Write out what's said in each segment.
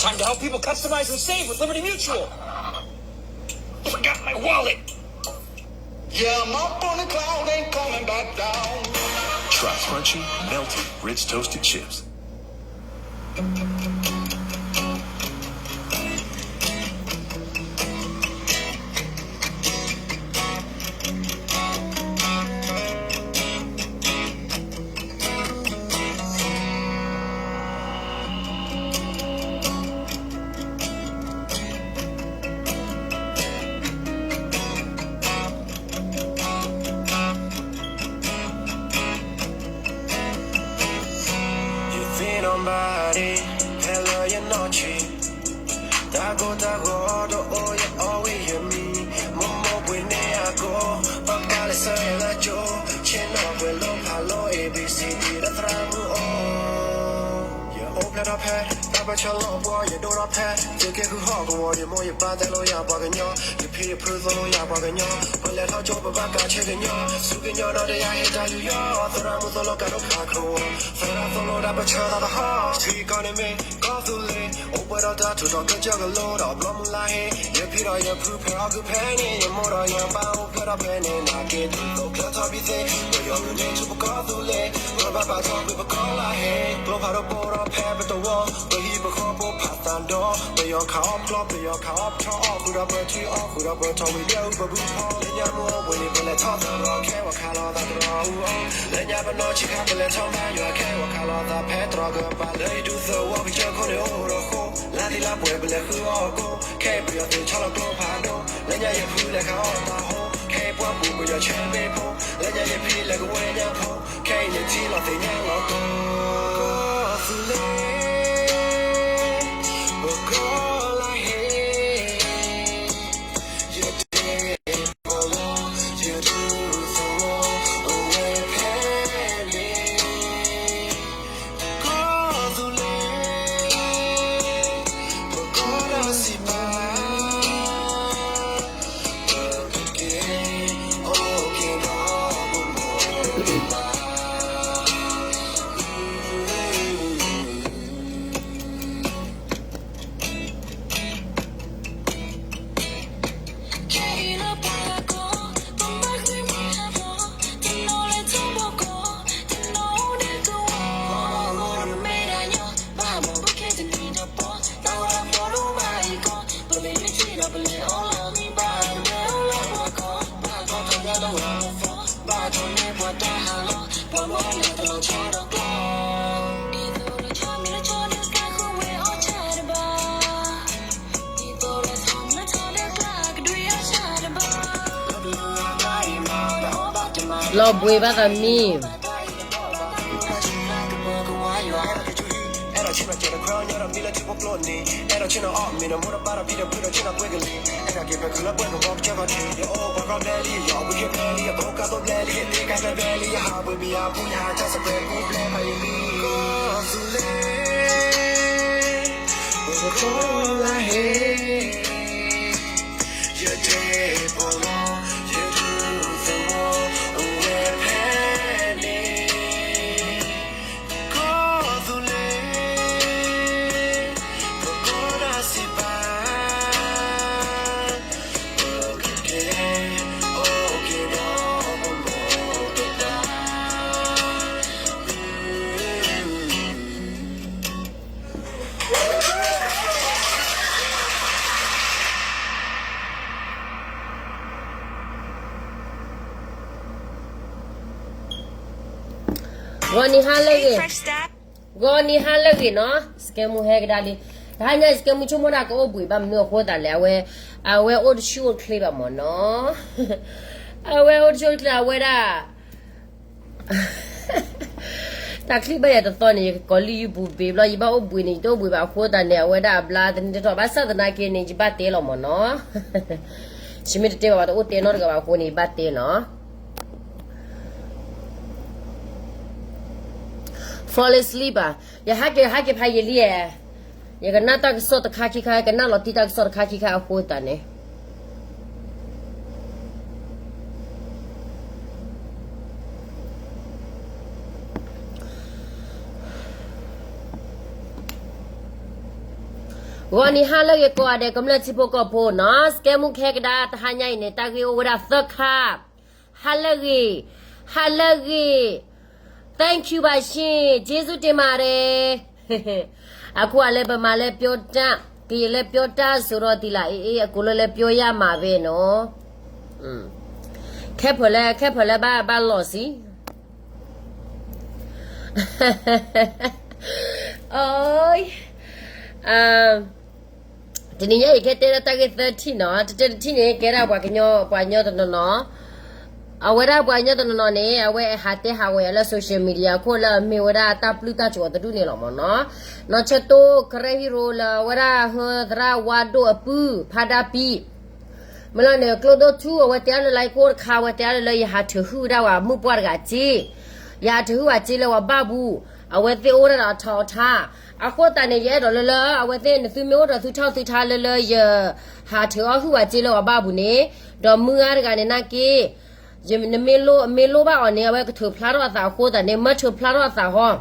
Time to help people customize and save with Liberty Mutual. Forgot my wallet. Yeah, I'm up on the cloud, ain't coming back down. Try crunchy, melty, rich toasted chips. Yသ့ၣ်နီၣ်ဘၣ်ဒ့ၣ် ဖဲလၢယနီၢ်ဆံး, တၢ်ကိၢ်တၢ်ဂီၤတအိၣ် ယအီၣ်ဝံၤယမံ, မိၢ်မိၢ်ပှ့ၤန့ၢ်အကိၢ်, ပၢ်ပၢ်လဲၤဆၢယဲလၢကၠိ, ဆ့ၣ်နီၤပှဲၤလိဖးလိ A B C D ဒီးသရၣ်မုၣ်အိၣ်. ယအိၣ်ဖျဲၣ်ထီၣ်ဖဲ တၢ်ပၢဆှၢလီၤပှီၢ် ယဒိၣ်ထီၣ်ဖဲ သုးက့ဃုဟီၣ်ကဝီၤ, ယမိၢ်ယပၢ်တဲလိာ်ယၤပှၤကညီ, ယဖံယဖုသိၣ်လိယၤပှၤကညီ, ပလဲၤထီၣ်ကၠိပဘၣ်ကးဆ့ကညီ, ဆူကညီဒီးတယၤဟ့ၣ်တၢ်ယူးယီၣ်, သရၣ်မုၣ်သိၣ်လိကးဒိၣ်ဖးခဝီၤ, သရၣ်သိၣ်လိတၢ်ပၢဆှၢသးသဟီၣ်, ထံကီၢ်န့ၣ်မ့ၢ်ကီၢ်သူလ့ၤ, အိၣ်ပှဲၤဒီးတၢ်ထူးထီၣ်ကစၢၢ်ကလိဒီးဘျီမုၢ်လါဟ့, ယဖံဒီးယဖုဖဲအီၣ်ကုဖဲန့ၣ်, ယမိၢ်ဒီးယပၢ်အိၣ်ဖျဲၣ်ထီၣ်ဖဲန့ၣ်, နာ်က့ဒ်သိးကျၢၤထီၣ်ဘံသ့, ပယီၤဂုာ်န့ၢ်ဆူပကီၢ်သူလ့ၤ, ပဘၣ်ပာ်ထီၣ်ကွံာ်ပကီၢ်လါဟ့, ကျိဖးဒိၣ်ပိၢ်ထီၣ်ဖဲပတဝီ, ပဟံၣ်ပဃီဖိဖးသးဒီး, ပယီၤခးအီၣ်ပျီ ပယီၤခးအီၣ်ပထီၣ်, အီၣ်ဃုာ်ဒီးပထံၣ် အီၣ်ဃုာ်ဒီးပထီၣ်ဝံၤ ဒွဲၣ်အူပဘူၣ်ဖီ, လၢညါမုၢ်အိၣ်ဘှံးနံၤ ပလဲၤထီၣ်သးရီ ခဲဝဲခးလိာ်သးတရီအူအီ, လၢညါပနီၢ်ဆံးခါ ပလဲၤထီၣ်မၤယွၤ ခဲဝဲခးလိာ်သးဖဲတရီကပၤ, လၢယဒူသဝီကစၢၢ်ခိၣ်န့ၣ်အိၣ်ဒီးဃိ, လါသံလါပှဲၤပလဲၤဃုအီၣ်ကိၣ်, ခဲအံၤပယီၤသုးဆီလီၤကျိဖးဒိၣ်, လၢညါယဖုလဲၤခးအီၣ်တၢ်ဟိ, ခဲအံၤပှၤပူၤပယီၤဆၢဘ့ၣ်ဖိ, လၢညါယဖံလဲၤကဝဲညါဖိ, ခဲအံၤန့ၣ်ထံလီၤသ့ၣ်ညါလီၤကိၢ်, ကီၢ်သူလ့ၤ, ပကီၢ်လါဟ့, ယဒဲ လီၤဘှံးဘၣ်သးမံၤ ဂီၤနံၤဟါလၢအဂ့ၤ, ဂီၤနံၤဟါလၢအဂ့ၤနီၤ, စကဲမူဟဲကဒါလံ, တဟါညါစကဲမူဆိကမိၣ်ဒၣ်ကအိၣ်ဘှံးဘၣ်မနုၤအဃိသတးလဲၣ်, အဝဲ, အဝဲအိၣ်တဆူၣ်အိၣ်ချ့ဘၣ်မ့ၢ်နီၤ, အဝဲအိၣ်တဆူၣ်အိၣ်ချ့ အဝဲဒၣ် တၢ်ချံဘၣ်ယၤတသီန့ၣ် ယကကိးလံယုၢ်ပူၤဘ့ၣ်ဘျီ ယဘၣ်အိၣ်ဘှံးန့ၣ် ယတအိၣ်ဘှံးဘၣ်အဃိသတးန့ၣ် အဝဲဒၣ်အဘျါသန့ၤတထီၣ် ဘၣ်ဆၣ်သနာ်က့န့ၣ် ယဘၣ်တဲလီၤမ့ၢ်နီၤ, ယမ့ၢ်တတဲဘၣ် ပှၤတအိၣ်တဲနီတဂၤဘၣ်အဃိန့ၣ် ယဘၣ်တဲနီၤ. Fall asleep ဘၣ်, ယဟဲက့ၤ ဟဲက့ၤဖးယံာ်လံဧါ, ယကနၣ်တၢ်ကစီၣ်တခါခံခါ ကနၣ်လီၤတံၢ်တၢ်ကစီၣ်တခါခံခါအဃိသတးန့ၣ် Fall ဂီၤနံၤဟါလၢအဂ့ၤကိးဂၤဒဲး ကမျၢၢ်ထံဖိကီၢ်ဖိနီၤ, စကဲမူခဲကဒါ တဟါညါအံၤန့ၣ် တၢ်ဂ့ၢ်အိၣ်ဝဲဒၣ်သၢခါ, ဟါလၢအဂ့ၤ, ဟါလၢအဂ့ၤ, thank you ဘၣ်ရှ့, ကျေးဇူးတင်ပါတယ်. အခုကလည်း ဗမာလည်းပြောတတ်, ကရင်လည်းပြောတတ်ဆိုတော့ သီလအအေးအေး အကုန်လုံးလည်းပြောရမှာပဲနော်. ခဲဖၢလၢ ခဲဖၢလၢ ဘၣ် ဘၣ်လီၤစံ အိ, တနံၤညါအံၤ ကဲတဲဒၣ်တၢ်ဂ့ၢ်သၢထံၣ်နီၤ, တၢ်တထံၣ်န့ၣ် ကဲဒၣ်ပှၤကညီ ပှၤကညီတနီၤနီၤ, အဝဲဒၣ်ပှၤကညီတနီၤနီၤန့ၣ် အဝဲဟးတဲဟးဂီၤယၤလၢ social media အခိၣ်လၢအမ့ၢ်ဝဲဒၣ်တၢ်ပျုၢ်တၢ်စိၤတဒူၣ်န့ၣ်လီၤမ့ၢ်နီၤ. နီၢ်ဆၢတိၢ် ကရၢဟံရိၤ လၢအဝဲဒၣ်ဟၢသရၣ်ဝါဒိၣ်အပုၢ် ဖါဒၣ်ပံ မ့ၢ်လီၤန့ၣ် ကျိဒိၣ်ထူ အဝဲတဲအါလၢ လၢခိၣ်တခါ အဝဲတဲအါလၢ လၢယဟးထုးဟုၣ်ဒၣ်ဝဲမုၢ်ပှၢ်တဂၤစ့, ယဟးထုးဟုၣ်ဝဲစ့လၢဝဲဘၣ်ပူၤ, အဝဲသ့ၣ်အိၣ်ဒၣ်ဒီးအထီအထါ, အဃိသတးန့ၣ် ယအဲၣ်ဒိးလၢလၢ အဝဲသ့ၣ်နသုမ့ၢ်အိၣ်ဒီးသုထီၣ်သုထါလၢလၢယဟးထုးအီၣ်ဟုၣ်ဝဲစ့လၢဝဲဘၣ်ပူၤန့ၣ်, ဒီးမုၢ်ဂၤတဂၤန့ၣ်နာ်က့ နမ့ၢ်လိၣ် မ့ၢ်လိၣ်ဘၣ်အီၤန့ၣ် အဝဲကထုးဖျါထီၣ်အသးအဃိသတးန့ၣ် မ့ၢ်ထုးဖျါထီၣ်အသးဟီ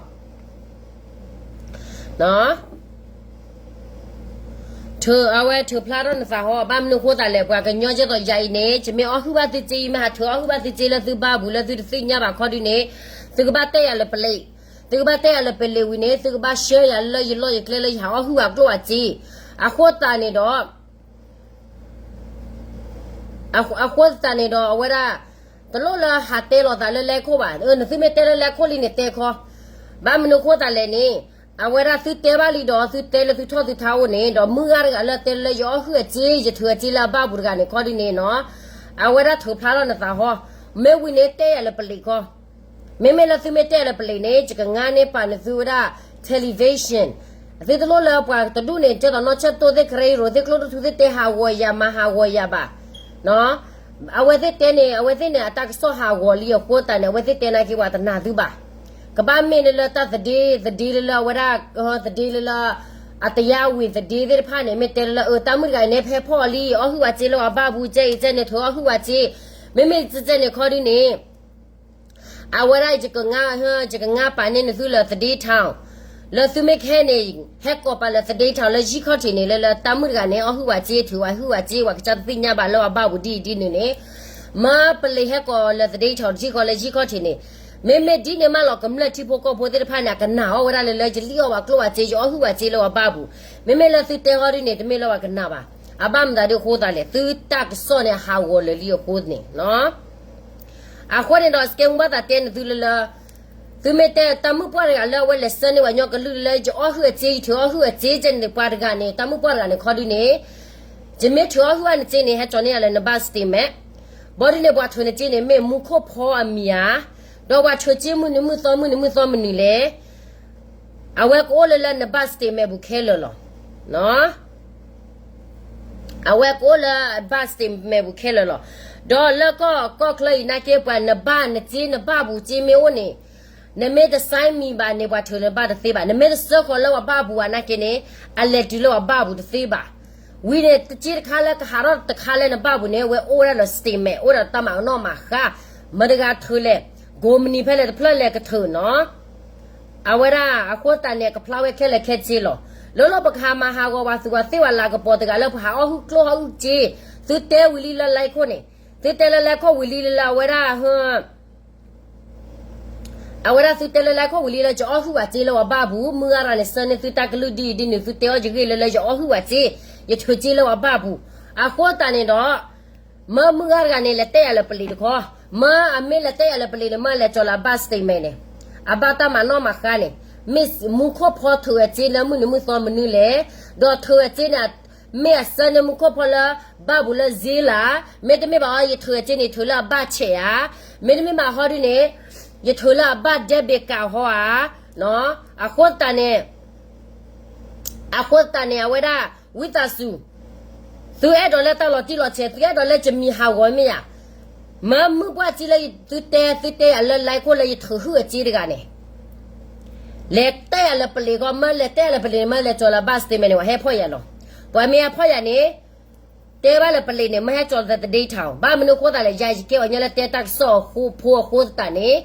ထုး အဝဲထုးဖျါထီၣ်နသးဟီ, ဘၣ်မနုၤအဃိသတးလဲၣ်, ပှၤကညီကဲသိးယၤအံၤန့ၣ် ယမ့ၢ်အီၣ်ဟုၣ်ဘၣ်သုစ့, ယမ့ၢ်ဟးထုးအီၣ်ဟုၣ်ဘၣ်သုစ့လၢသုဘၣ်ပူၤလၢသုတသ့ၣ်ညါဘၣ်ခီဒုန့ၣ်, သုကဘၣ်တဲယၤလၢပလံး, သုကဘၣ်တဲယၤလၢပလံးဝံၤန့ၣ် သုကဘၣ်ဆှၢယၤလၢယလီၢ်ယကျဲလၢယဟးအီၣ်ဟုၣ်ဝဲကျိၣ်ဝဲစ့, အဃိသတးန့ၣ်ဒီး အဃိသတးန့ၣ်ဒီး အဝဲဒၣ် တလိၣ်လၢဟးတဲလိာ်သးလၢလဲခိၣ်ဘၣ်, နသုမ့ၢ်တဲလၢလဲခိၣ်လံန့ၣ် တဲခီ, ဘၣ်မနုၤအဃိသတးလဲၣ်န့ၣ်, အဝဲဒၣ်သုတဲဘၣ်လံဒီး သုတဲလၢသုထီၣ်သုထါအိၣ်န့ၣ် ဒီးမုၢ်ဂၤတဂၤလၢတဲလၢယအီၣ်ဟုၣ်အစ့ ယထုးအစ့လၢအဘၣ်ပူၤတဂၤန့ၣ်ခီဒုန့ၣ်နီၤ, အဝဲဒၣ်ထုးဖျါထီၣ်နသးဟီ, မ့ၢ်ဝံၤန့ၣ်တဲယၤလၢပလံးခီ မ့မ့ၢ်လၢသုမ့ၢ်တဲလၢပလံးန့ၣ် ယကငါန့ၢ်ပာ်နသုဝဲဒၣ် television, သုတလိၣ်လၢပှၤတဒူၣ်န့ၣ် ကဲသိးနီၢ်ဆၢတိၢ်သ့ၣ် ကရၢဟံရိၤသ့ၣ် ကျိဒိၣ်ထူသ့ၣ် တဲဟးဂီၤယၤမၤဟးဂီၤယၤဘၣ်, အဝဲသ့ၣ်တဲန့ၣ် အဝဲသ့ၣ်န့ၣ် အတၢ်ကစီၣ်ဟးဂီၤလံအဃိသတးန့ၣ် အဝဲသ့ၣ်တဲနာ်က့ၤပှၤတနာ်သုဘၣ်, ကဘၣ်မ့ၢ်လၢလၢတၢ်သဒ့ သဒ့လၢလၢအဝဲဒၣ် သဒ့လၢလၢ အတယါဝံၤသဒ့သ့ၣ်တဖၣ်န့ၣ် မ့ၢ်တဲလၢလၢ အၢ တၢ်မုၣ်တဂၤအံၤန့ၣ် ဖဲဖီၣ်အီၤလံ အီၣ်ဟုၣ်ဝဲစ့လၢပှၤဘၣ်ပူၤ ကဲအံၤကဲန့ၣ် ထုးအီၣ်ဟုၣ်ဝဲစ့, မ့မ့ၢ်ကဲန့ၣ်ခီဒုန့ၣ် အဝဲဒၣ် ယကငါပာ်န့ၢ်နသုလၢသဒ့ထီၣ်, လၢသုမ့ၢ်ကဟဲန့ၣ် ဟဲကိးပာ်လၢသဒ့ထီၣ် လၢယံာ်ခီၣ်ထံးန့ၣ် လၢလၢတၢ်မုၣ်တဂၤန့ၣ် အီၣ်ဟုၣ်ဝဲစ့ ထုးဝဲဟုၣ်ဝဲစ့ ပှၤကစၢ်တသ့ၣ်ညါဘၣ်လၢပှၤဘၣ်ပူၤဒ်အံၤဒ်နုၤန့ၣ်, မ့ၢ်ပလံးဟဲကိးလၢသဒ့ထီၣ်တထံၣ်ဃီလၢယံာ်ခီၣ်ထံးန့ၣ်, မ့မ့ၢ်ဒ်န့ၣ်မးလီၤ ကမျၢၢ်ထံဖိကီၢ်ဖိသ့ၣ်တဖၣ်န့ၣ် အကနာ်အီၣ်ဝဲဒၣ်လၢလၢ ယလံၣ်အီၣ်ပှၤကျိၣ်ဝဲစ့ ယအီၣ်ဟုၣ်ဝဲစ့လၢပှၤဘၣ်ပူၤ, မ့မ့ၢ်လၢသုတဲဃီဒ်န့ၣ် တမ့ၢ်လၢပှၤကနာ်ဘၣ်, အဘၣ်မတၤဒ်အဃိသတးလဲၣ် သုတၢ်ကစီၣ်န့ၣ် ဟးဂီၤလၢာ်လံအဃိန့ၣ် အဃိန့ၣ်ဒီး စကဲမူဘၣ်သးတဲနသုလၢလၢ သုမ့ၢ်တဲတၢ်မုၣ်ပှၢ်တဂၤလၢအဝဲလဲၤဆှၢန့ၢ်ပှၤကညီကလုၢ်လၢ ယအီၣ်ဟုၣ်အစ့ ယထုးအီၣ်ဟုၣ်အစ့ ကဲန့ၣ်ပှၤတဂၤန့ၣ် တၢ်မုၣ်ပှၢ်တဂၤန့ၣ်ခီဒုန့ၣ်, ယမ့ၢ်ထုးအီၣ်ဟုၣ်ဘၣ်နစ့န့ၣ် ဟဲကၠီၤန့ၢ်ယၤလၢနဘၣ် statement, ဘီဒုန့ၣ် ပှၤထုးနစ့န့ၣ် မ့ၢ်မူခိၣ်ဖီအမံၤဧါ, ဒီးပှၤထုးစ့မုၢ်နံၤမုၢ်သီ မုၢ်နံၤမုၢ်သီမနုၤလဲၣ် အဝဲကအိၣ်လၢလၢနဘၣ် statement ပူၤခဲလၢာ်လီၤ. အဝဲကအိၣ်လၢဘၣ် statement ပူၤခဲလၢာ်လီၤ. ဒီးလၢကီၢ်ကီၢ်ချၢအံၤနာ်က့ ပှၤနဘၣ်နစ့နဘၣ်ပူၤစ့မ့ၢ်အိၣ်န့ၣ်, နမ့ၢ်တ sign မံၤဘၣ်န့ၣ် ပှၤထုးနဘၣ်တသ့ဘၣ်. နမ့ၢ်တစၢဃီၤလၢပှၤဘၣ်ပူၤဘၣ်နာ်က့န့ၣ်, အလဲၤတုၤလၢပှၤဘၣ်ပူၤတသ့ဘၣ်. ဝံၤန့ၣ် တစ့တခါလၢကဟးထီၣ်တခါလၢနဘၣ်ပူၤန့ၣ် အဝဲအိၣ်ဝဲဒၣ်လၢ statement အိၣ်ဒီးတၢ်မၤကနီၣ်မၤဃါ, မတၤတဂၤထုးလဲၣ်, ကိးမုၢ်နံၤဖဲလဲၣ်တဖျၢၣ်လဲၣ်ကထုးနီၤ အဝဲဒၣ်အဃိသတးန့ၣ် ကဖျါဝဲခဲလၢာ်ခဲဆ့လီၤ. လၢလီၢ်ပကဟးမၤဟးဂီၤပှၤသူၣ်ပှၤသ့ၣ်ပှၤလၤကပီၤတဂၤလၢပဟးအီၣ်ဟုၣ်ကျိၣ်ဟီၣ်ဟုၣ်စ့, သုတဲဝံၤလံလၢလဲခိၣ်န့ၣ်, သုတဲလၢလဲခိၣ်ဝံၤလံလၢလၢအဝဲဒၣ် အဝဲဒၣ်သုတဲလၢလဲခိၣ်ဝံၤလံလၢယအီၣ်ဟုၣ်ဝဲစ့လၢပှၤဘၣ်ပူၤ, မုၢ်ဂၤရၤန့ၣ် ဆှၢန့ၢ်သုတၢ်ကလုၢ်ဒ်အံၤဒ်နုၤ သုတဲအီၣ်ယဂ့ၢ်လၢလၢယအီၣ်ဟုၣ်ဝဲစ့, ယထုးစ့လၢပှၤဘၣ်ပူၤ. အဃိသတးန့ၣ်ဒီး မ့ၢ်မုၢ်ဂၤတဂၤန့ၣ် လဲၤတဲယၤလၢပလံးတခီ, မ့ၢ်အမ့ၢ်လဲၤတဲယၤလၢပလံးန့ၣ် မ့ၢ်လဲၤကၠီၤလၢအဘၣ် statement န့ၣ်, အဘၣ်တၢ်မၤနီၣ်မၤဃါန့ၣ်, မ့ၢ်မူခိၣ်ဖီထုးဝဲစ့လၢမုၢ်နံၤမုၢ်သီမနုၤလဲၣ်, ဒီးထုးဝဲစ့န့ၣ် မ့ၢ်အဆှၢန့ၢ်မူခိၣ်ဖီလၢ ဘၣ်ပူၤလၢစ့လး, မ့တမ့ၢ်ဘၣ်အီၤ ယထုးဝဲစ့န့ၣ် ထုးလၢအဘၣ်ဆဲးဧါ, မ့တမ့ၢ်ဘၣ်ဟီဒုန့ၣ်, ယထုးလၢအဘၣ် debit card ဟီဧါ, အဃိသတးန့ၣ် အဃိသတးန့ၣ် အဝဲဒၣ် ဝံသးစူၤ, သုအဲၣ်ဒိးလၢတၢ်လီၤတံၢ်လီၤဆဲး သုအဲၣ်ဒိးလၢယမံၤဟးဂီၤမ့ၢ်ဧါ, မ့ၢ်မုၢ်ပှၢ်စ့လၢသုတဲ သုတဲယၤလၢလဲခိၣ်လၢယထုးဟုၣ်အစ့တဂၤန့ၣ်, လဲၤတဲယၤလၢပလံးခီ, မ့ၢ်လဲၤတဲယၤလၢပလံးန့ၣ် မ့ၢ်လဲၤကၠီၤလၢဘၣ် statement န့ၣ် ပှၤဟဲဖီၣ်ယၤလီၤ. ပှၤမ့ၢ်ဟဲဖီၣ်ယၤန့ၣ် တဲဘၣ်လၢပလံးန့ၣ် မ့ၢ်ဟဲကၠီၤလၢသဒ့ထီၣ်, ဘၣ်မနုၤအဃိသတးလဲၣ် ယၤယကဲပှၤကညီလၢတဲတၢ်ကစီၣ်အဃိဖိအဃိသတးန့ၣ်,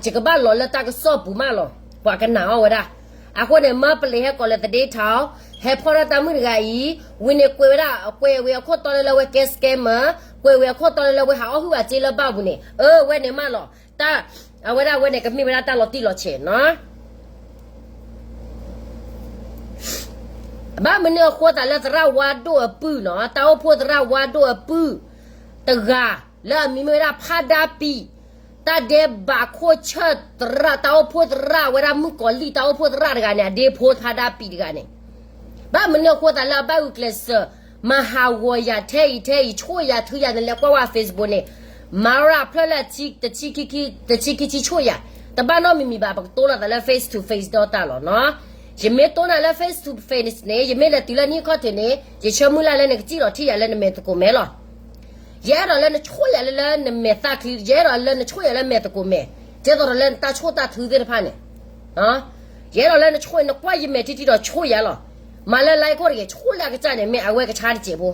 ယကဘၣ်လီၤလၢတၢ်ကစီၣ်ပူၤမးလီၤ, ပှၤကနာ်အီၣ်ဝဲဒၣ်. အဃိန့ၣ် မ့ၢ်ပလံးဟဲကိးလၢသဒ့ထီၣ်, ဟဲဖီၣ်ထီၣ်တၢ်မုၣ်တဂၤအံၤ, ဝံၤန့ၣ်ကွဲးဝဲဒၣ် ကွဲးဝဲအခိၣ်တီလၢလၢဝဲကဲ scammer, ကွဲးဝဲအခိၣ်တီလၢလၢဝဲဟးအီၣ်ဟုၣ်ဘၣ်စ့လၢဘၣ်ပူၤန့ၣ်, အၢ ဝဲန့ၣ်မးလီၤ. တၢ် အဝဲဒၣ်ဝဲန့ၣ် ကမ့ၢ်ဝဲဒၣ်တၢ်လီၤတံၢ်လီၤဆဲးနီၤ. ဘၣ်မနုၤအဃိသးလၢသရၣ်ဝါဒိၣ်အပုၢ်နီၤ, တၢ်အိၣ်ဖှိၣ်သရၣ်ဝါဒိၣ်အပုၢ်တဂၤ လၢအမံၤမ့ၢ်ဝဲဒၣ်ဖးဒါပံး, တၢ်ဒဲးဘးခိၣ်ဆၢၣ်သရၣ် တၢ်အိၣ်ဖှိၣ်သရၣ်ဝဲဒၣ်မုၣ်ကီၤလံၢ် တၢ်အိၣ်ဖှိၣ်သရၣ်တဂၤန့ၣ် အဒ့ဖိဖးဒါပံးတဂၤန့ၣ်, ဘၣ်မနုၤအဃိသးလၢအဘၣ်ဂုာ်ကျဲးစၢး မၤဟးဂီၤယၤထဲအံၤထဲအံၤ ဆိၣ်ယၤထုယၤ နလဲၤကွၢ်ဝဲ Facebook န့ၣ်, မၤရၣ်ဖျၢၣ်လၢ တဆံခံဆံဆိၣ်ယၤ, တဘၣ်နီတမံၤမံၤဘၣ် ပကတိလိာ်သးလၢ face to face ဒီးတၢ်လီၤနီၤ. ယမ့ၢ်တိၢ်နၤလၢ face to face န့ၣ် ယမ့ၢ်လဲၤတုၤလၢနံၣ်ခီၣ်ထံးန့ၣ် ယဆၢမုၢ်လၢ်လၢနကစံၣ်လီၤထံၣ်ယၤလၢနမဲာ်သကိးမဲာ်လီၤ. ယအဲၣ်ဒိးလၢနဆိၣ်ယၤလၢလၢနမဲာ်သၣ်ချံ, ယအဲၣ်ဒိးလၢနဆိၣ်ယၤလၢမဲာ်သကိးမဲာ်, ကဲသိးဒီးလၢနတၢ်ဆိၣ်တၢ်ထုသ့ၣ်တဖၣ်န့ၣ်, ယအဲၣ်ဒိးလၢနဆိၣ် နကွၢ်ယမဲာ်ထံထံဒီးဆိၣ်ယၤလီၤ. မၤလၢ like ခိၣ်တဂ့ၤ ဆိၣ်လၢအကစၢ်န့ၣ် မ့ၢ်အဝဲကဆါတစဲးဖိ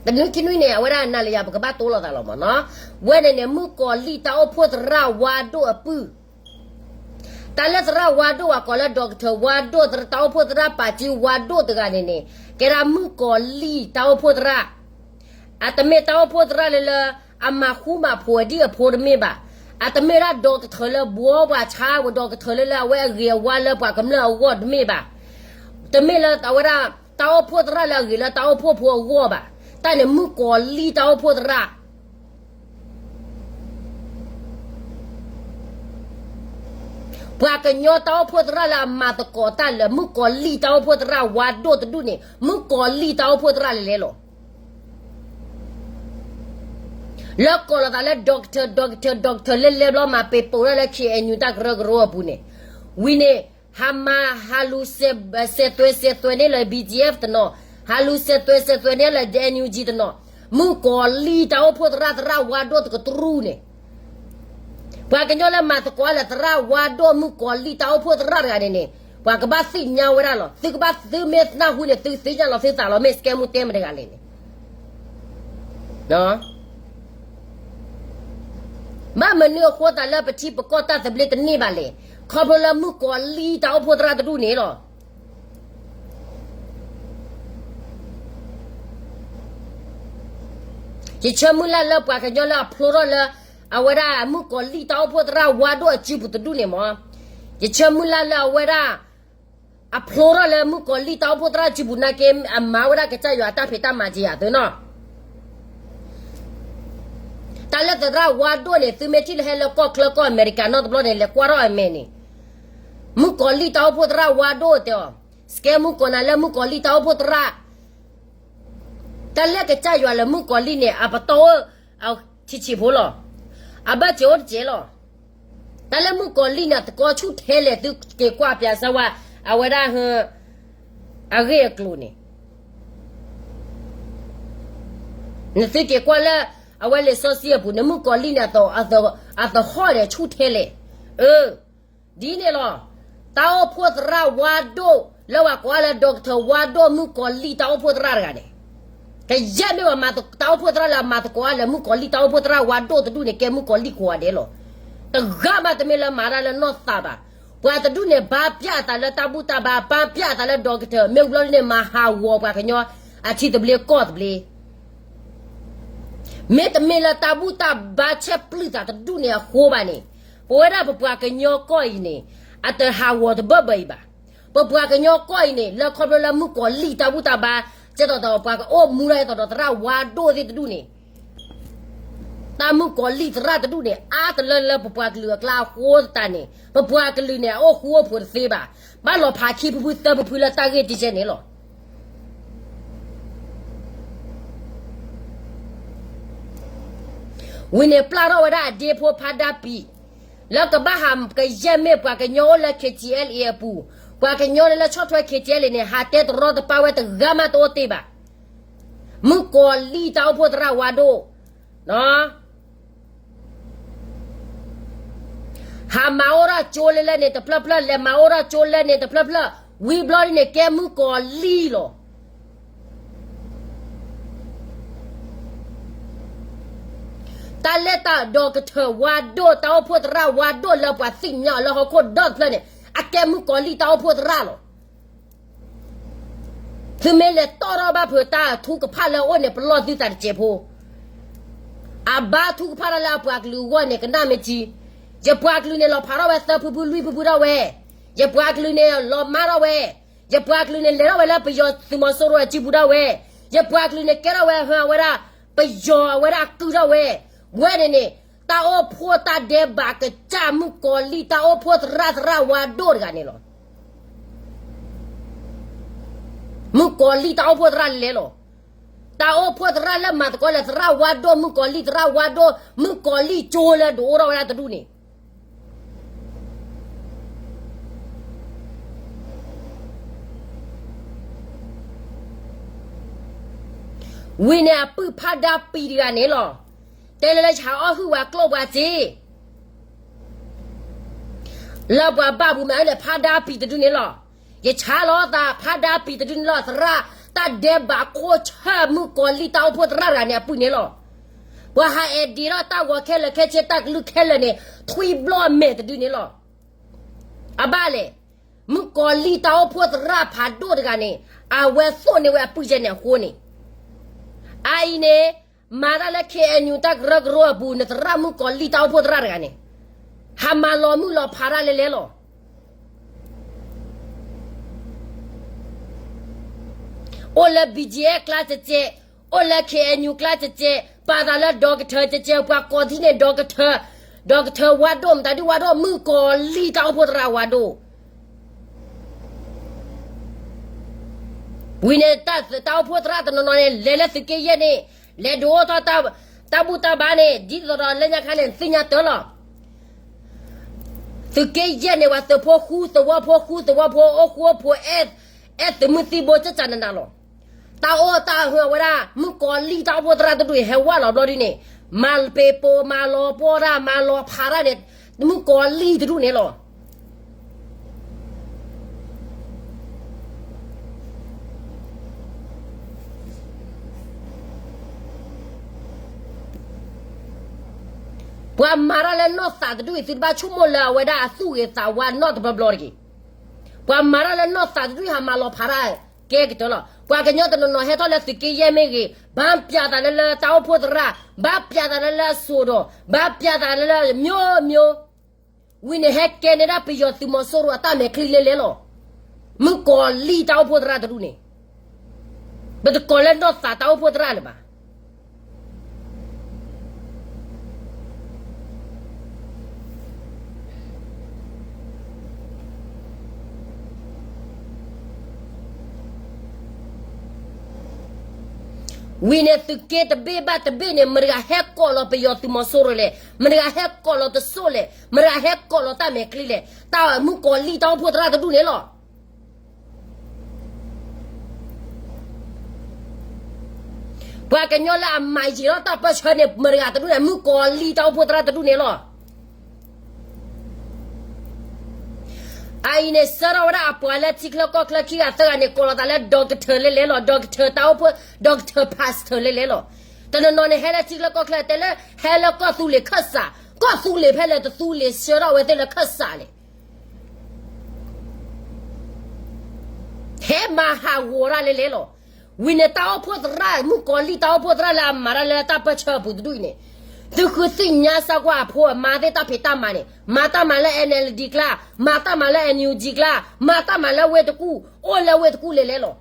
တနွံခံနွံန့ၣ် အဝဲဒၣ်နၤလၢယၤ ပကဘၣ်တိလိာ်သးလီၤမးနီၤ. ဝဲန့ၣ်န့ၣ် မုၣ်ကီၤလံၢ်တၢ်အိၣ်ဖှိၣ်သရၣ်ဝါဒိၣ်အပုၢ်, တၢ်လၢသရၣ်ဝါဒိၣ်ဝဲကိးလၢ doctor ဝါဒိၣ် တၢ်အိၣ်ဖှိၣ်သရၣ်ပာ်စုဝါဒိၣ်တဂၤန့ၣ်န့ၣ် ကဲဒၣ်မုၣ်ကီၤလံၢ်တၢ်အိၣ်ဖှိၣ်သရၣ်, အတမ့ၢ်တၢ်အိၣ်ဖှိၣ်သရၣ်လၢလၢ အမၤဃူမၤဖိးအဒံၣ်အဖိတမ့ၢ်ဘၣ်, အတမ့ၢ်ဒၣ် doctor လၢဘှီပှၤဆါဝဲ doctor လၢလၢအဝဲအဂ့ၤအဝါလၢပှၤကမျၢၢ်အဂီၢ်တမ့ၢ်ဘၣ်, တမ့ၢ်လၢအဝဲဒၣ် တၢ်အိၣ်ဖှိၣ်သရၣ်လၢအဂ့ၤလၢတၢ်အိၣ်ဖှိၣ်ဖိအဂီၢ်ဘၣ်. တၢ်န့ၣ်မုၣ်ကီၤလံၢ်တၢ်အိၣ်ဖှိၣ်သရၣ် ပှၤကညီတၢ်အိၣ်ဖှိၣ်သရၣ်လၢအမၤသကိးတၢ်လၢ မုၣ်ကီၤလံၢ်တၢ်အိၣ်ဖှိၣ်သရၣ်ဝါဒိၣ်တဒူၣ်န့ၣ် မုၣ်ကီၤလံၢ်တၢ်အိၣ်ဖှိၣ်သရၣ်လဲၤလဲၤလီၤ. လၢကိးလိာ်သးလၢ doctor doctor doctor လဲၤလဲၤဘျီ မၤပ့ၤပိာ်ဒၣ်လၢ K N U တၢ်ကရၢကရိအပူၤန့ၣ်, ဝံၤန့ၣ် ဟးမၤ ဟးလူၤစဲးသွဲးစဲးသွဲးန့ၢ်လၢ B G F တနီၤ, ဟးလူၤစဲးသွဲးစဲးသွဲးန့ၢ်လၢ N U G တနီၤ, မုၣ်ကီၤလံၢ်တၢ်အိၣ်ဖှိၣ်သရၣ် သရၣ်ဝါဒိၣ်တကတြူၢ်န့ၣ် ပှၤကညီလၢမၤသကိးလၢသရၣ်ဝါဒိၣ်မုၣ်ကီၤလံၢ်တၢ်အိၣ်ဖှိၣ်သရၣ်တဂၤန့ၣ်န့ၣ် ပှၤကဘၣ်သ့ၣ်ညါဝဲဒၣ်လီၤ. သုကဘၣ်သုမ့ၢ်နၢ်ဟူန့ၣ် သုသ့ၣ်ညါလီၤသုသးလီၤ မ့ၢ် scammer တဲမတဂၤလဲၣ်န့ၣ် ဘၣ်မနုၤအဃိသးလၢပထံပကီၢ်တၢ်သဘျ့တန့ၢ်ဘၣ်လဲၣ်, ခီဖျိလၢမုၣ်ကီၤလံၢ်တၢ်အိၣ်ဖှိၣ်သရၣ်တဒူၣ်န့ၣ်လီၤ. ယဆၢမုၢ်လၢ်လၢပှၤကညီလၢအဖျိထီၣ်လၢ အဝဲဒၣ်မုၣ်ကီၤလံၢ်တၢ်အိၣ်ဖှိၣ်သရၣ်ဝါဒိၣ်အစုပူၤတဒူၣ်န့ၣ်မး, ယဆၢမုၢ်လၢ်လၢအဝဲဒၣ် အဖျိထီၣ်လၢမုၣ်ကီၤလံၢ်တၢ်အိၣ်ဖှိၣ်သရၣ်စုပူၤနာ်က့ အမၤဝဲဒၣ်ကစၢ်ယွၤအတၢ်ဖံးတၢ်မၤက့ၤယၤသ့နီၤ တၢ်လၢသရၣ်ဝါဒိၣ်န့ၣ် သုမ့ၢ်ထံၣ်လၢဟဲလၢကီၢ်ချၢကီၢ်အမဲရကၤနီတဘျီန့ၣ် လဲၤကွၢ်ထီၣ်အမဲာ်န့ၣ်, မုၣ်ကီၤလံၢ်တၢ်အိၣ်ဖှိၣ်သရၣ်ဝါဒိၣ်တဲအီၤ, စကဲမုၣ်ကီၤနၤလၢမုၣ်ကီၤလံၢ်တၢ်အိၣ်ဖှိၣ်သရၣ် တၢ်လၢကစၢ်ယွၤလၢမုၣ်ကီၤလံၢ်န့ၣ် အပတီၢ်အိၣ်ဆံးဆံးဖိလီၤ. အဘၢၣ်စၢၤအိၣ်တစဲးလီၤ. တၢ်လၢမုၣ်ကီၤလံၢ်န့ၣ် အသကိးဆူၣ်ထဲလဲၣ် သုက့ၤကွၢ်ပၠးစၢၤဝဲ အဝဲဒၣ် အဂ့ၢ်အကျိၤန့ၣ် နသုက့ၤကွၢ်လၢ အဝဲလံာ်စီဆှံအပူၤန့ၣ် မုၣ်ကီၤလံၢ်န့ၣ် အသဟီၣ်ဒီးဆူၣ်ထဲလဲၣ်. အၢ ဒ်န့ၣ်လီၤ. တၢ်အိၣ်ဖှိၣ်သရၣ်ဝါဒိၣ် လၢပှၤကိးအီၤလၢ doctor ဝါဒိၣ်မုၣ်ကီၤလံၢ်တၢ်အိၣ်ဖှိၣ်သရၣ်တဂၤန့ၣ်, ကယဲၢ်မ့ၢ်ပှၤမၤတၢ်အိၣ်ဖှိၣ်သရၣ်လၢအမၤသကိးအီၤလၢမုၣ်ကီၤလံၢ်တၢ်အိၣ်ဖှိၣ်သရၣ်ဝါဒိၣ်တဒူၣ်န့ၣ် ကဲမုၣ်ကီၤလံၢ်ကိးဂၤဒဲးလီၤ. တဂၤမးတမ့ၢ်လၢမၤတၢ်လၢနီၢ်သးဘၣ်. ပှၤတဒူၣ်န့ၣ် ဘါပၠးအသးလၢတၢ်ဘူၣ်တၢ်ဘါ, ဘါပၠးအသးလၢ doctor, မ့ၢ်ဝံၤဘျီဒ်န့ၣ် မၤဟးဂီၤပှၤကညီအထံသဘျ့ကီၢ်သဘျ့ မ့တမ့ၢ်လၢတၢ်ဘူၣ်တၢ်ဘါဆဲးပျုၢ်သးတဒူၣ်န့ၣ်အဃိဘၣ်န့ၣ်, ပဝဲဒၣ်ပပှၤကညီကီၢ်အံၤန့ၣ် အတဟးဂီၤတဘၢဘၢအံၤဘၣ်. ပပှၤကညီကီၢ်အံၤန့ၣ် လၢခီဖျိလၢမုၣ်ကီၤလံၢ်တၢ်ဘူၣ်တၢ်ဘါ, ကဲသိးဒီးပှၤကအိၣ်မူဒၣ်ကဲသိးဒီးသရၣ်ဝါဒိၣ်သ့ၣ်တဒူၣ်န့ၣ် တၢ်မုၣ်ကီၤလံၢ်သရၣ်တဒူၣ်န့ၣ် အါတလၢလၢပပှၤကလုာ်အကျါအဃိသတးန့ၣ် ပပှၤကလုာ်န့ၣ် အအိၣ်ဃူအိၣ်ဖိးတသ့ဘၣ်. ဘၣ်လီၤဖးခံဖုဖုသၢဖုဖုလၢတၢ်ဂ့ၢ်တကဲန့ၣ်လီၤ. ဝံၤန့ၣ်ပျၢ်ထီၣ်ဝဲဒၣ်အဒ့ဖိဖါဒါပံၤ လၢကဘၣ်ဟးကယဲၢ်မ့ၢ်ပှၤကညီအိၣ်လၢ K T L A အပူၤ, ပှၤကညီလၢလၢဆီၣ်ထွဲ K T L A န့ၣ် ဟးတဲတရီတပါဝဲတဂၤမးတအိၣ်တ့ၢ်ဘၣ်. မုၣ်ကီၤလံၢ်တၢ်အိၣ်ဖှိၣ်သရၣ်ဝါဒိၣ် ဟးမၤအိၣ်ထီၣ်ကၠိလၢလၢန့ၣ်တဖျၢၣ်ဖျၢၣ်, လဲၤမၤအိၣ်ထီၣ်ကၠိလၢန့ၣ်တဖျၢၣ်ဖျၢၣ်, ဝံၤဘျီဒ်န့ၣ် ကဲမုၣ်ကီၤလံၢ်လီၤ. တၢ်လၢတၢ် doctor ဝါဒိၣ် တၢ်အိၣ်ဖှိၣ်သရၣ်ဝါဒိၣ်လၢပှၤသ့ၣ်ညါအီၤလၢဟီၣ်ခိၣ်ဒီတဖျၢၣ်န့ၣ် အကဲမုၣ်ကီၤလံၢ်တၢ်အိၣ်ဖှိၣ်သရၣ်လီၤ. သုမ့ၢ်လဲၤတီၣ်ထီၣ်ဘၣ်ဖုးတၢ်ထူကဖၣ်လၢအအိၣ်န့ၣ် ပလီၢ်သုသးတစဲးဖိ, အဘါထူကဖၣ်တၢ်လၢအပှၤကလုာ်အဂီၢ်န့ၣ် ကနၣ်မ့ၢ်ထံ, ယပှၤကလုာ်န့ၣ် လီၤဖးထီၣ်ဝဲသၢဖုဖုလွံၢ်ဖုဖုဒၣ်ဝဲ, ယပှၤကလုာ်န့ၣ် လီၤမါထီၣ်ဝဲ, ယပှၤကလုာ်န့ၣ် လဲၤထီၣ်ဝဲလၢပယီၤသုးမီၤစိရိၤအစုပူၤဒၣ်ဝဲ, ယပှၤကလုာ်န့ၣ် ကဲထီၣ်ဝဲဟၢအဝဲဒၣ် ပယီၤအဝဲဒၣ်ကုၢ်ထီၣ်ဝဲ, ဝဲန့ၣ်န့ၣ် တၢ်အိၣ်ဖှိၣ်တၢ်ဒဲးဘးကစၢ်မုၣ်ကီၤလံၢ်တၢ်အိၣ်ဖှိၣ်သရၣ်သရၣ်ဝါဒိၣ်တဂၤန့ၣ်လီၤ. မုၣ်ကီၤလံၢ်တၢ်အိၣ်ဖှိၣ်သရၣ်လဲၤလဲၤလီၤ. တၢ်အိၣ်ဖှိၣ်သရၣ်လၢမၤသကိးလဲၣ် သရၣ်ဝါဒိၣ် မုၣ်ကီၤလံၢ် သရၣ်ဝါဒိၣ် မုၣ်ကီၤလံၢ်ကၠိလၢဒုးအိၣ်ထီၣ်ဝဲဒၣ်တဒူၣ်န့ၣ် ဝံၤန့ၣ်အပုၢ်ဖးဒါပံၤတဂၤန့ၣ်လီၤ. တဲလၢလၢဆၣ်အီၣ်ဟုၣ်ဝဲကျိၣ်ပှၤစ့ လၢပှၤဘၣ်ပူၤမးန့ၣ် ဖးဒါပံၤတဒူၣ်န့ၣ်လီၤ. ယဆါလီၤသးဖးဒါပံၤတဒူၣ်န့ၣ်လီၤ. သရၣ်တၢ်ဒဲးဘးခိၣ်ဆၢမုၣ်ကီၤလံၢ်တၢ်အိၣ်ဖှိၣ်သရၣ်တဂၤန့ၣ် အပုၢ်န့ၣ်လီၤ. ပှၤဟးအဲၣ်ဒိးထီၣ်တၢ်ဂီၤခဲလၢာ်ခဲဆ့တၢ်ကလုၢ်ခဲလၢာ်န့ၣ် ထွံၣ်ဘျီၣ်မဲာ်တဒူၣ်န့ၣ်လီၤ. အဘၣ်လဲၣ်, မုၣ်ကီၤလံၢ်တၢ်အိၣ်ဖှိၣ်သရၣ်ဖးဒိၣ်တဂၤန့ၣ် အဝဲသိၣ်န့ၢ်ဝဲအပုၢ်ယဲန့ၣ်အဃိန့ၣ်, အအံၤန့ၣ် မၤတၢ်လၢ KNU တၢ်ကရၢကရိအပူၤ နသရၣ်မုၣ်ကီၤလံၢ်တၢ်အိၣ်ဖှိၣ်သရၣ်တဂၤန့ၣ် ဟးမၤလီၤမုၢ်လီၤဖးတၢ်လဲၤလဲၤလီၤ. အိၣ်လၢ BGF ကျါကဲကဲ, အိၣ်လၢ KNU ကျါကဲကဲ, ပာ်သးလၢ doctor ကဲကဲ, ပှၤကိးထံၣ်န့ၣ် doctor, doctor ဝါဒိၣ် မတၤဒုၣ်ဝါဒိၣ် မုၣ်ကီၤလံၢ်တၢ်အိၣ်ဖှိၣ်သရၣ်ဝါဒိၣ် ဝံၤန့ၣ် တၢ်အိၣ်ဖှိၣ်သရၣ်တနီၤနီၤန့ၣ် လဲၤလၢသုးက့ယဲၢ်န့ၣ် လဲၤဒုးအိၣ်ထီၣ် တၢ်ဘူၣ်တၢ်ဘါန့ၣ် ဒ်သိးဒီးလၢညါခါန့ၣ် သ့ၣ်ညါတၢ်လီၤ. သုးက့ယဲၢ်န့ၣ် ပှၤသုးဖိဃူသဝီဖိ ဃူသဝီဖိ အိၣ်ဃူအိၣ်ဖိး အဲၣ်သုးမုၢ်သံၣ်ဘိကၠၢ်ကၠၢ်နးနးလီၤ. တၢ်အိၣ်တၢ်အဟၢအဝဲဒၣ် မုၣ်ကီၤလံၢ်တၢ်အိၣ်ဖှိၣ်သရၣ်တဒူၣ်အံၤ ဟဲဝဲလီၤဘျီဒ်န့ၣ် မၤပ့ၤပိာ် မၤလီၤပှီၢ်တၢ် မၤလီၤဖးတၢ်န့ၣ် မုၣ်ကီၤလံၢ်တဒူၣ်န့ၣ်လီၤ. ပှၤမၤတၢ်လၢနီၢ်သးတဒူၣ်အံၤ သုတဘၣ်ဆိကမိၣ်လၢအဝဲဒၣ်အသူၣ်ဂ့ၤသးဝါနီတဘျီဘျီတဂ့ၤ. ပှၤမၤတၢ်လၢနီၢ်သးတဒူၣ်အံၤ ဟးမၤလီၤဖးတၢ်ကဲကတၢၢ်လီၤ. ပှၤကညီတနီၤနီၤဟဲထီၣ်လၢသုးက့ယဲၢ်မ့ၢ်ဂ့ၤ ဘၣ်ပျးသးလၢလၢတၢ်အိၣ်ဖှိၣ်သရၣ်, ဘၣ်ပျးသးလၢလၢအစိၤဒီး, ဘၣ်ပျးသးလၢလၢမျိုးမျိုး ဝံၤန့ၣ်ဟဲကဲန့ၢ်ဒၣ်ပယီၤသုးမီၤစိရိၤအတၢ်မဲာ်ချံလဲလဲလီၤ. မုၣ်ကီၤလံၢ်တၢ်အိၣ်ဖှိၣ်သရၣ်တဒူၣ်န့ၣ် ပတကိးလၢနီၢ်သးတၢ်အိၣ်ဖှိၣ်သရၣ်လၢၤဘၣ်. ဝံၤန့ၣ်သုးက့တဘ့ၣ်ဘၣ်တဘ့ၣ်န့ၣ် မတၤတဂၤဟဲကိးလီၤပယီၤသုးမီၤစိရိၤလဲၣ်, မတၤတဂၤဟဲကိးလီၤတစိၢ်လဲၣ်, မတၤတဂၤဟဲကိးလီၤတၢ်မဲာ်ချံလဲၣ်, တၢ်မုၣ်ကီၤလံၢ်တၢ်အိၣ်ဖှိၣ်သရၣ်တဒူၣ်န့ၣ်လီၤ. ပှၤကညီလၢအမၤယံာ်ထီၣ်တၢ်ပၢၢ်ဆၢန့ၣ် မတၤတဂၤတဒူၣ်န့ၣ် မုၣ်ကီၤလံၢ်တၢ်အိၣ်ဖှိၣ်သရၣ်တဒူၣ်န့ၣ်လီၤ. အအံၤန့ၣ် ဆှၢထီၣ်ဝဲဒၣ်အပှၤလၢထံချၢကီၢ်ချၢခံဂၤသၢဂၤန့ၣ် ကိးလီၤသးလၢ doctor လဲလဲလီၤ, doctor တၢ်အိၣ်ဖှိၣ် doctor pastor လဲလဲလီၤ. တနီၤနီၤန့ၣ် ဟဲလၢထံချၢကီၢ်ချၢတဲလၢ ဟဲလၢကီၢ်သူလ့ၤခၢၣ်စး, ကီၢ်သူလ့ၤဖဲလဲၣ်တသူလ့ၤဆှၢထီၣ်ဝဲသ့ၣ်လၢခၢၣ်စးလဲၣ် ဟဲမၤဟးဂီၤတၢ်လဲလဲလီၤ. ဝံၤန့ၣ်တၢ်အိၣ်ဖှိၣ်သရၣ် မုၣ်ကီၤလံၢ်တၢ်အိၣ်ဖှိၣ်သရၣ်လၢအမၤတၢ်လၢ တၢ်ပၢၢ်ဆၢအပူၤတဒူၣ်အံၤန့ၣ် သုဃုသ့ၣ်ညါစၢ်ကွၢ်အဖိအမါသ့ၣ်တၢ်ဖံးတၢ်မၤန့ၣ် မၤတၢ်မၤလၢ NLD ကျါ, မၤတၢ်မၤလၢ NUG ကျါ, မၤတၢ်မၤလၢဝ့ၢ်တကူၣ်, အိၣ်လၢဝ့ၢ်တကူၣ်လဲလဲလီၤ.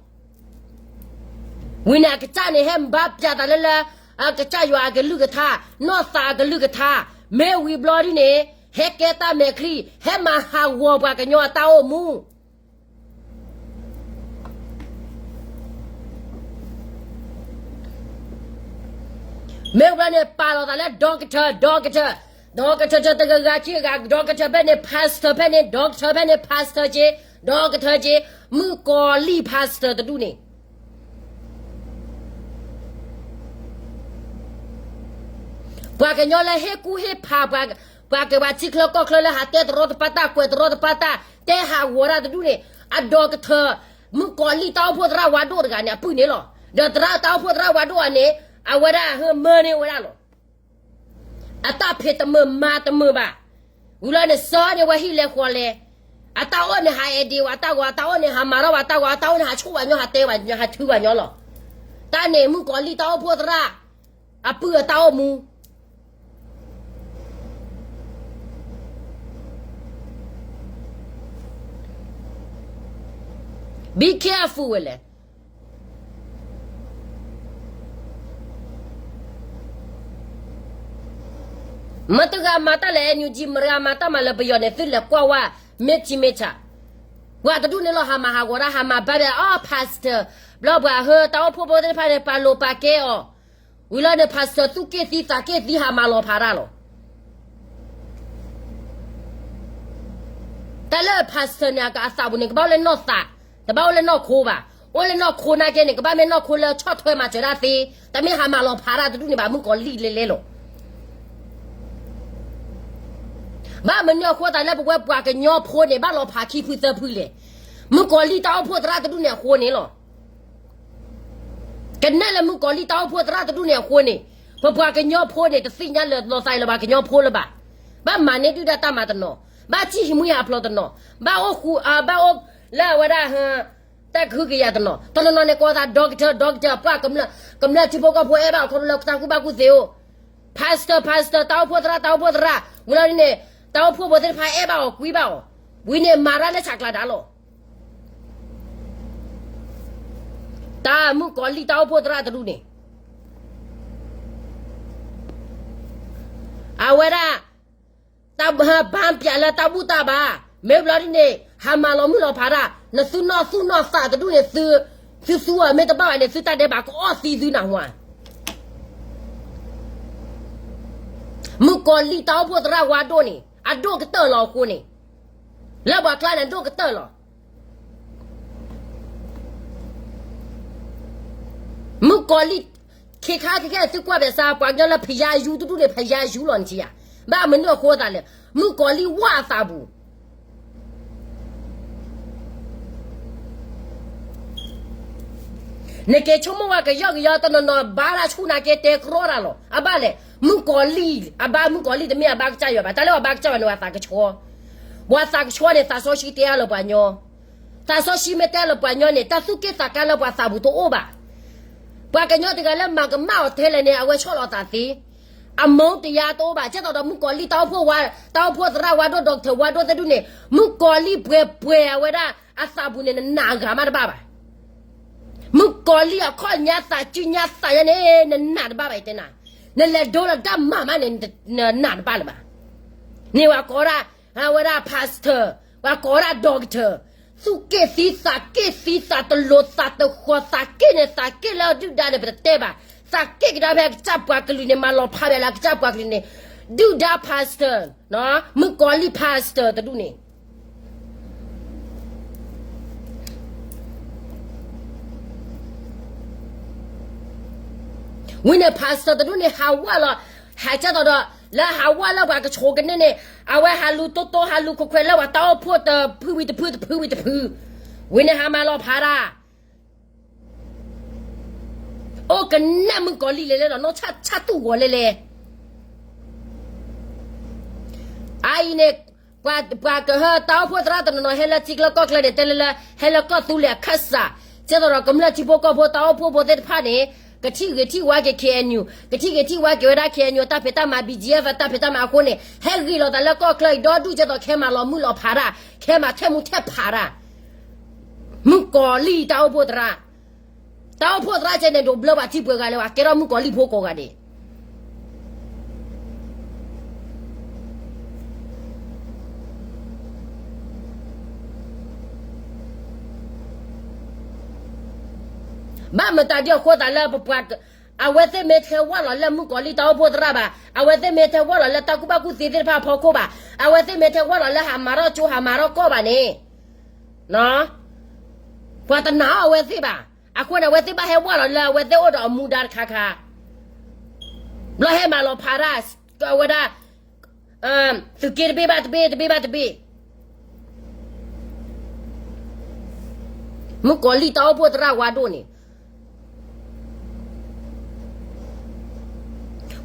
ဝံၤန့ၣ်အကစၢ်န့ၣ် ဟဲဘါပၠးသးလၢလၢ အကစၢ်ယွၤအကလုၢ်ကထါ, နီၢ်သးအကလုၢ်ကထါ, မ့ၢ်ဝံၤဘျီဒ်န့ၣ် ဟဲကဲတၢ်မဲာ်ချံ, ဟဲမၤဟးဂီၤပှၤကညီအတၢ်အိၣ်မူ မ့ၢ်ဝံၤဘျီန့ၣ် ပာ်လီၤသးလၢ doctor, doctor, doctor တဂၤဂၤခံဂၤ, doctor ဖဲန့ၣ် pastor ဖဲန့ၣ်, doctor ဖဲန့ၣ် pastor က့, doctor က့, မုၣ်ကီၤလံၢ် pastor တဒူၣ်န့ၣ် ပှၤကညီလၢဟ့ၣ်ကူၣ်ဟ့ၣ်ဖး ပှၤက့ၤပှၤထံချၢကီၢ်ချၢလၢဟးတဲတရီတပါတၢ် ကွဲးတရီတပါတၢ် တဲဟးဂီၤတၢ်တဒူၣ်န့ၣ် အ doctor မုၣ်ကီၤလံၢ်တၢ်အိၣ်ဖှိၣ်သရၣ်ဝါဒိၣ်တဂၤန့ၣ် အပုၢ်န့ၣ်လီၤ. ဒီးသရၣ်တၢ်အိၣ်ဖှိၣ်သရၣ်ဝါဒိၣ်အန့ၣ် အဝဲဒၣ်ဟၢမၢန့ၢ်ဝဲဒၣ်လီၤ. အတၢ်ဖံးတမုာ်မၤတမုာ်ဘၣ်. ဝံၤလီၤန့ၣ် စၢန့ၢ်ဝဲဟံၣ်လဲၤဃီလဲၤ, အတၢ်အိၣ်န့ၣ် ဟးအဲၣ်ဒိးဝဲတၢ်ဂီၤ, အတၢ်အိၣ်န့ၣ် ဟးမၤထီၣ်ဝဲတၢ်ဂီၤ, အတၢ်အိၣ်န့ၣ် ဟးဆိၣ်ဝဲညီ, ဟးတဲဝဲညီ, ဟးထုဝဲညီလီၤ. တၢ်န့ၣ် မုၣ်ကီၤလံၢ်တၢ်အိၣ်ဖှိၣ်သရၣ် အပုၢ်အတၢ်အိၣ်မူ Be careful ဝဲလဲၣ်. မတဂၤမၤတၢ်လၢ NUG, မတဂၤမၤတၢ်မၤလၢပယီၤန့ၣ် သုလဲၤကွၢ်ဝဲ မ့ၢ်ထံမ့ၢ်ဆး, ပှၤတဒူၣ်န့ၣ်လီၤ ဟးမၤဟးဂီၤတၢ်, ဟးမၤဘၣ်ဘၣ်အီၤ pastor, ဘျီပှၤဟၢ တၢ်အိၣ်ဖှိၣ်ဖိသ့ၣ်တဖၣ်န့ၣ် ပာ်လိၤပာ်ကဲအီၤ, ဝံၤလီၤန့ၣ် pastor သူၣ်က့ၣ်သံသးက့ၣ်သံ ဟးမၤလီၤဖးတၢ်လီၤ. တၢ်လၢ pastor န့ၣ် အသးပူၤန့ၣ် ကဘၣ်အိၣ်လၢနီၢ်သး, တဘၣ်အိၣ်လၢနီၢ်ခိဘၣ်. အိၣ်လၢနီၢ်ခိနာ်က့န့ၣ် ကဘၣ်မ့ၢ်နီၢ်ခိလၢဆီၣ်ထွဲမၤစၢၤတၢ်သ့, တမ့ၢ်ဟးမၤလီၤဖးတၢ်တဒူၣ်န့ၣ်ဘၣ် မုၣ်ကီၤလံၢ်လဲလဲလီၤ. ဘၣ်မနုၤအဃိသးလၢပဝဲပှၤကညီဖိန့ၣ် ဘၣ်လီၤဖးခံဖုသၢဖုလဲၣ်. မုၣ်ကီၤလံၢ်တၢ်အိၣ်ဖှိၣ်သရၣ်တဒူၣ်န့ၣ်အဃိန့ၣ်လီၤ. ကနဲၣ်လၢမုၣ်ကီၤလံၢ်တၢ်အိၣ်ဖှိၣ်သရၣ်တဒူၣ်န့ၣ်အဃိန့ၣ်, ပပှၤကညီဖိန့ၣ် တသ့ၣ်ညါလၢလီၤသးအံၤလၢပှၤကညီဖိလၢၤဘၣ်. ဘၣ်မၤန့ၢ်ဒုၣ်ဒါတၢ်မၤတနီၤ, ဘၣ်စံၣ်ဟံးမူဟးဖျိးတနီၤ, ဘၣ်အိၣ်ဃူ, ဘၣ်အိၣ်လၢအဝဲဒၣ် တၢ်ကဟုကယာ်တနီၤ, တနီၤနီၤန့ၣ်ကိးသး doctor, doctor ပှၤ, ကမျၢၢ်ထံဖိကီၢ်ဖိအဲၣ်ဘၣ်အီၤခီဖျိလၢတၢ်ကူၣ်ဘၣ်ကူၣ်သ့အိၣ်, pastor, pastor တၢ်အိၣ်ဖှိၣ်သရၣ်, တၢ်အိၣ်ဖှိၣ်သရၣ်, ဝံၤလီၤန့ၣ် တၢ်အိၣ်ဖှိၣ်ဖိသ့ၣ်တဖၣ်အဲၣ်ဘၣ်အီၤကွံဘၣ်အီၤ, ဝံၤန့ၣ်မၤတၢ်လၢဆးကျးဒၣ်လီၤ. တၢ်မုၣ်ကီၤလံၢ်တၢ်အိၣ်ဖှိၣ်သရၣ်တဒူၣ်န့ၣ် အဝဲဒၣ် တၢ်ဘၣ်ပျးလၢတၢ်ဘူၣ်တၢ်ဘါ, မ့ၢ်ဘျီဒ်န့ၣ် ဟးမၤလီၤမုၢ်လီၤဖးတၢ်, နသုနီၢ်သူၣ်နီၢ်သးတဒူၣ်န့ၣ် သုသူအီၤမ့ၢ်တဘၣ်ဘၣ်န့ၣ် သုတၢ်ဒဲးဘးကအီၣ်သံသုနၢ်ဟူဧါ. မုၣ်ကီၤလံၢ်တၢ်အိၣ်ဖှိၣ်သရၣ်ဝါဒိၣ်န့ၣ် အဒိၣ်ကတၢၢ်လီၤအဃိန့ၣ်, လၢပှၤကျါန့ၣ် အဒိၣ်ကတၢၢ်လီၤ. မုၣ်ကီၤလံၢ်, ခဲခါခဲခဲန့ၣ် သုကွၢ်ဘၣ်ဆၣ် ပှၤကညီလၢ ဖယါယူတဒူၣ်န့ၣ် ဖယါယူလီၤန့ၣ်ဧါ. ဘၣ်မနုၤအဃိသးလဲၣ်, မုၣ်ကီၤလံၢ်ဝၣ်အသးပူၤ နက့ၤဆိကမိၣ်ဝဲကယီကယီ တနီၤနီၤဘါတၢ်ဆူၣ်နာ်က့ တဲကြီတၢ်လီၤ. အဘၣ်လဲၣ်, မုၣ်ကီၤလံၢ်, အဘါမုၣ်ကီၤလံၢ်တမ့ၢ်အဘါကစၢ်ယွၤဘၣ်. တၢ်လၢပှၤဘါကစၢ်ယွၤန့ၣ် ပှၤသးကဆှီ, ပှၤသးကဆှီန့ၣ် သးစီဆှံတဲအါလၢပှၤကညီ, သးစီဆှံမ့ၢ်တဲအါလၢပှၤကညီန့ၣ် တၢ်သူၣ်က့ၣ်သးကါလၢပှၤသးပူၤတအိၣ်ဘၣ်. ပှၤကညီတဂၤလၢမၤကမၣ်အီၤထဲလဲၣ်န့ၣ် အဝဲဆီၣ်လီၤသးသ့, အမုန်းတရားတအိၣ်ဘၣ်. ကဲသိးဒီးမုၣ်ကီၤလံၢ်တၢ်အိၣ်ဖှိၣ်ဝါ, တၢ်အိၣ်ဖှိၣ်သရၣ်ဝါဒိၣ် doctor ဝါဒိၣ်သ့ၣ်တဒူၣ်န့ၣ်, မုၣ်ကီၤလံၢ်ပှဲၤပှဲၤအဝဲဒၣ်အသးပူၤန့ၣ် နနာ်ဂၤမးတဘၣ်ဘၣ်. မုၣ်ကီၤလံၢ်အခီၣ်ညါသးစုညါသးညါန့ၣ် နနာ်တဘၣ်ဘၣ် ယတဲနၤ, နလဲၤဒိလီၤတၢ်မၤမးန့ၣ် နနာ်တဘၣ်လၢၤဘၣ်. န့ၣ်ပှၤကိးဒၣ်, အဝဲဒၣ် pastor, ပှၤကိးဒၣ် doctor, သူၣ်က့ၣ်သံသးက့ၣ်သံသးတလိၤသးတဃီၤ သးက့ၣ်န့ၣ် သးက့ၣ်လၢဒုၣ်ဒါန့ၣ် ပတတဲဘၣ်. သးက့ၣ်ကဒါဖဲအကစၢ်ပှၤကလုာ်န့ၣ် မၤလီၤဖးဘၣ်လၢအကစၢ်ပှၤကလုာ်န့ၣ်, ဒုၣ်ဒါ pastor, မုၣ်ကီၤလံၢ် pastor တဒူၣ်န့ၣ် ဝံၤန့ၣ် pastor တဒူၣ်န့ၣ် ဟးဝၢ်လီၤ, ဟးကဲသိးဒီး လၢဟးဝၢ်လၢပှၤကဆိးကန့ၢ်န့ၣ်, အဝဲဟးလူၤတိတိ ဟးလူၤခွဲးခွဲးလၢပှၤတၢ်အိၣ်ဖှိၣ်တဖုဝံၤတဖု တဖုဝံၤတဖု, ဝံၤန့ၣ်ဟးမၤလီၤဖးတၢ်, အိၣ်ကနၣ်မုၣ်ကီၤလံၢ်လဲၤလဲၤဒီး နီၢ်ဆၣ်ဆၣ်တူၢ်ဂီၤလဲၤလဲၤ အအံၤန့ၣ်, ပှၤကဟၢတၢ်အိၣ်ဖှိၣ်သရၣ်တနီၤနီၤ ဟဲလၢထံချၢကီၢ်ချၢန့ၣ် တဲလၢလၢ ဟဲလၢကီၢ်သူလ့ၤအခၢၣ်စး, ကဲသိးဒီးကမျၢၢ်ထံဖိကီၢ်ဖိတၢ်အိၣ်ဖှိၣ်ဖိသ့ၣ်တဖၣ်န့ၣ်, ကထံၣ်ဂ့ၤထံၣ်ဝါက့ၤ KNU, ကထံၣ်ဂ့ၤထံၣ်ဝါက့ၤဝဲဒၣ် KNU တၢ်ဖံးတၢ်မၤ BGF တၢ်ဖံးတၢ်မၤအဃိန့ၣ် ဟဲဂ့ၤလီၤသးလၢကီၢ်ချၢအံၤ ဒီဒူၣ်ကဲသိး ခဲမၤလီၤမုၢ်လီၤဖးတၢ်, ခဲမၤထဲမူထဲဖးတၢ်, မုၣ်ကီၤလံၢ်တၢ်အိၣ်ဖှိၣ်သရၣ် တၢ်အိၣ်ဖှိၣ်သရၣ်ကဲန့ၣ် ဒိးဘျၢပှၤထံပှဲၤဂၤလၢၤဘၣ်, ကဲထီၣ်မုၣ်ကီၤလံၢ်ဖိကိးဂၤဒဲး. ဘၣ်မတၤဒ်အဃိသးလၢပပှၤ, အဝဲသ့ၣ်မ့ၢ်ထဲဝၢ်လီၤလၢမုၣ်ကီၤလံၢ်တၢ်အိၣ်ဖှိၣ်သရၣ်ဘၣ်, အဝဲသ့ၣ်မ့ၢ်ထဲဝၢ်လီၤလၢတၢ်ကူၣ်ဘၣ်ကူၣ်သ့သ့ၣ်တဖၣ်အဖီခိၣ်ဘၣ်, အဝဲသ့ၣ်မ့ၢ်ထဲဝၢ်လီၤလၢဟးမၤထီၣ်ကၠိဟးမၤထီၣ်ကီၢ်ဘၣ်န့ၣ်, ပှၤတနာ်အီၤအဝဲသ့ၣ်ဘၣ်. အဃိန့ၣ် အဝဲသ့ၣ်ဘၣ်ဟဲဝၢ်လီၤလၢအဝဲသ့ၣ်အိၣ်ဒီးအမူဒါတခါခါ, ဘျီဟဲမၤလီၤဖးတၢ်, အဝဲဒၣ် သုးက့တဘ့ၣ်ဘၣ်တဘ့ၣ် တဘ့ၣ်ဘၣ်တဘ့ၣ်, မုၣ်ကီၤလံၢ်တၢ်အိၣ်ဖှိၣ်သရၣ်ဝါဒိၣ်န့ၣ်,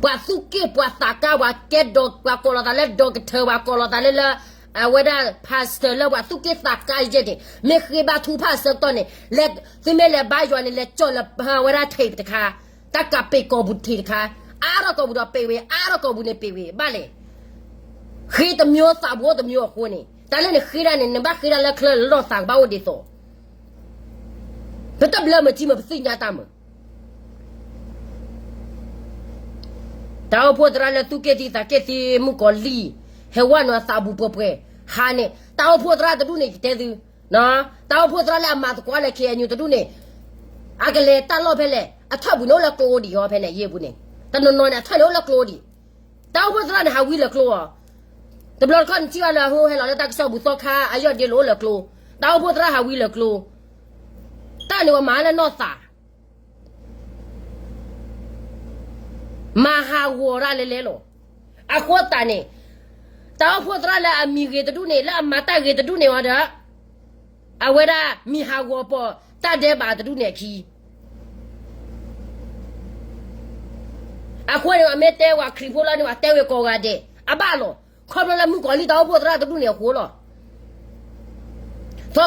ပှၤသူၣ်က့ၣ်ပှၤသးကါ ပှၤကဲဒီး ပှၤကိးလီၤသးလၢ doctor ပှၤကိးလီၤသးလၢလၢ အဝဲဒၣ် pastor လၢပှၤသူၣ်က့ၣ်သးကါယဲၢ်န့ၣ် မ့ၢ်ဃ့ဘါထုကဖၣ်အဆၢကတီၢ်န့ၣ် သုမ့ၢ်လဲၤဘါယွၤန့ၣ် လဲၤကၠီၣ်လၢအဝဲဒၣ် tape တခါ, တၢ်ကးပ့ၤကိာ်ပူၤ tape တခါ, အါထီၣ်ကိာ်ပူၤဒီးပ့ၤဝဲ, အါထီၣ်ကိာ်ပူၤန့ၣ်ပ့ၤဝဲ, ဘၣ်လဲၣ်. ဃ့တမျိုးသးဘူးတမျိုးအဃိန့ၣ် တၢ်လၢနဃ့ဒၣ်န့ၣ် နဘၣ်ဃ့ဒၣ်လၢချၢလၢနီၢ်သးကဘၣ်အိၣ်ဒ်သိး ပတဘျၢမုာ်ထံမုာ် ပသ့ၣ်ညါတၢ်မုာ်. တၢ်အိၣ်ဖှိၣ်သရၣ်လၢသူၣ်က့ၣ်သံသးက့ၣ်သံ မုၣ်ကီၤလံၢ် ဟဲဝဲနုာ်အသးပူၤပှဲၤပှဲၤ ဟါန့ၣ် တၢ်အိၣ်ဖှိၣ်သရၣ်တဒူၣ်န့ၣ် ယတဲသု, တၢ်အိၣ်ဖှိၣ်သရၣ်လၢအမၤသကိးလၢ ခ့ၣ်အဲၣ်ယူၣ် တဒူၣ်န့ၣ် အကလဲၤတၢ်လီၢ်ဖဲလဲၣ်, အထီၣ်ပူၤန့ၣ်အိၣ်လၢကျိဒံးအီၤဖဲန့ၣ် ယ့ၢ်ပူၤန့ၣ်, တနီၤနီၤန့ၣ် အထီၣ်န့ၣ်အိၣ်လၢကျိဒံး. တၢ်အိၣ်ဖှိၣ်သရၣ်န့ၣ် ဟးဝံလၢကျိအီၤ, တဘျီတခီၣ်နထံၣ်ဘၣ်လၢအဟဲလီၤလၢတၢ်ကစီၣ်ပူၤ သီခါအယီၢ်ဒ့လိာ်အိၣ်လၢကျိ, တၢ်အိၣ်ဖှိၣ်သရၣ်ဟးဝံလၢကျိ, တၢ်န့ၣ်ပှၤမၤလၢနီၢ်သး မၤဟးဂီၤတၢ်လဲၤလဲၤလီၤ. အဃိသတးန့ၣ် တၢ်အိၣ်ဖှိၣ်သရၣ်လၢအမံၤဂ့ၤတဒူၣ်န့ၣ် လၢအမၤတၢ်ဂ့ၤတဒူၣ်န့ၣ်ဝံၤဒီး အဝဲဒၣ်မံၤဟးဂီၤပိာ်တၢ်ဒဲးဘးတဒူၣ်န့ၣ်အခံ အဃိန့ၣ် ပှၤမ့ၢ်တဲဝဲခရံာ်ဖိလီၤန့ၣ် ပှၤတဲဝဲကိးဂၤဒဲး အဘၣ်လီၤ. ခီဖျိလၢမုၣ်ကီၤလံၢ်တၢ်အိၣ်ဖှိၣ်သရၣ်တဒူၣ်န့ၣ်အဃိလီ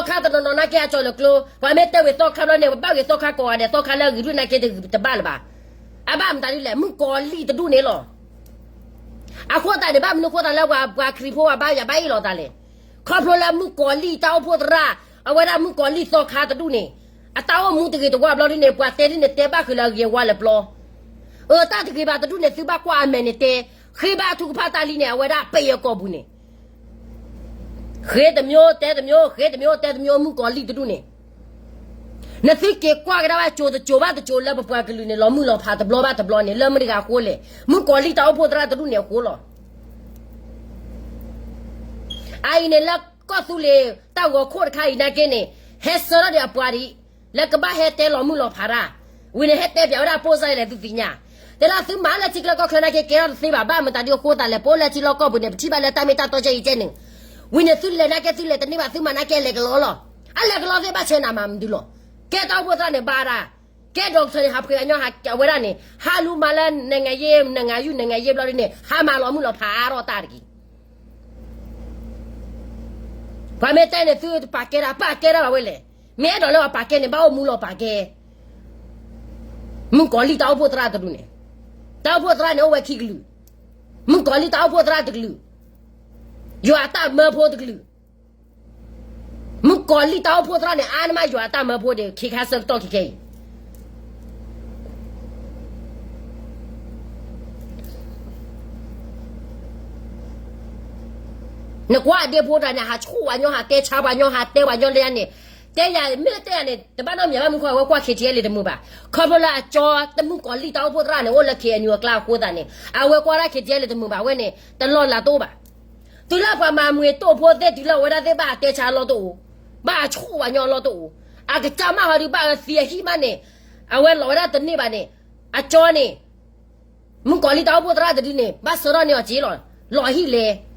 ၤ. သီခါတနီၤနီၤနာ်က့အကၠီလၢကျိ, ပှၤမ့ၢ်တဲဝဲသီခါဘျီန့ၣ် ပဘၣ်ဂ့ၤသီခါကိးဂၤဒဲး သီခါလၢအဂ့ၤဒူၣ်နာ်က့တဘၣ်လၢၤဘၣ်. အဘၣ်မတၤဒ်လဲၣ် မုၣ်ကီၤလံၢ်တဒူၣ်န့ၣ်လီၤ. အဃိသတးန့ၣ် ဘၣ်မနုၤဃိသးလၢပှၤခရံာ်ဖိပှၤဘါယွၤဘၣ်အ့ၣ်လိာ်သးလဲၣ်. ခီဖျိလၢမုၣ်ကီၤလံၢ်တၢ်အိၣ်ဖှိၣ်သရၣ် အဝဲဒၣ်မုၣ်ကီၤလံၢ်သီခါတဒူၣ်န့ၣ် အတၢ်အိၣ်မူတဂ့ၤတဝါဘျီဒ်န့ၣ် ပှၤတဲဒ်န့ၣ်တဲဘၣ်ဃုာ်လၢအဂ့ၤဝါလၢပျီ အၢ တၢ်တဂ့ၤဘၣ်တဒူၣ်န့ၣ် သုဘၣ်ကွၢ်အမဲာ်န့ၣ်တဲ, ဃ့ဘါထုကဖၣ်တၢ်လံန့ၣ် အဝဲဒၣ်ပ့ၤအကိာ်ပူၤန့ၣ် ဃ့တမျိုးတဲတမျိုး ဃ့တမျိုးတဲတမျိုး မုၣ်ကီၤလံၢ်တဒူၣ်န့ၣ် နသုက့ၤကွၢ်ကဒါဘၣ် ကၠိၤတကၠိၤဘၣ်တကၠိၤလၢပပှၤကလုာ်န့ၣ် လီၤမုၢ်လီၤဖးတဘျီဘၣ်တဘျီန့ၣ် လၢမတၤတဂၤအဃိလဲၣ်, မုၣ်ကီၤလံၢ်တၢ်အိၣ်ဖှိၣ်သရၣ်တဒူၣ်န့ၣ်အဃိလီၤ. အအံၤန့ၣ်လၢကီၢ်သူလ့ၤတၢ်ဂီၤခိၣ်တခါအံၤနာ်က့န့ၣ် ဟဲဆှၢထီၣ်ဒံးအပှၤဒံး လၢကဘၣ်ဟဲတဲလီၤမုၢ်လီၤဖးတၢ်, ဝံၤန့ၣ်ဟဲတဲပၠးဝဲဒၣ်ပိၢ်စါလဲၣ်သုသ့ၣ်ညါ, တဲဒၣ်သုမၤလၢထံချၢကီၢ်ချၢနာ်က့ ကဲထီၣ်တသ့ဘၣ် ဘၣ်မတၤဒ်အဃိသးလဲၣ်, ပအိၣ်လၢထံလီၢ်ကီၢ်ပူၤန့ၣ် ပထံၣ်ဘၣ်လၢတၢ်မ့ၢ်တၢ်တီကဲအံၤကဲန့ၣ်, ဝံၤန့ၣ်သုလဲၤနာ်က့သုလဲၤတန့ၢ်ဘၣ် သုမၤနာ်က့လဲၤကလီလီၤ, အလဲၤကလီသ့ၣ်ဘၣ်ဆၢနၤမၤမနုၤလီၤ, ကဲတၢ်အိၣ်ဖှိၣ်သရၣ်န့ၣ်ဘါတၢ်, ကဲ doctor န့ၣ် ဟးဖှဲးအညီဟးဝဲဒၣ်န့ၣ် ဟးလူၤမၤလၢ နိုင်ငံရေး နိုင်ငံယူၢ် နိုင်ငံရေး ဘျီဒ်န့ၣ် ဟးမၤလီၤမုၢ်လီၤဖးအါထီၣ်တၢ်တဂ့ၤ ပှၤမ့ၢ်တဲန့ၣ် သုတပာ်ကဲတၢ် ပာ်ကဲတၢ်ဘၣ်ဝဲလဲၣ်, မ့ၢ်အဲၣ်ဒိးလၢပှၤပာ်ကဲန့ၣ် ဘၣ်အိၣ်မူလီၤပာ်ကဲ, မုၣ်ကီၤလံၢ်တၢ်အိၣ်ဖှိၣ်သရၣ်တဒူၣ်န့ၣ်, တၢ်အိၣ်ဖှိၣ်သရၣ်န့ၣ် အိၣ်ဝဲခံကလုာ်, မုၣ်ကီၤလံၢ်တၢ်အိၣ်ဖှိၣ်သရၣ်တကလုာ်, ယွၤအတၢ်မၢဖိတကလုာ် မုၣ်ကီၤလံၢ်တၢ်အိၣ်ဖှိၣ်သရၣ်န့ၣ် အါန့ၢ်မးယွၤအတၢ်မၢဖိဒံး ခ့ခါဆၢကတီၢ်ခဲခဲအံၤ နကွၢ်အဒ့ဖိတဂၤန့ၣ် ဟးဆိၣ်ပှၤညီ ဟးတဲဆါပှၤညီ ဟးတဲပှၤညီလၢယၤန့ၣ်, တဲယၤ မ့ၢ်တဲယၤန့ၣ် တဘၣ်နီတမံၤဘၣ် မနုၤအဃိ အဝဲကွၢ် ခ့ၣ်ထံအဲလ့ၣ် တမုာ်ဘၣ်. ခီဖျိလၢအကၠီ တမုၣ်ကီၤလံၢ်တၢ်အိၣ်ဖှိၣ်သရၣ်န့ၣ် အိၣ်လၢ ခ့ၣ်အဲၣ်ယူၣ် အကျါအဃိသတးန့ၣ် အဝဲကွၢ်ဒၣ် ခ့ၣ်ထံအဲလ့ၣ် တမုာ်ဘၣ်ဝဲန့ၣ် တလီၢ်လၤတအိၣ်ဘၣ်. တုၤလၢပှၤမၤမွဲတိၢ်ဖိသ့ၣ် တုၤလၢအဝဲဒၣ်သ့ၣ်ဘၣ်ဟးတဲဆါအလီၢ်တအိၣ်, ဘၣ်ဟးဆိၣ်ပှၤညီအလီၢ်တအိၣ်, အကစၢ်မးဟီဒုး ဘၣ်အသံအဟံၣ်မးန့ၣ် အဝဲလီၤဝဲဒၣ်တန့ၢ်ဘၣ်န့ၣ်, အကၠီန့ၣ် မုၣ်ကီၤလံၢ်တၢ်အိၣ်ဖှိၣ်သရၣ်တဒုန့ၣ် ဘၣ်ဆှၢထီၣ်န့ၢ်အီၤက့ၤလီၤ, လီၤအဟံၣ်လဲၣ်.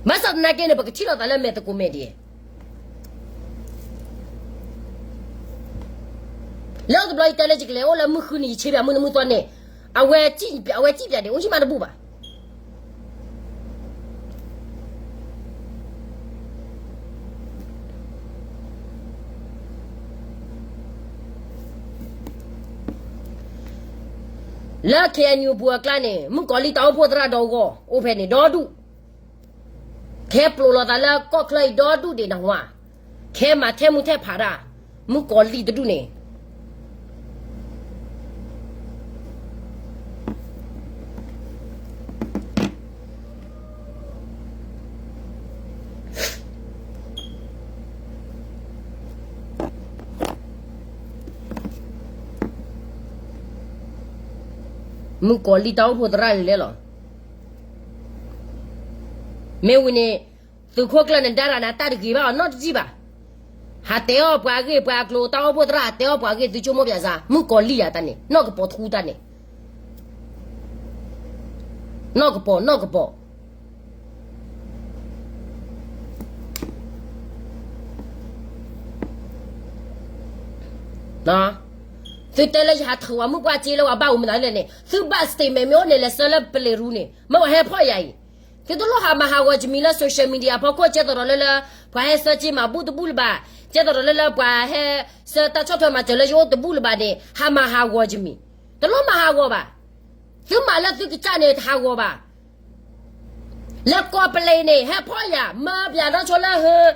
ဘၣ်ဆၣ်သနာ်က့န့ၣ် ပကထံၣ်လိာ်သးလၢမဲာ်သကိးမဲာ်ဒံး, လၢတဘျီယတဲလၢယကလဲၤအိၣ်လၢမုၢ်ဃုနံၤ ယဆ့ပၠးမုၢ်နံၤမုၢ်သီန့ၣ်, အဝဲ, အဝဲစံၣ်ပၠးဒံး အိၣ်ဟံၣ်မးတဘူၣ်ဘၣ်. လၢ ခ့ၣ်အဲၣ်ယူၣ် ပူၤအကျါန့ၣ် မုၣ်ကီၤလံၢ်တၢ်အိၣ်ဖှိၣ်သရၣ်ဒီဂီၢ် အိၣ်ဖဲန့ၣ်ဒီဒူၣ်, ကဟဲပျိးလိာ်သးလၢကီၢ်ချၢအံၤဒီဒူၣ်ဒံးနဟါ, ကဟဲမၤထဲမူထဲဖးတၢ်, မုၣ်ကီၤလံၢ်တဒူၣ်န့ၣ် မုၣ်ကီၤလံၢ်တၢ်အိၣ်ဖှိၣ်သရၣ်လဲၣ်လီၤ. မ့ၢ်ဝံၤန့ၣ် သုးခိၣ်ကျၢၢ်န့ၣ် ဒါရၤနၤ တၢ်တဂ့ၤဘၣ်အီၤနီတစံၣ်ဘၣ်. ဟးတဲအီၣ်ပှၤအဂ့ၢ်ပှၤအကျိၤ တၢ်အိၣ်ဖှိၣ်သရၣ် ဟးတဲအီၣ်ပှၤအဂ့ၢ် သုဆိကမိၣ်ပၠးစၢ် မုၣ်ကီၤလံၢ်ယၤတၢ်န့ၣ် နီၢ်ကပီၤထူတၢ်န့ၣ် နီၢ်ကပီၤ နီၢ်ကပီၤ နီၢ် သုတဲလၢယဟးထုးဝဲမုၢ်ပှၢ်စ့လၢပှၤဘၣ်အူမနုၤလဲၣ်န့ၣ် သုဘၣ် statement မ့ၢ်အိၣ်န့ၣ် လဲၤဆှၢလၢပလံးရူန့ၣ် မ့ၢ်ပှၤဟဲဖီၣ်ယၤအံၤ, သုတလိၣ်ဟးမၤဟးဂီၤယမံၤလၢ social media အဖီခိၣ် ကဲသိးဒီးလၢလၢ ပှၤဟဲဆှၢစ့မၤဘူၣ်တဘူၣ်လၢၤဘၣ်, ကဲသိးဒီးလၢလၢပှၤဟဲဆှၢတၢ်ဆီၣ်ထွဲမၤစၢၤလၢယအိၣ်တဘူၣ်လၢၤဘၣ်န့ၣ် ဟးမၤဟးဂီၤယမံၤ, တလိၣ်မၤဟးဂီၤဘၣ်. သုမၤလၢသုကစၢ်န့ၣ် တဟးဂီၤဘၣ်. လၢကီၢ်ပလံးန့ၣ် ဟဲဖီၣ်ယၤ မၢပၠးနီၢ်ဆိလၢဟၢ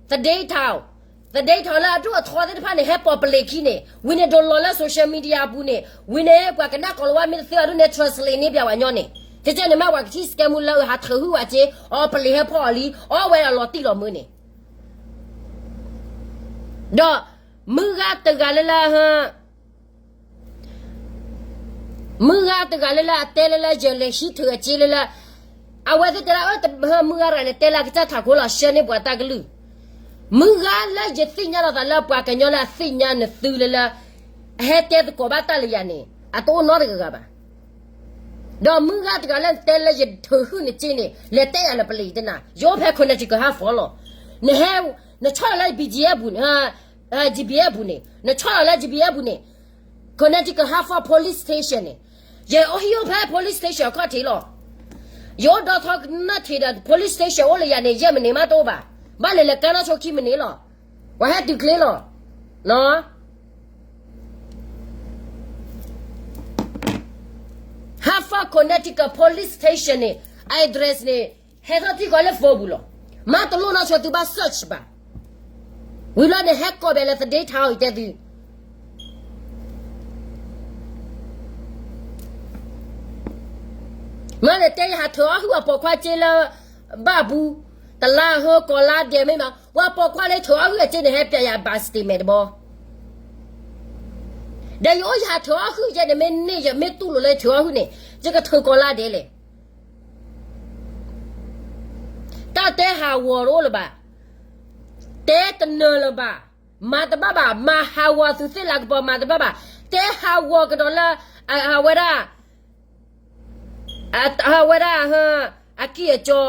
သဒ့ထီၣ်, သဒ့ထီၣ်လၢအဒိၣ်အထီသ့ၣ်တဖၣ်န့ၣ် ဟဲပိာ်ပလံးခံန့ၣ် ဝံၤန့ၣ်ဒိးလီၤလၢ social media အပူၤန့ၣ် ဝံၤန့ၣ် ပှၤကနၣ်ကိးလီၤဝဲမ့ၢ်တသ့အဒိၣ်န့ၣ် translate န့ၢ်ပၠးဝဲညီန့ၣ် တကဲန့ၣ်မ့ၢ်ပှၤကထံၣ် scam လၢအဟးထုးဟုၣ်ဝဲစ့ အီပလံးဟဲဖီၣ်အီၤလံ အီဝဲအလီၤတံၢ်လီၤမုာ်န့ၣ် ဒီး မုၢ်ဂၤတဂၤလၢလၢ မုၢ်ဂၤတဂၤလၢလၢအတဲလၢလၢ ယလဲၤဟံးထုးအစ့လၢလၢ အဝဲသ့ၣ်တဲလၢ အၢ တဟၢ မုၢ်ဂၤတဂၤန့ၣ် တဲလၢအကစၢ်ထးခိၣ်လီၤ ဆှၢန့ၢ်ပှၤတၢ်ကလုၢ်, မုၢ်ဂၤလၢယသ့ၣ်ညါလီၤသးလၢပှၤကညီလၢအသ့ၣ်ညါနသုလၢလၢ အဟဲတဲသကိးဘၣ်တၢ်လၢယၤန့ၣ် အတအိၣ်နီတဂၤဂၤဘၣ်. ဒီးမုၢ်ဂၤတဂၤလၢနတဲလၢယထုးဟုၣ်နစ့န့ၣ် လဲၤတဲယၤလၢပလံးတနၤ ယအိၣ်ဖဲ Connecticut ဟးဖီလီၤ, နဟဲ နဆီၣ်လီၤလၢ B G F ပူၤန့ၣ် G B F ပူၤန့ၣ် နဆီၣ်လီၤလၢ G B F ပူၤန့ၣ် Connecticut Hartford Police Station န့ၣ် ယဟံၣ်အိၣ်ဖဲ police station အခီၣ်ထံးလီၤ. ယအိၣ်ဒီးထီနၢ်ထံးဒီး police station အိၣ်လၢယၤန့ၣ် ယဲၢ်မံးနံးမးတအိၣ်ဘၣ်. ဘၣ်လဲၤလဲၤကါနီၢ်ဆိခံမံးနံးလီၤ. ပှၤဟဲတုၤကျ့လီၤ. Hartford Connecticut Police Station န့ၣ် address န့ၣ် ဟဲထီၣ်ထံကီၢ်လၢ phone ပူၤလီၤ. မ့ၢ်တလိၣ်နီၢ်ဆိသုဘၣ် search ဘၣ်. ဝံၤလီၤန့ၣ် ဟဲကိးဘၣ်လၢသဒ့ထီၣ်အံၤတဲသု မ့ၢ်န့ၣ်တဲယဟးထုးအီၣ်ဟုၣ်အပိာ်ခွါစ့လၢ ဘၣ်ပူၤ တလါဟၢကီးလါဒဲးမ့ၢ်မး ပှၤပိာ်ခွါလၢထုးအီၣ်ဟုၣ်အစ့န့ၣ် ဟဲပၠးယၤဘၣ် statement တဘီ ဒီးယအိၣ်ယဟးထုးအီၣ်ဟုၣ်ယဲန့ၣ် မ့ၢ်န့ၢ်ယမ့ၢ်တူၢ်လိာ်လၢထုးအီၣ်ဟုၣ်န့ၣ် ယကထုးကီးလါဒဲးလဲၣ်. တၢ်တဲဟးဂီၤတအိၣ်လၢၤဘၣ်. တဲတနၢၤလၢၤဘၣ်. မၤတဘၣ်ဘၣ်. မၤဟးဂီၤသုးသ့ၣ်လၤကပီၤမၤတဘၣ်ဘၣ်. တဲဟးဂီၤကဒီးလၢ အဝဲဒၣ် အဝဲဒၣ် အကံၢ်အစီ,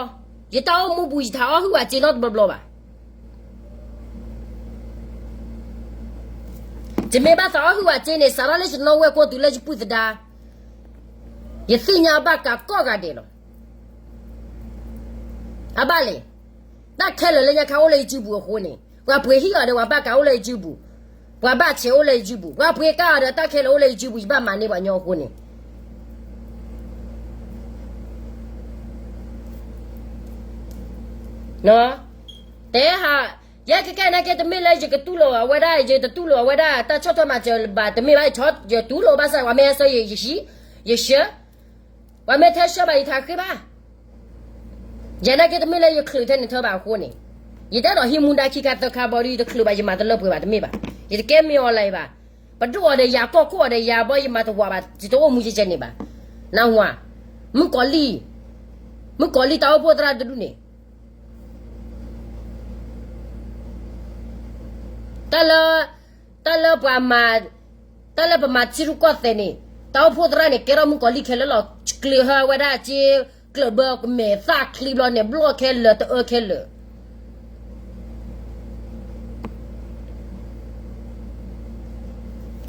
ယတၢ်အိၣ်မူပူၤ ယထးအီၣ်ဟုၣ်ဝဲစ့နီတဘျီဘျီဘၣ်. ယမ့ၢ်ဘၣ်သးအီၣ်ဟုၣ်ဝဲစ့န့ၣ် စးထီၣ်လၢယနီၣ်ဝဲၢ်ကိးတုၤလၢယပုၢ်သဒါ, ယသ့ၣ်ညါဘၣ်ကးကိးဂၤဒဲးလီၤ. အဘၣ်လဲၣ်, တၢ်ခဲလၢာ်လၢညါခါအိၣ်လၢယစုပူၤအဃိန့ၣ် ပှၤပှ့ၤဟံၣ်အီၤဒီးပှၤဘၣ်ကးအိၣ်လၢယစုပူၤ, ပှၤဘၣ်ဆဲးအိၣ်လၢယစုပူၤ, ပှၤပှ့ၤကါအီၤဒီးတၢ်ခဲလၢာ်အိၣ်လၢယစုပူၤ ယဘၣ်မၤန့ၢ်ပှၤညီအဃိန့ၣ် တဲဟး, ယဲကကဲနာ်က့ တမ့ၢ်လၢယကတူၢ်လိာ်အဝဲဒၣ်, ယတတူၢ်လိာ်အဝဲဒၣ် တၢ်ဆီၣ်ထွဲမၤစၢၤဘၣ်, တမ့ၢ်ဘၣ်, ယတူၢ်လိာ်ဘၣ်ဆၣ် ပှၤမ့ၢ်ဟဲဆှၢယၤ ယဟံး, ယဆှၢ, ပှၤမ့ၢ်ထဲဆှၢဘၣ်ယထးဃ့ဘၣ်. ယဲနာ်က့ တမ့ၢ်လၢယချုးထဲန့ၣ်ထၢဘၣ်အဃိန့ၣ်, ယတအဲၣ်ဒိးဟံးမူဒါခံခါသၢခါဘီဒီး ယတချုးဘၣ် ယမၤတလၢပှဲၤဘၣ် တမ့ၢ်ဘၣ်. ယတကဲမ့ၢ်အီၤလၢၤဘၣ်. ပဒိၣ်အီၤဒီးယၤ ကီၢ်ခိၣ်အီၤဒီးယၤဘီ ယမၤတဝးဘၣ် ယတအိၣ်မူကဲကဲန့ၣ်ဘၣ်. နၢ်ဟူဧါ, မုၣ်ကီၤလံၢ်, မုၣ်ကီၤလံၢ်တၢ်အိၣ်ဖှိၣ်သရၣ်တဒူၣ်န့ၣ် တၢ်လၢ, တၢ်လၢပှၤမၤ, တၢ်လၢပမၤထံရူၢ်ကီၢ်သဲးန့ၣ်, တၢ်အိၣ်ဖှိၣ်သရၣ်န့ၣ် ကဲထီၣ်မုၣ်ကီၤလံၢ်ခဲလၢာ်လီၤ. ကျုးဟၢဝဲဒၣ်စ့, ကျၢးဘၢမဲာ်သၣ်ချံဘျီန့ၣ် ဘျီၣ်ခဲလၢာ် တအၢခဲလၢာ်.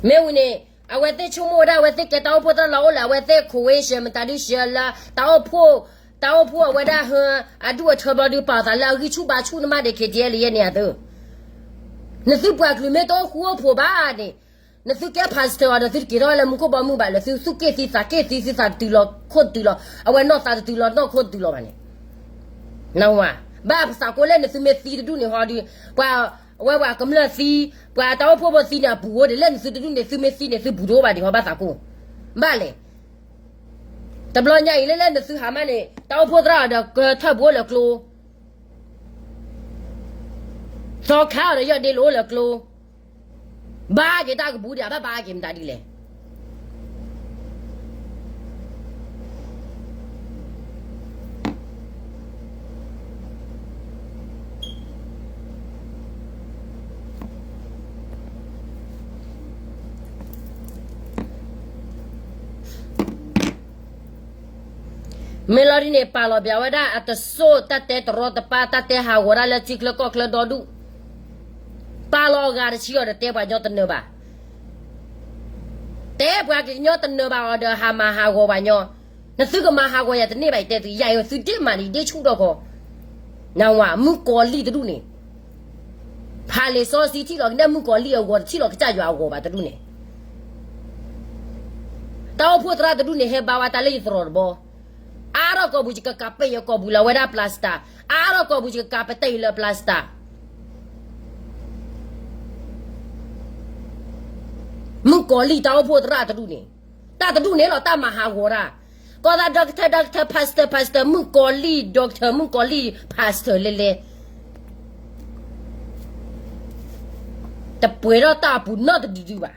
မ့ၢ်ဝံၤန့ၣ် အဝဲသ့ၣ်ဆိကမိၣ်ဝဲဒၣ် အဝဲသ့ၣ်ကဲတၢ်အိၣ်ဖှိၣ်သရၣ်လီၤအိၣ်လၢ အဝဲသ့ၣ်ခိးဝဲရှဲ မတၤဒုရှဲလၢ တၢ်အိၣ်ဖှိၣ်, တၢ်အိၣ်ဖှိၣ်အဝဲဒၣ်ဟၢ အဒူၣ်အထၢဘျီဒုးပာ်အသးလၢအဂံၢ်ဆူၣ်ဘါဆူၣ်န့ၣ်မးဒဲး ခ့တယဲၢ်လံယဲၢ်န့ၣ်အသိး, နသုပှၤကလုာ်မ့ၢ်တအိၣ်ဃူအိၣ်ဖိးဘၣ်န့ၣ်, နသုကဲ pastor အီၤဒီး သုတက့ၤထီၣ်လၢမူခိၣ်ဘီမုၢ်ဘၣ်လၢ သုသူၣ်က့ၣ်သံသးက့ၣ်သံ သုသးတတုၤလီၤခိၣ်တတုၤလီၤ, အဝဲနီၢ်သးတတုၤလီၤနီၢ်ခိၣ်တတုၤလီၤဘၣ်န့ၣ်, နၢ်ဟူဧါ, ဘၣ်ပသးကိၢ်လၢနသုမ့ၢ်သံတဒူၣ်န့ၣ်ဟီဒီး, ပှၤ, အဝဲပှၤကမျၢၢ်သံ, ပှၤတၢ်အိၣ်ဖှိၣ်ဖိသံန့ၣ် အပူၤအိၣ်ဒံးလၢနသုတဒူၣ်န့ၣ် သုမ့ၢ်သံန့ၣ် သုပူၤတအိၣ်ဘၣ်ဒံးဟီဘၣ်သးကိၢ်, ဘၣ်လဲၣ်. တဘျီညါအံၤ လၢလၢနသုဟးမးန့ၣ် တၢ်အိၣ်ဖှိၣ်သရၣ်အီၤဒီးကထၢၣ်ပူၤအိၣ်လၢကျိ, သီခါအီၤဒီးယီၢ်ဒ့လိာ်အိၣ်လၢကျိ, ဘၣ်က့ၤတၢ်ကပူၤဒံး အဘၣ်ဘၣ်က့ၤမတၤဒ်လဲၣ်. မ့ၢ်လီၤဒ်န့ၣ် ပာ်လီၤဘၣ်ဝဲဒၣ်အတစိၢ် တၢ်တဲတရီတပါ တၢ်တဲဟးဂီၤဒၣ်လၢထံချၢကီၢ်ချၢဒီဒူၣ်, ပာ်လီၤအဂၤတဆံအီၤဒီးတဲပှၤညီတနၢၤဘၣ်. တဲပှၤကညီတနၢၤဘၣ်အီၤဒီးဟးမၤဟးဂီၤပှၤညီ, နသုကမၤဟးဂီၤယၤတန့ၢ်ဘၣ် ယတဲသု, ယၤအံၤသုဒ့မးန့ၣ် ယဒ့ဆူၣ်ထီၣ်ခီ, နဝၤ မုၣ်ကီၤလံၢ်တဒူၣ်န့ၣ်, ဖးလံာ်စီဆှံထံၣ်လီၤကဒါမုၣ်ကီၤလံၢ်အဂီၤ တထံၣ်လီၤကစၢ်ယွၤအဂီၤဘၣ်တဒူၣ်န့ၣ်, တၢ်အိၣ်ဖှိၣ်သရၣ်တဒူၣ်န့ၣ် ဟဲဘါဝဲတၢ်လၢယသရိာ်တဘီ, အါထီၣ်ကိာ်ပူၤ ယကကးပဲာ်ယကိာ်ပူၤလၢအဝဲဒၣ် plaster, အါထီၣ်ကိာ်ပူၤ ယကကးပဲာ်တၢ်အံၤလၢ plaster မုၣ်ကီၤလံၢ်တၢ်အိၣ်ဖှိၣ်သရၣ်တဒူၣ်န့ၣ်, တၢ်တဒူၣ်န့ၣ်လီၤ တၢ်မၤဟးဂီၤတၢ်, ကီၢ်သး doctor doctor pastor pastor မုၣ်ကီၤလံၢ် doctor မုၣ်ကီၤလံၢ် pastor လဲလဲ, တပှဲၤထီၣ်တၢ်အပူၤနီတဒုဒုဘၣ်.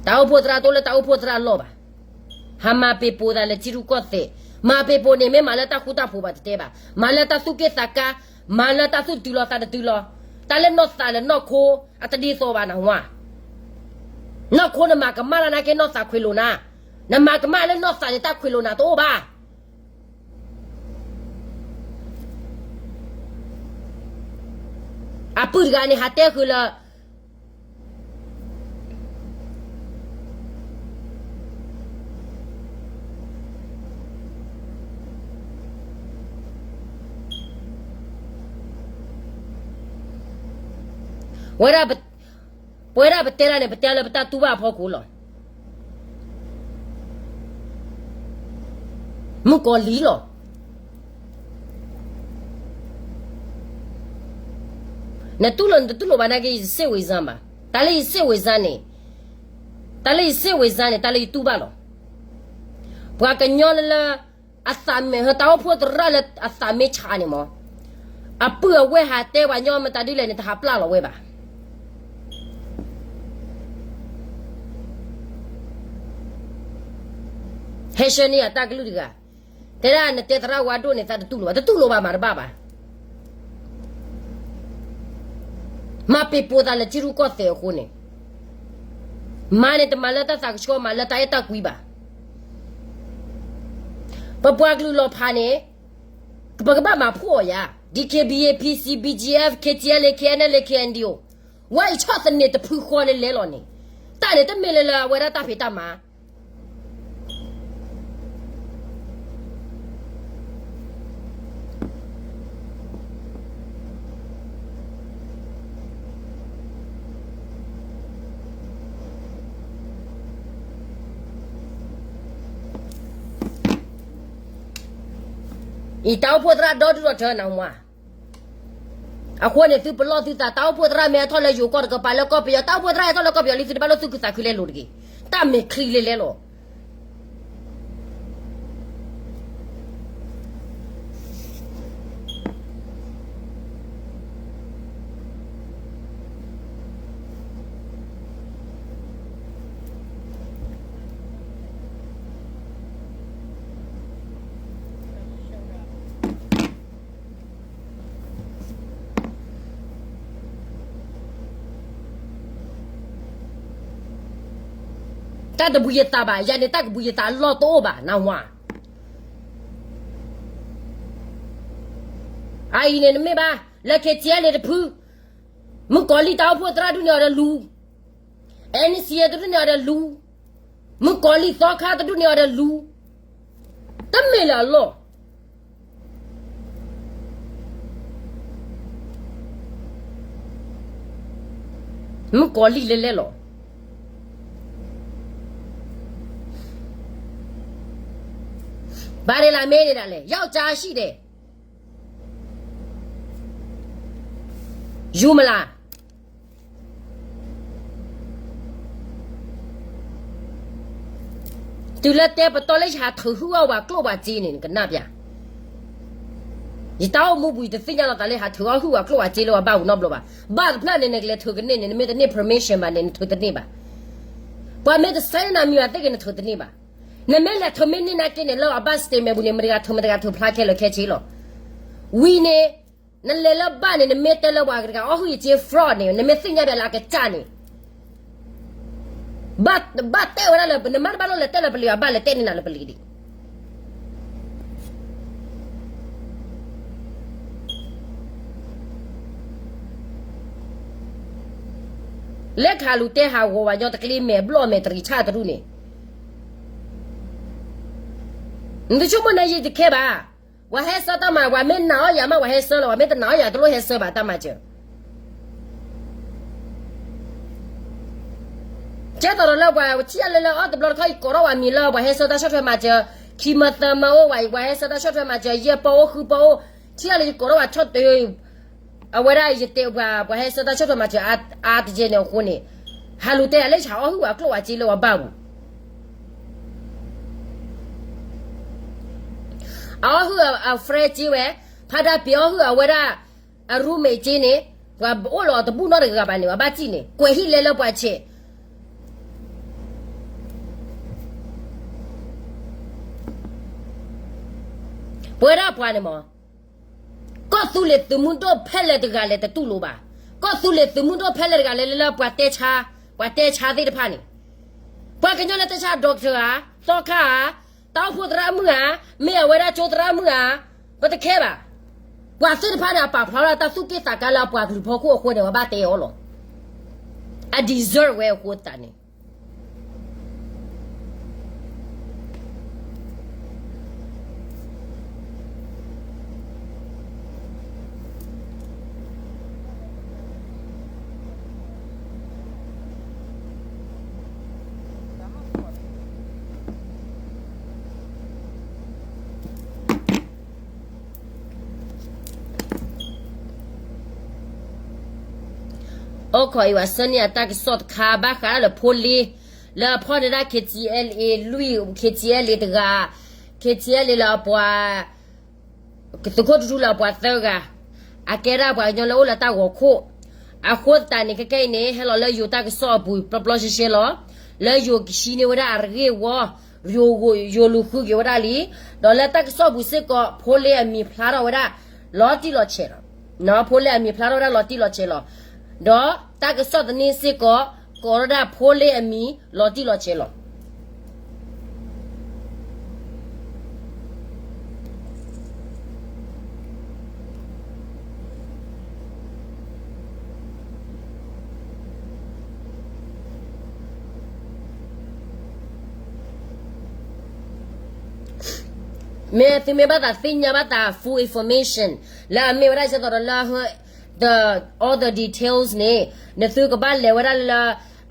တၢ်အိၣ်ဖှိၣ်သရၣ်တအိၣ်လၢတၢ်အိၣ်ဖှိၣ်သရၣ်လီၢ်ဘၣ်. ဟးမၤပ့ၤပိာ်သးလၢထံရူၢ်ကီၢ်သဲး, မၤပ့ၤပိာ်န့ၣ် မ့ၢ်မၤလၢတၢ်ဃူတၢ်ဖိးဘၣ်တတဲဘၣ်, မၤလၢတၢ်သူၣ်က့ၣ်သးကါ, မၤလၢတၢ်သူၣ်တုၤလီၤသးတတုၤလီၤ, တၢ်လၢနီၢ်သးလၢနီၢ်ခိ အတဒ်သိးဘၣ်နဝၤ, နီၢ်ခိနမၤကမၣ်တၢ်နာ်က့နီၢ်သးခွ့းလိာ်နၤ, နမၤကမၣ်လၢနီၢ်သးန့ၣ် တၢ်ခွ့းလိာ်နၤတအိၣ်ဘၣ်. အပုၢ်တဂၤန့ၣ် ဟးတဲဃုာ်လၢ ဝဲဒၣ်ပ ပဝဲဒၣ်ပတဲတၢ်န့ၣ် ပတဲလၢပတၢ်တူၢ်ဘၣ်အဖီခိၣ်လီၤ. မုၣ်ကီၤလံၢ်လီၤ. နတူၢ်လိာ်နတတူၢ်လိာ်ဘၣ်နာ်က့ ယစ့ၣ်ဝံၤစၢ်ဘၣ်. တၢ်လၢယစ့ၣ်ဝံၤစၢ်န့ၣ်, တၢ်လၢယစ့ၣ်ဝံၤစၢ်န့ၣ် တၢ်လၢယတူၢ်ဘၣ်လီၤ. ပှၤကညီလၢလၢ အသးမ့ၢ်ဟၢ တၢ်အိၣ်ဖှိၣ်သရၣ်လၢအသးမ့ၢ်ဆးန့ၣ်မး, အပုၢ်အဝဲၢ်ဟးတဲပှၤညီမတၤဒ်လဲၣ်န့ၣ် တဟးပျၢ်လီၤဝဲဘၣ်. ဟဲဆှၢန့ၢ်ယၤတၢ်ကလုၢ်တဂၤ, တဲဒၣ်နတဲသရၣ်ဝါဒိၣ်န့ၣ် သးတတူၢ်လိာ်ဘၣ်, တတူၢ်လိာ်ဘၣ်မၤတဘၣ်ဘၣ်. မၤပ့ၤပိာ်သးလၢထံရူၢ်ကီၢ်သဲးအဃိန့ၣ်, မၤန့ၣ်တမၤလၢတၢ်သးကဆှီ မၤလၢတၢ်အဲၣ်တၢ်ကွံဘၣ်. ပပှၤကလုာ်လီၤဖးန့ၣ်, ပကဘၣ်မၤဖှိၣ်အီၤယၤ, DKBA, PC, BGF, KTLA, KNLA, KNDO, ဝဲအံၤဆီၣ်သနံးတဖုဃီလဲၤလဲၤလီၤန့ၣ်, တၢ်န့ၣ်တမ့ၢ်လၢလၢအဝဲဒၣ်တၢ်ဖံးတၢ်မၤ အံၤတၢ်အိၣ်ဖှိၣ်သရၣ်ဒီဒူၣ်ဒီထၢနဝၤ, အဃိန့ၣ် သုပလီၢ်သုသး တၢ်အိၣ်ဖှိၣ်သရၣ်မ့ၢ်အထီၣ်လၢယိၤကီၢ်တကပၤလၢကီၢ်ပယီၤ, တၢ်အိၣ်ဖှိၣ်သရၣ်ဟဲထီၣ်လၢကီၢ်ပယီၤလံ သုတဘၣ်လိၣ်သူၣ်ခုသးခုလဲလိာ်တဂ့ၤ. တၢ်မဲာ်ချံလဲလဲလီၤ. တၢ်တဘှံးယသးဘၣ်, ယၤန့ၣ် တၢ်ကဘှံးယသးအလီၢ်တအိၣ်ဘၣ် နဝၤ. အအံၤန့ၣ် နမ့ၢ်ဘၣ်, လၢ KTLA တဖု, မုၣ်ကီၤလံၢ်တၢ်အိၣ်ဖှိၣ်သရၣ်ဒုးန့ၢ်အီၤဒီးလူၤ, NCA တဒုးန့ၢ်အီၤဒီးလူၤ, မုၣ်ကီၤလံၢ်သီခါတဒုးန့ၢ်အီၤဒီးလူၤ, တမ့ၢ်လၢအလီၢ်. မုၣ်ကီၤလံၢ်လဲလဲလီၤ. ဘာတွေလာမင်းနေတာလဲ, ယောက်ျားရှိတယ်, ယူမလား. တုၤလၢတဲပတီၢ်လၢ ယဟးထုးဟုၣ်အီၣ်ဝဲကျိၣ်ဝဲစ့န့ၣ် နကနၣ်ပျၢ်. ယတၢ်အိၣ်မူပူၤ ယတသ့ၣ်ညါလီၤသးလၢ ဟးထုးအီၣ်ဟုၣ်ဝဲကျိၣ်ဝဲစ့လၢပှၤဘၣ်ပူၤနီတဘျီဘၣ်. ဘၣ်တဖျၢၣ်န့ၣ် နကလဲၤထုးကန့ၢ်န့ၣ် နမ့ၢ်တန့ၢ် permission ဘၣ်န့ၣ် နထုးတန့ၢ်ဘၣ်. ပှၤမ့ၢ်တဆဲးနၤမံၤဘၣ်သ့ၣ်ဂ့ၤ နထုးတန့ၢ်ဘၣ်. နမ့ၢ်လဲၤထုးမ့ၢ်န့ၢ်နာ်က့န့ၣ် လၢအဘၣ် statement ပူၤန့ၣ် မတၤတဂၤထုးမတၤတဂၤထုးဖျါခဲလၢာ်ခဲဆ့လီၤ. ဝံၤန့ၣ် နလဲၤလၢဘၣ်န့ၣ် နမ့ၢ်တဲလၢပှၤတဂၤအီၣ်ဟုၣ်ယစ့ fraud န့ၣ် နမ့ၢ်သ့ၣ်ညါဘၣ်လၢအကစၢ်န့ၣ် ဘၣ်တဲဝဲဒၣ်လၢ နမါတဘၣ်လိၣ်လဲၤတဲလၢပလံၤဘၣ်, ဘၣ်လဲၤတဲန့ၢ်နၤလၢပလံၤဒံး. တၢ် လၢခးလူၤတဲဟးဂီၤဝဲညီတကျ့မဲာ်ဘျီၣ်မဲာ်တရံးဆၣ်တရူၢ်န့ၣ်, နတဆိကမိၣ်နယံာ်တခဲဘၣ်. ပှၤဟဲဆၢတၢ်မၤ ပှၤမ့ၢ်နာ်အီၣ်ယၤမး ပှၤဟဲဆၢလီၤ, ပှၤမ့ၢ်တနာ်အီၣ်ယၤ တလိၣ်ဟဲဆၢဘၣ်တၢ်မၤစၢၤ ကဲသိးဒီးလၢပှၤထံၣ်အလၢလၢအီၣ်တဘျီတခီ ယကိးထီၣ်ဝဲမံၤလၢ ပှၤဟဲဆၢတၢ်ဆီၣ်ထွဲမၤစၢၤ, ခံမၢသၢမၢအိၣ်ဝဲ ပှၤဟဲဆၢတၢ်ဆီၣ်ထွဲမၤစၢၤ ယဲၢ်ပီၢ်အိၣ်ဃုပီၢ်အိၣ်, ထံၣ်အလၢယကိးထီၣ်ဝဲဆီၣ်တၢ်, အဝဲဒၣ်ယတဲပှၤ ပှၤဟဲဆၢတၢ်ဆီၣ်ထွဲမၤစၢၤအါတကဲန့ၣ်အဃိန့ၣ်, ဟးလူၤတဲအလၢဆၣ်အီၣ်ဟုၣ်ဝဲအကျိၣ်ဝဲစ့လၢပှၤဘၣ်ပူၤ အအီၣ်ဟုၣ်အ friend စ့ဝဲ, ဖါဒၣ်ပ့ၤအီၣ်ဟုၣ်အဝဲဒၣ် အ roommate စ့န့ၣ်, ပှၤအိၣ်လီၤအတဘူၣ်နီတဂၤဘၣ်န့ၣ် ပှၤဘၣ်စံၣ်န့ၣ် ကွဲးဟံၣ်လဲလၢပှၤဆဲး ပဝဲဒၣ်ပှၤန့ၣ်မး, ကီၢ်သူလ့ၤသုးမုၢ်ဒိၣ်ဖဲလဲၣ်တဂၤလဲၣ်တတူၢ်လိာ်ဘၣ်. ကီၢ်သူလ့ၤသုးမုၢ်ဒိၣ်ဖဲလဲၣ်တဂၤလဲၣ်လၢလၢပှၤတဲဆါ, ပှၤတဲဆါသ့ၣ်တဖၣ်န့ၣ်, ပှၤကညီလၢတဲဆါ doctor ဧါ, သီခါဧါ, တၢ်အိၣ်ဖှိၣ်သရၣ်မုၣ်ဧါ, မ့ၢ်အဝဲဒၣ်ကၠိသရၣ်မုၣ်ဧါ, ပတခဲဘၣ်. ပှၤသ့ၣ်တဖၣ်န့ၣ် အပာ်ဖျါထီၣ်တၢ်သူၣ်က့ၣ်သးကါလၢအပှၤကလုာ်ဖီခိၣ်အဃိန့ၣ် ပှၤဘၣ်တဲအီၤလီၤ. အ deserve ဝဲအဃိသတးန့ၣ် အိၣ်ခိးအံၤဝဲဆၢန့ၢ်အတၢ်ကစီၣ်တခါ ဘၣ်ဃးဒီးဖိလ့ လၢအဖီၣ်န့ၢ်ဒၣ် KTLA လွံၢ် KTLA တဂၤ, KTLA လၢအပှၤ သုးခိၣ်ထူထူလၢအပှၤသၢဂၤ, အကဲဒၣ်ပှၤကညီလၢအိၣ်လၢတၢ်ဂီၤခိၣ်, အဃိသတးန့ၣ် ခဲကဲအံၤန့ၣ် ဟဲလီၤလၢယိၤတၢ်ကစီၣ်အပူၤ ပျီပျီရှဲရှဲလီၤ. လၢယိၤကဟံးန့ၢ်ဝဲဒၣ်အရဂ့ၢ်ဝီ, ယိၤလူၤဃုက့ၤဝဲဒၣ်လံ, ဒီးလၢတၢ်ကစီၣ်ပူၤစ့ၢ်ကီး ဖိလ့အမံၤဖျါထီၣ်ဝဲဒၣ် လီၤတံၢ်လီၤဆဲးလီၤ. ဖိလ့အမံၤဖျါထီၣ်ဝဲဒၣ်လီၤတံၢ်လီၤဆဲးလီၤ. ဒီးတၢ်ကစီၣ်သန့စ့ၢ်ကီး ကိးထီၣ်ဒၣ်ဖိလ့အမံၤလီၤတံၢ်လီၤဆဲးလီၤ. မ့ၢ်သုမ့ၢ်ဘၣ်သးသ့ၣ်ညါဘၣ်သး full information လၢအမ့ၢ်ဝဲဒၣ်ဒ်သိးဒီးလၢ the all the details န့ၣ် နသုကဘၣ်လဲၤဝဲဒၣ်လၢ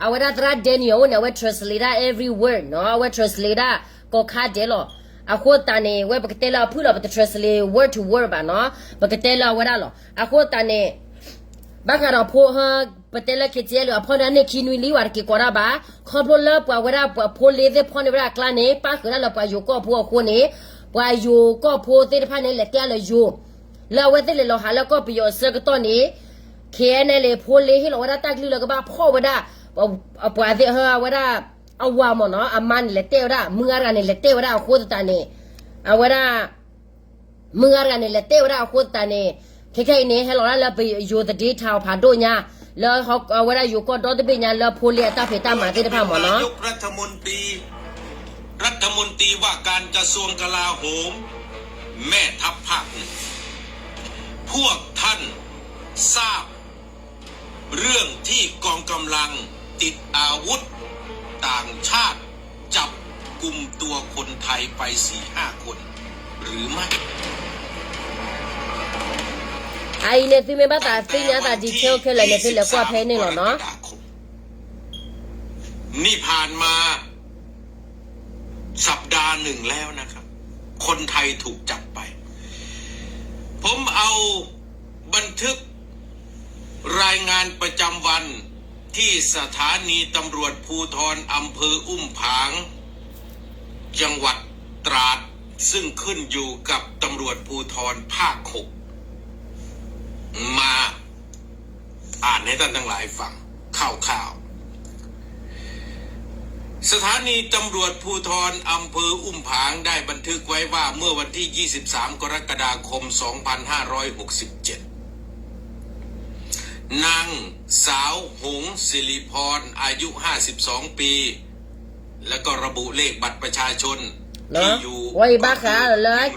အဝဲဒၣ်သရၣ် Daniel အအိၣ်န့ၣ် အဝဲ translate ဒၣ် every word နီၤ, အဝဲ translate ဒၣ်ကိးခါဒဲးလီၤ. အဃိသတးန့ၣ် ဝဲပကတဲလၢအဖုၣ်လီၤ ပတ translate word to word ဘၣ်နီၤ, ပကတဲလၢအဝဲဒၣ်လီၤ. အဃိသတးန့ၣ် ဘၣ်ဃးဒီးဖိ ပတဲလၢ KTLA အဖီၣ်န့ၢ်န့ၢ်ခံနွံလံ ဝဲတက့ၤကိးဒၣ်ဘၣ်, ခီဖျိလၢပှၤဝဲဒၣ်ပှၤဖိလ့သ့ၣ်ဖီၣ်န့ၢ်ဝဲဒၣ်အကျါန့ၣ် ပၣ်ဃုာ်ဒၣ်လၢပှၤယိၤကီၢ်ဖိအဃိန့ၣ် ပှၤယိၤကီၢ်ဖိသ့ၣ်တဖၣ်န့ၣ် လဲၤတဲလၢယိၤ, လၢအဝဲသ့ၣ်လဲၤလီၤဟးလၢကီၢ်ပယီၤအဆၢကတီၢ်န့ၣ် KNLA ဖိလ့ဟ့ၣ်လီၤဝဲဒၣ်တၢ်ကလုၢ်လၢကဘၣ်ဖီၣ်ဝဲဒၣ် ပှၤသ့ၣ်ဟၢဝဲဒၣ် အဝၤမ့ၢ်နီၤ, အမါန့ၣ်လဲၤတဲဝဲဒၣ် မုၢ်ဂၤတဂၤန့ၣ် လဲၤတဲဝဲဒၣ်အဃိသတးန့ၣ် အဝဲဒၣ် မုၢ်ဂၤတဂၤန့ၣ် လဲၤတဲဝဲဒၣ်အဃိသတးန့ၣ် ခဲခဲအံၤန့ၣ် ဟဲလီၤဒၣ်လၢပယိၤသဒ့ထးအီၤဖးဒိၣ်ညါ လၢအဝဲဒၣ်ယိၤကီၢ်ဒီတဘ့ၣ်ညါ လၢဖိလ့အတၢ်ဖံးတၢ်မၤသ့ၣ်တဖၣ်မ့ၢ်နီၤ. รัฐมนตรีว่าการกระทรวงกลาโหม แม่ทัพภาคหนึ่ง พวกท่านทราบเรื่องที่กองกำลังติดอาวุธต่างชาติจับกุมตัวคนไทยไปสี่ห้าคนหรือไม่ အအံၤန့ၣ် သုမ့ၢ်ဘၣ်သးသ့ၣ်ညါသး detail ခဲလၢာ်န့ၣ် သုလဲၤကွၢ်ဖဲန့ၣ်လီၤနီၤ. นี่ผ่านมาสัปดาห์หนึ่งแล้วนะครับ คนไทยถูกจับไป ผมเอาบันทึกรายงานประจำวันที่สถานีตำรวจภูธรอำเภออุ้มผาง จังหวัดตราด ซึ่งขึ้นอยู่กับตำรวจภูธรภาคหก มา อ่านให้ท่านทั้งหลายฟังคร่าวๆ สถานีตำรวจภูธรอำเภออุ้มผางได้บันทึกไว้ว่าเมื่อวันที่ ยี่สิบสาม กรกฎาคม สองพันห้าร้อยหกสิบเจ็ด นางสาวหงส์สิริพร อายุ ห้าสิบสอง ปี แล้วก็ระบุเลขบัตรประชาชนที่อยู่ ဝဲအံၤဘၣ်ဃးလၢ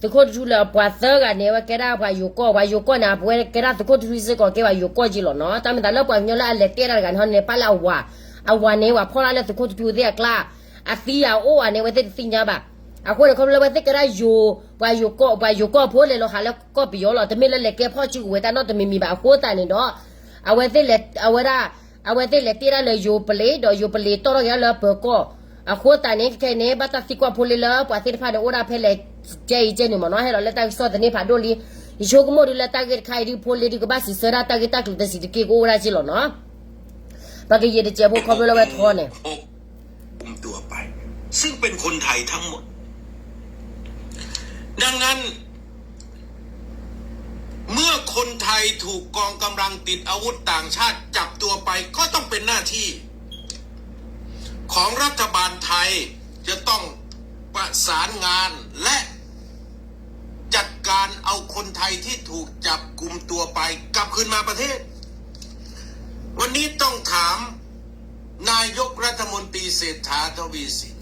သုးခိၣ်ထူထူလၢပှၤသၢဂၤန့ၣ် အဝဲကဲဒၣ်ပှၤယိၤကီၢ်, ပှၤယိၤကီၢ်န့ၣ် အဝဲကဲဒၣ်သုးခိၣ်ထူထူစ့ၢ်ကီးကဲပှၤယိၤကီၢ်က့လီၤနီၤ. တၢ်မ့ၢ်သးလၢပှၤကညီလၢအလဲၤတဲတၢ်တဂၤန့ၣ် ဟီန့ၣ် ပၣ်လၢအဝၤ, အဝၤန့ၣ် ပှၤဖီၣ်တၢ်လၢသုးခိၣ်ထူထူသ့ၣ်အကျါ, အသံအအိၣ်ဧါန့ၣ် အဝဲသ့ၣ်တသ့ၣ်ညါဘၣ်. အဃိန့ၣ် ခီဖျိလၢအဝဲသ့ၣ်ကဲဒၣ်ယိၤ, ပှၤယိၤကီၢ်, ပှၤယိၤကီၢ်ဖိလဲၤလီၤဟးလၢကီၢ်ပယီၤလီၤ, တမ့ၢ်လၢလဲၤကဲဖီၣ်စုကဝဲၤတၢ်နီတမံၤမံၤဘၣ်. အဃိသတးန့ၣ်ဒီး အဝဲသ့ၣ်လဲၤ, အဝဲဒၣ်, အဝဲသ့ၣ်လဲၤတ့ၢ်ဒၣ်လၢယိၤပလံး, ဒီးယိၤပလံးတီၢ်ထီၣ်က့ၤဒၣ်လၢပၢၤကီၢ်. အဃိသတးန့ၣ် ခဲခဲအံၤန့ၣ် ဘၣ်တၢ်သံကွၢ်ဖိလ့လၢပှၤသ့ၣ်တဖၣ်န့ၣ် အိၣ်ဒၣ်ဖဲလဲၣ်, ကဲအံၤကဲန့ၣ်မ့ၢ်နီၤ, ဟဲလီၤလၢတၢ်ကစီၣ်သန့ဖးဒိၣ်လံ. ယဆိကမိၣ်ဒုးလၢတၢ်ဂ့ၢ်တခါအံၤဒုး ဖိလ့ဒုးကဘၣ်စံးဆၢဒၣ်တၢ်ဂ့ၢ်တၢ်ကျိၤတစဲးတက့ၢ်ကအိၣ်ဝဲဒၣ်က့လီၤနီၤ. ပကယံာ်တစဲးဖိခီဖျိလၢဝဲထီန့ၣ် คุมตัวไป ซึ่งเป็นคนไทยทั้งหมด ดังนั้น เมื่อคนไทยถูกกองกำลังติดอาวุธต่างชาติจับตัวไป ก็ต้องเป็นหน้าที่ ของรัฐบาลไทย จะต้องประสานงานและ จัดการเอาคนไทยที่ถูกจับกุมตัวไปกลับคืนมาประเทศ วันนี้ต้องถามนายกรัฐมนตรีเศรษฐาทวีสิน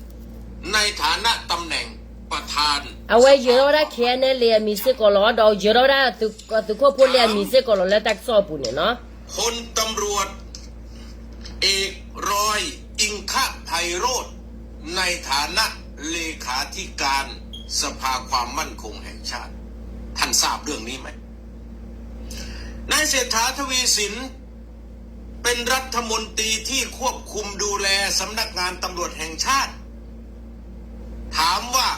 ในฐานะตำแหน่งประธาน အဝဲယၢၤထီၣ်ဝဲဒၣ် ခဲအံၤန့ၣ် လံာ်အမံၤစ့ၢ်ကီးလီၤ, ဒီးယၢၤထီၣ်ဝဲဒၣ် သုးခိၣ်ဖိလ့အမံၤစ့ၢ်ကီးလီၤ လၢတၢ်ကစီၣ်အပူၤန့ၣ်နီၤ. พลตำรวจเอกรอย อิงคภัยโรจน์ ในฐานะเลขาธิการสภาความมั่นคงแห่งชาติ ท่านทราบเรื่องนี้ไหม นายเศรษฐาทวีสิน เป็นรัฐมนตรีที่ควบคุมดูแลสำนักงานตำรวจแห่งชาติ ถามว่า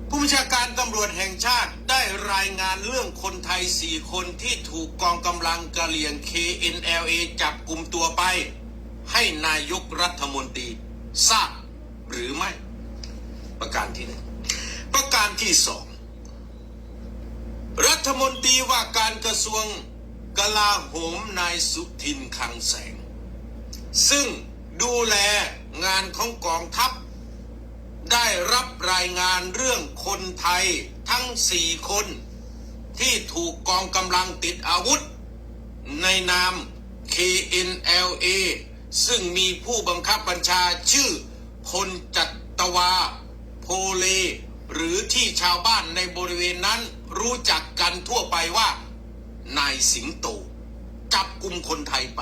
ผู้บัญชาการตำรวจแห่งชาติได้รายงานเรื่องคนไทยสี่คนที่ถูกกองกำลังกะเหรี่ยง เค เอ็น แอล เอ จับกุมตัวไป ให้นายกรัฐมนตรีทราบหรือไม่ ประการที่หนึ่ง ประการที่สอง รัฐมนตรีว่าการกระทรวงกลาโหมนายสุทินคลังแสง ซึ่งดูแลงานของกองทัพ ได้รับรายงานเรื่องคนไทยทั้งสี่คน ที่ถูกกองกำลังติดอาวุธ ในนาม เค เอ็น แอล เอ ซึ่งมีผู้บังคับบัญชาชื่อพลจัตวา โพเล หรือที่ชาวบ้านในบริเวณนั้นรู้จักกันทั่วไปว่านายสิงโต จับกุมคนไทยไป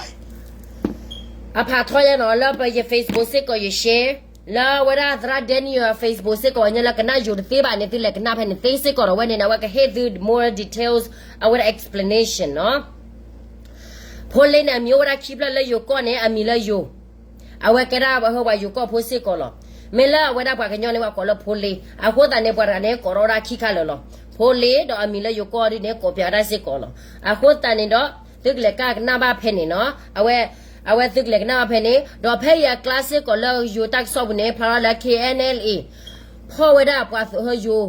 အဖးထီယဲနီၤ လၢပယ Facebook စ့ၢ်ကီးယ share လၢအဝဲဒၣ်သရၣ် Daniel Facebook စ့ၢ်ကီး ပှၤကညီလၢကနၣ်ယိၤတသ့ဘၣ်န့ၣ် သုလဲၤကနၣ်ဖဲန့ၣ်သ့စ့ၢ်ကီးဒီး အဝဲန့ၣ်န့ၣ် အဝဲကဟ့ၣ်သု more details အဝဲဒၣ် explanation နီၤ. ဖိလ့န့ၣ် အမံၤအိၣ်ဝဲဒၣ်ခံဖျၢၣ်လၢယိၤကီၢ်န့ၣ် အမံၤလၢယိၤ, အဝဲကဲဒၣ်ပှၤဟၢပှၤယိၤကီၢ်ဖိစ့ၢ်ကီးလီၤ. မ့ၢ်လၢအဝဲဒၣ်ပှၤကညီန့ၣ် ပှၤကိးလၢဖိလ့, အဃိသတးန့ၣ် ပှၤတဂၤန့ၣ် ကိးထီၣ်ဝဲဒၣ်ခံခါလၢာ်လီၤ. ဖိလ့ဒီးအမံၤလၢယိၤကီၢ်ဒ်န့ၣ် ကိးပၠးဝဲဒၣ်စ့ၢ်ကီးလီၤ. အဃိသတးန့ၣ်ဒီး သုကလဲၤကနၣ်ဘၣ်ဖဲန့ၣ်နီၤ, အဝဲ, အဝဲသုကလဲၤကနၣ်ဘၣ်ဖဲန့ၣ် ဒီးဖဲအံၤအကျါစ့ၢ်ကီးလၢယိၤတၢ်ကစီၣ်ပူၤန့ၣ် ဖျါထီၣ်လၢ K N L A ဖီၣ်ဝဲဒၣ်ပှၤယိၤ,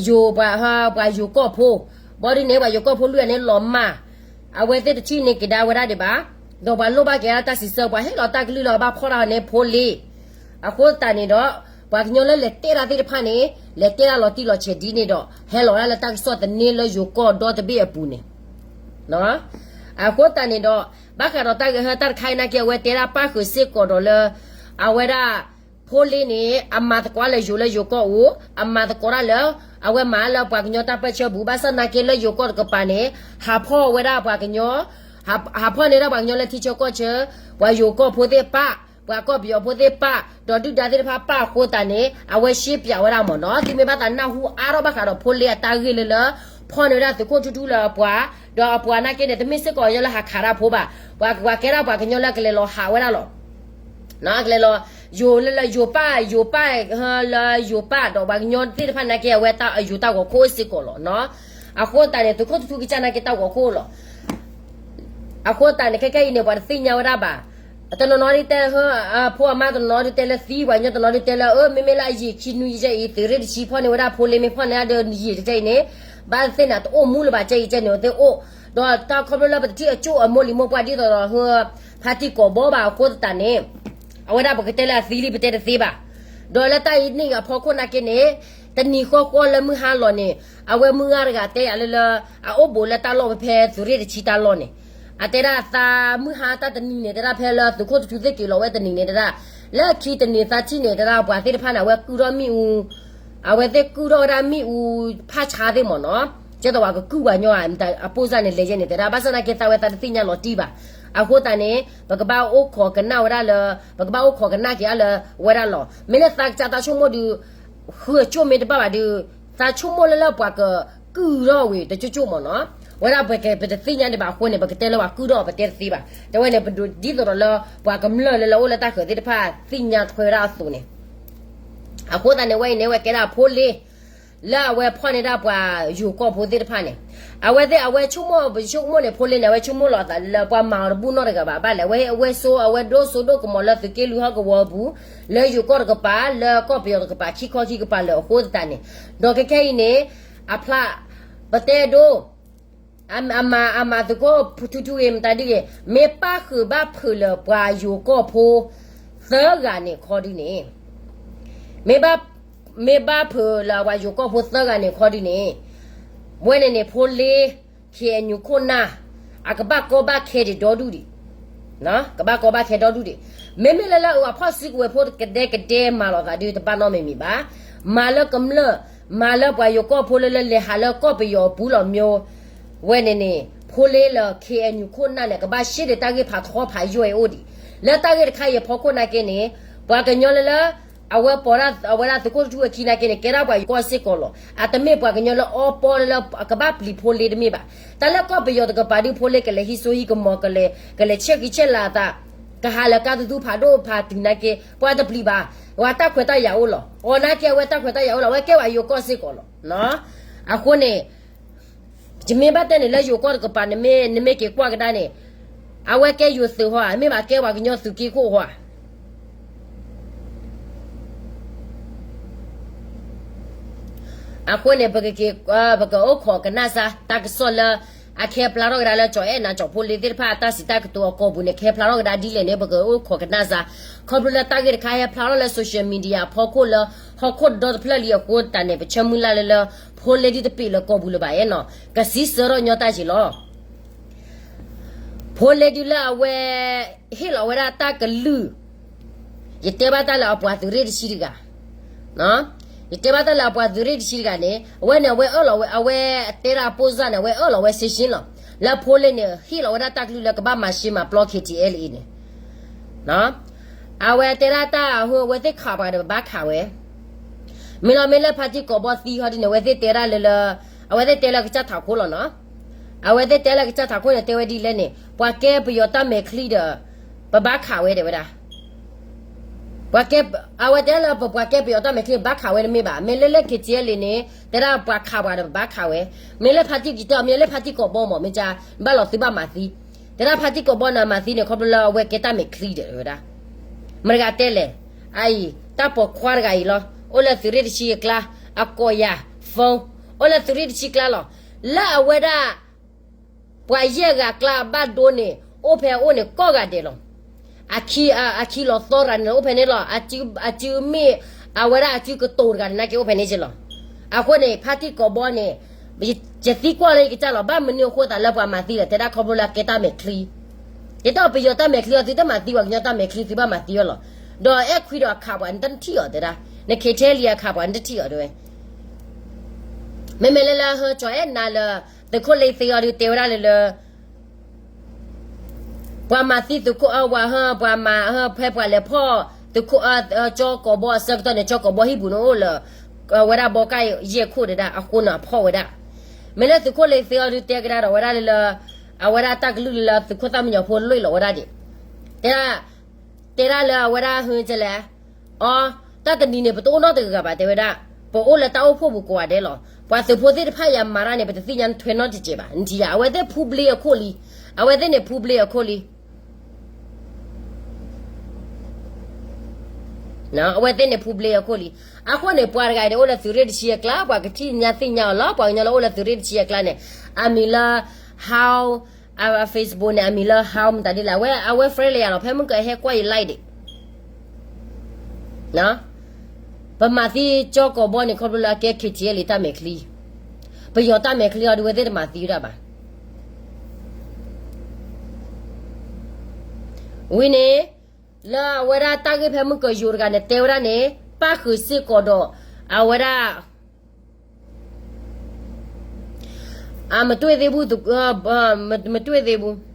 ယိၤပှၤ, ပှၤယိၤကီၢ်ဖိ, ဘီဒ်န့ၣ် ပှၤယိၤကီၢ်ဖိလွံၢ်ဂၤန့ၣ် လီၤမၢ်, အဝဲသ့ၣ်တထံၣ်န့ၢ်က့ၤဒၣ်ဝဲဒၣ်ဒံးဘၣ်, ဒီးပှၤလိၣ်ဘၣ်က့ၤဒၣ်တၢ်စံးဆၢ ပှၤဟ့ၣ်လီၤတၢ်ကလုၢ်လၢအဘၣ်ဖီၣ်တၢ်န့ၣ်ဖိလ့. အဃိသတးန့ၣ်ဒီး ပှၤကညီလၢလဲၤတဲတၢ်သ့ၣ်တဖၣ်န့ၣ် လဲၤတဲတၢ်လီၤတံၢ်လီၤဆဲးဒ်န့ၣ်ဒီး ဟဲလီၤဒၣ်လၢတၢ်ကစီၣ်သန့လၢယိၤကီၢ်ဒီတဘ့ၣ်အပူၤန့ၣ် အဃိသတးန့ၣ်ဒီး ဘၣ်ဃးဒီးတၢ်ဂဲၤဟၢတၢ်တခါအံၤနာ်က့ အဝဲတဲဒၣ်ပၣ်ဃုာ်စ့ၢ်ကီးဒီးလၢ အဝဲဒၣ် ဖိလ့န့ၣ် အမၤသကိးလၢယိၤလၢယိၤကီၢ်အိၣ်, အမၤသကိးတၢ်လၢ အဝဲမၤလၢပှၤကညီတၢ်ပၢၢ်ဆၢပူၤ ဘၣ်ဆၣ်နာ်က့လၢယိၤကီၢ်တကပၤန့ၣ် ဟးဖီၣ်ဝဲဒၣ်ပှၤကညီ ဟးဖီၣ်န့ၢ်ဒၣ်ပှၤကညီလၢထံဆၢကီၢ်ဆၢ, ပှၤယိၤကီၢ်ဖိသ့ၣ်ပၣ်, ပှၤကီၢ်ပယီၤဖိသ့ၣ်ပၣ်, ဒီးဒုၣ်ဒါသ့ၣ်တဖၣ်ပၣ်အဃိသတးန့ၣ် အဝဲရှဲပၠးဝဲဒၣ်မ့ၢ်နီၤ. သုမ့ၢ်ဘၣ်သးနၢ်ဟူအါထီၣ်ဘၣ်ဃးဒီးဖိလ့အတၢ်ဂ့ၢ်လၢလၢ ဖီၣ်န့ၢ်ဝဲဒၣ်သုးခိၣ်ထူထူလၢအပှၤ, ဒီးအပှၤနာ်က့န့ၣ် တမ့ၢ်စ့ၢ်ကီးလၢဟးခးတၢ်ဖိဘၣ်, ပှၤကဲဒၣ်ပှၤကညီလၢကလဲၤလီၤဟးဝဲဒၣ်လီၤ. ကလဲၤလီၤ ယိၤလၢလၢယိၤပၣ် ယိၤပၣ် လၢယိၤပၣ် ဒီးပှၤကညီသ့ၣ်တဖၣ်နာ်က့ အဝဲတၢ်အယိၤတၢ်ဂီၤခိၣ်စ့ၢ်ကီးလီၤ. အဃိသတးန့ၣ် သုးခိၣ်ထူထူကစၢ်နာ်က့တၢ်ဂီၤခိၣ်လီၤ. အဃိသတးန့ၣ် ခဲခဲအံၤန့ၣ် ပှၤတသ့ၣ်ညါဝဲဒၣ်ဘၣ်. တနီၤနီၤဒ်တဲ ဖိအမါတနီၤနီၤဒ်တဲလၢသံ, ပှၤကညီတနီၤဒ်တဲလၢ အၢ မ့မ့ၢ်လၢအယံာ်ခံနွံယဲအံၤ သုးရ့ၣ်တဆံဖီၣ်န့ၢ်ဝဲဒၣ်ဖိလ့ မ့ၢ်ဖီၣ်န့ၢ်ဒၣ်ဒီးယံာ်တကဲအံၤန့ၣ် ဘၣ်သ့ၣ်န့ၣ် တအိၣ်မူလၢၤဘၣ် ကဲအံၤကဲန့ၣ်သ့ၣ်အိၣ်, ဒီးတၢ်ခီဖျိလၢပတထံၣ်အကၠိၣ်အမိၢ်လံၤမိၢ်ပှၢ်ဒ်သိးဒီး ဖါတံၢ်ကိာ်ဘီဘၣ်အဃိသတးန့ၣ် အဝဲဒၣ်ပကတဲလၢအသံလံ ပတဲတသ့ဘၣ်. ဒီးလၢတၢ်အံၤန့ၣ်အဖီခိၣ်နာ်က့န့ၣ် တနံၤဃီဃီလၢမုၢ်ဟါလီၤန့ၣ် အဝဲမုၢ်ဂၤတဂၤတဲယၤလၢလၢ အအိၣ်ဘူးလၢတၢ်လီၢ်ဖဲဖဲသုးရ့ၣ်တဆံတၢ်လီၢ်န့ၣ် အတဲဒၣ်သးမုၢ်ဟါတၢ်တနံၤန့ၣ် တဲဒၣ်ဖဲလၢသုးခိၣ်ထူထူသ့ၣ်က့ၤလီၤဝဲတနံၤန့ၣ်တဲဒၣ် လၢခံတနံၤသးထံၣ်န့ၣ် တဲဒၣ်ပှၤသ့ၣ်တဖၣ်န့ၣ် အဝဲကုၢ်ထီၣ်မ့ၣ်အူ အဝဲသ့ၣ်ကုၢ်ထီၣ်ဝဲဒၣ်မ့ၣ်အူဖးဆါသ့ၣ်မ့ၢ်နီၤ, ကဲသိးပှၤကကုၢ်ပှၤညီဧါ, အပိၢ်စၢ်န့ၣ်လဲၤယဲန့ၣ် တဲဒၣ် ဘၣ်ဆၣ်သနာ်က့သးဝဲသးတသ့ၣ်ညါလီၤတံၢ်ဘၣ်. အဃိသတးန့ၣ် ပကဘၣ်အိၣ်ခိးကနၣ်ဝဲဒၣ်လၢ, ပကဘၣ်အိၣ်ခိးကနၣ်က့ၤအီၤလၢဝဲဒၣ်လီၤ. မ့ၢ်လၢသးကစၢ်သးဆိကမိၣ်ဒုး ဃုအကၠိၣ်မ့ၢ်တဘၣ်ဘၣ်ဒုး, သးဆိကမိၣ်လၢလၢပှၤကကုၢ်ထီၣ်ဝံၤတကၠိၣ်ကၠိၣ်မ့ၢ်နီၤ. ဝဲဒၣ်ပကပတသ့ၣ်ညါဒံးဘၣ်အဃိန့ၣ် ပကတဲလၢပှၤကုၢ်ထီၣ်ပတဲတသ့ဘၣ်. တဲဝဲန့ၣ် ပဒိးဒ်သိးဒီးလၢပှၤကမျၢၢ်လၢလၢအိၣ်လၢတၢ်ဃၢၤသ့ၣ်တဖၣ်သ့ၣ်ညါထွဲဝဲဒၣ်အသိးန့ၣ် အဃိသတးန့ၣ် ဝဲအံၤန့ၣ် ဝဲကဲဒၣ်ဖိလ့ လၢအဝဲဖီၣ်န့ၢ်ဒၣ်ပှၤယိၤကီၢ်ဖိသ့ၣ်တဖၣ်န့ၣ်, အဝဲသ့ၣ် အဝဲဆိကမိၣ် ပဆိကမိၣ်န့ၣ် ဖိလ့န့ၣ် အဝဲဆိကမိၣ်လီၤအသးလၢပှၤမၤအီၤတဘူၣ်နီတဂၤဘၣ်. ဘၣ်လဲၣ် အဝဲ အဝဲစိ အဝဲဒိၣ်စိဒိၣ်ကမီၤလၢသုးက့လွံၢ်ဟီၣ်ကဝီၤအပူၤ, လၢယိၤကီၢ်တကပၤ လၢကီၢ်ပယီၤတကပၤ ခံခီခံကပၤလၢာ်အဃိသတးန့ၣ်, ဒီးခဲခဲအံၤန့ၣ် အဖျါ ပတဲဒိ အမၤ အမၤသုးခိၣ်ထူထူဂ့ၤ မတၤဒုဂ့ၤ မ့ၢ်ပၣ်ဃုာ်ဘၣ်ဖုးလၢပှၤယိၤကီၢ်ဖိ သၢဂၤန့ၣ်ခီဒုန့ၣ်, မ့ၢ်ဘၣ် မ့ၢ်ဘၣ်ဖုးလၢပှၤယိၤကီၢ်ဖိသၢဂၤန့ၣ်ခီဒုန့ၣ်, ဝဲန့ၣ်န့ၣ် ဖိလ့ ခ့ၣ်အဲၣ်ယူၣ်ခိၣ်နၢ် အကဘၣ်ကီဘၣ်ခဲဒံးဒီဒူၣ်ဒံး, ကဘၣ်ကီဘၣ်ခဲဒီဒူၣ်ဒံး. မ့မ့ၢ်လၢလၢအဖီၣ်စုကဝဲၤဖိကဒဲကဒဲမၤလိာ်သးဒုး တဘၣ်နီတမံၤမံၤဘၣ်. မၤလၢကမျၢၢ်, မၤလၢပှၤယိၤကီၢ်ဖိလၢလၢလဲၤဟးလၢကီၢ်ပယီၤအပူၤလီၤမၠိ ဝဲန့ၣ်န့ၣ် ဖိလ့လၢ ခ့ၣ်အဲၣ်ယူၣ်ခိၣ်နၢ်န့ၣ် ကဘၣ်ရှဲဒီးတၢ်ဂ့ၢ်ဖးထီဖးယိာ်အံၤအိၣ်ဒံး. လၢတၢ်ဂ့ၢ်တခါအံၤအဖီခိၣ်နာ်က့န့ၣ်, ပှၤကညီလၢလၢ အဝဲပိာ်ဒၣ် အဝဲဒၣ်သုးခိၣ်ထူထူအခံနာ်က့န့ၣ် ကဲဒၣ်ပှၤယိၤကီၢ်စ့ၢ်ကီးလီၤ. အတမ့ၢ်ပှၤကညီလၢအီပီလၢလၢအကဘၣ်ပျံၤဖိလ့တမ့ၢ်ဘၣ်. တၢ်လၢကီၢ်ပယီၤတကပၤဒုးဖိလ့ကလဲၤဟံးစိဟံးကမီၤ ကလဲၤ ကလဲၤဆဲးဃံဆဲးလၤအသး, ကဟးလၢကါသူသူဖးဒိၣ်ဖးတုၤနာ်က့ ပှၤတပျံၤဘၣ်. ပှၤတၢ်ခွဲးတၢ်ယာ်အိၣ်လီၤ. အီၤနာ်က့အဝဲတၢ်ခွဲးတၢ်ယာ်အိၣ်လီၤ. အဝဲကဲပှၤယိၤကီၢ်စ့ၢ်ကီးလီၤ. အဃိန့ၣ် ယမ့ၢ်ဘၣ်တဲန့ၣ်လၢယိၤကီၢ်တကပၤန့ၣ်မ့ၢ် နမ့ၢ်က့ၤကွၢ်ကဒါန့ၣ်, အဝဲကဲယိၤသုးဟီဧါ, မ့ၢ်ဘၣ်ကဲပှၤကညီသုးက့ခိၣ်ဟီဧါ. အဃိန့ၣ် ပကက့ၤ ပကအိၣ်ခိးကနၣ်စၢ် တၢ်ကစီၣ်လၢ အကဟဲဖျါထီၣ်ကဒါလၢ ကၠီၤအဲၣ်နၤ ကၠီၤဖိလ့သ့ၣ်တဖၣ် အတၢ်စံးတၢ်ကတိၤအကိာ်ပူၤန့ၣ် ကဟဲဖျါထီၣ်ကဒါဒ်လဲၣ်န့ၣ် ပကအိၣ်ခိးကနၣ်စၢ်. ခီဖျိလၢတၢ်ဂ့ၢ်တခါဟဲဖျါထီၣ်လၢ social media အဖီခိၣ်လၢ ဟီၣ်ခိၣ်ဒီတဖျၢၣ်လံအဃိသတးန့ၣ် ပဆၢမုၢ်လၢ်လၢလၢ ဖိလ့ဒုးတပ့ၤလၢကိာ်ပူၤလၢၤဘၣ်အဲၣ်နီၤ, ကစံးဆၢထီၣ်ညီတၢ်က့ၤလီၤ. ဖိလ့ဒုးလၢအဝဲ ဟ့ၣ်လီၤဝဲဒၣ်တၢ်ကလုၢ်, ယတဲဘၣ်တၢ်လၢအပှၤသုးရ့ၣ်တဆံတဂၤ, ယတဲဘၣ်တၢ်လၢအပှၤသုးရ့ၣ်တဆံတဂၤန့ၣ် အဝဲန့ၣ် အဝဲအၢၣ်လီၤဝဲ အဝဲတဲဒၣ်အပိၢ်စၢ်န့ၣ် အဝဲအၢၣ်လီၤဝဲ စ့ၢ်စ့ၢ် လီၤ. လၢဖိလ့န့ၣ် ဟ့ၣ်လီၤဝဲဒၣ်တၢ်ကလုၢ်လၢကဘၣ်မၤရှဲမၤပျီ ခ့ၣ်ထံၣ်အဲလ်အံၤန့ၣ် အဝဲတဲဒၣ်တၢ်အဟိ အဝဲသ့ၣ်ခးပှၤဒီးပဘၣ်ခးဝဲ, မ့ၢ်လီၤမ့ၢ်လၢဖါတံၢ်ကိးဘီသံဟီဒ်န့ၣ် အဝဲသ့ၣ်တဲဒၣ်လၢလၢ, အဝဲသ့ၣ်တဲလၢကစၢ်ထးခိၣ်လီၤနီၤ, အဝဲသ့ၣ်တဲလၢကစၢ်ထးခိၣ်န့ၣ် တဲဝဲဒ်လဲၣ်န့ၣ် ပှၤကဲပယီၤတၢ်မဲာ်ချံဒီး ပဘၣ်ခးဝဲတဲဝဲဒၣ် ပှၤကဲ, အဝဲတဲလၢပပှၤကဲပယီၤတၢ်မဲာ်ချံ ဘၣ်ခးဝဲတမ့ၢ်ဘၣ်. မ့ၢ်လၢလၢ ခ့ၣ်ထံၣ်အဲလ်အံၤန့ၣ် တဲဒၣ်ပှၤခးပှၤဒီးပဘၣ်ခးဝဲ, မ့ၢ်လၢဖါတံၢ်ကံတၢၢ် မ့ၢ်လၢဖါတံၢ်ကိးဘီမး မ့ၢ်ကဘၣ်လီၤသုးဘၣ်မၤသံ, တဲဒၣ်ဖါတံၢ်ကိးဘီန့ၣ် မၤသံန့ၣ် ခီဖျိလၢအဝဲကဲတၢ်မဲာ်ချံဒီးဝဲဒၣ်, မတၤတဂၤတဲလဲၣ်, အအံၤ တၢ်ပိာ်ခွါတဂၤအံၤလီၤ, အိၣ်လၢသုးရ့ၣ်တဆံအကျါ, အကိးယၤ phone, အိၣ်လၢသုးရ့ၣ်တဆံကျါလီၤ, လၢအဝဲဒၣ် ပှၤယဲၢ်ဂၤကျါအဘၣ်ဒိန့ၣ် အိၣ်ဖဲအအိၣ်န့ၣ်ကိးဂၤဒဲးလီၤ. အခံ, အခံလီၤသီတဂၤန့ၣ် အိၣ်ဖဲန့ၣ်လီၤ. အစုမ့ၢ် အဝဲဒၣ်အစုကတိၤတဂၤန့ၣ်နာ်က့အိၣ်ဖဲန့ၣ်က့လီၤ. အဃိန့ၣ် ဖါတံၢ်ကိးဘီန့ၣ် ယသံကွၢ်လၢယကစၢ်လီၤ. ဘၣ်မနုၤအဃိသးလၢပှၤမၤသံလဲၣ်, တဲဒၣ်ခီဖျိလၢအကဲတၢ်မဲာ်ချံ, ယတဲပယီၤတၢ်မဲာ်ချံအီၤ သုတမၤသံပှၤကညီတၢ်မဲာ်ချံ သုဘၣ်မၤသံအီၤလီၤ. ဒီးအဲၣ်ခွံဒီးအခးပှၤ နတထံၣ်အီၤတဲဒၣ်, နခ့ၣ်ထံၣ်အဲလ်အံၤအခးပှၤ နတထံၣ်အီၤတဲဝဲ မ့မ့ၢ်လၢလၢဟၢကၠီၤအဲၣ်နၤလၢ သုးခိၣ်လ့သ့အီၤဒုးတဲဝဲဒၣ်လၢလၢ ပှၤမၤသံသုးခိၣ်အဝၤဟၢ ပှၤမၤဟၢဖဲပှၤလဲၤဖီၣ်သုးခိၣ်အကၠီကိးဘီအဆၢကတီၢ်န့ၣ် ကၠီကိးဘီဟံၣ်ပူၤန့ၣ်အိၣ်လၢ ဝဲဒၣ်ဘီကၢ်ယဲၢ်ခိၣ်ဒဲဒၣ် အဃိန့ၣ်အဖီၣ်ဝဲဒၣ်. မ့ၢ်လၢသုးခိၣ်လ့သ့အီၤဒုးတဲကဒါဒီးဝဲဒၣ်လၢလၢ အဝဲဒၣ်တၢ်ကလုၢ်လၢလၢသုးခိၣ်သၣ်မံညီၤဖိလွံၢ်လီၤဝဲဒၣ်ဒံး တဲဒၣ် တဲဒၣ်လၢအဝဲဒၣ်ဟဲကလဲၣ်, အီ, တၢ်တနံၤန့ၣ် ပတအိၣ်နီတဂၤဘၣ် တဲဝဲဒၣ်, ပအိၣ်လၢတၢ်အိၣ်ဖှိၣ်ပူၤကိးဂၤဒဲးလီၤ. ပှၤသုးဖိသ့ၣ်တဖၣ်ယၤမၤတၢ်န့ၣ် ပတသ့ၣ်ညါထွဲနီတစဲးဘၣ်. နထံၣ်ယၤ အဝဲသ့ၣ်ဖူဘျ့အခိၣ်လံ, အဝဲသ့ၣ်န့ၣ်ဖူဘျ့အခိၣ်လံ အဝဲသ့ၣ်န့ၣ်ဖူဘျ့အခိၣ်လံ. အဃိန့ၣ် ပှၤတဂၤအံၤန့ၣ် အိၣ်လၢသုးရ့ၣ်တဆံအကျါ, ပှၤကထံၣ်ညါသ့ၣ်ညါအီၤလီၤ. ပှၤကညီလၢအိၣ်လၢသုးရ့ၣ်တဆံအကျါန့ၣ် အမံၤလၢ how, အ Facebook န့ၣ် အမံၤလၢ how မတၤဒ်လဲၣ်, အဝဲ အဝဲ friend လၢယၤလီၤ. ဖဲမုၢ်ကဟဲကွၢ်ယ live ဒံး ပမၤသံကၠီကိးဘီန့ၣ် ခီဖျိလၢအကဲ ခ့ၣ်ထံၣ်အဲလ်အံၤ တၢ်မဲာ်ချံ, ပယီၤတၢ်မဲာ်ချံအီၤဒုး ဝဲသ့ၣ်တမၤသံဝဲဒၣ်ဘၣ်. ဝံၤန့ၣ် လၢအဝဲဒၣ်တၢ်ဂ့ၢ်ဖဲမုၢ်ကယိၤတဂၤန့ၣ် တဲဝဲဒၣ်န့ၣ် ပၣ်ဃုာ်စ့ၢ်ကီးဒီး အဝဲဒၣ် အမ့ၢ်တ့ၢ်သ့ဘူး, မ့ၢ်တ့ၢ်သ့ဘူး.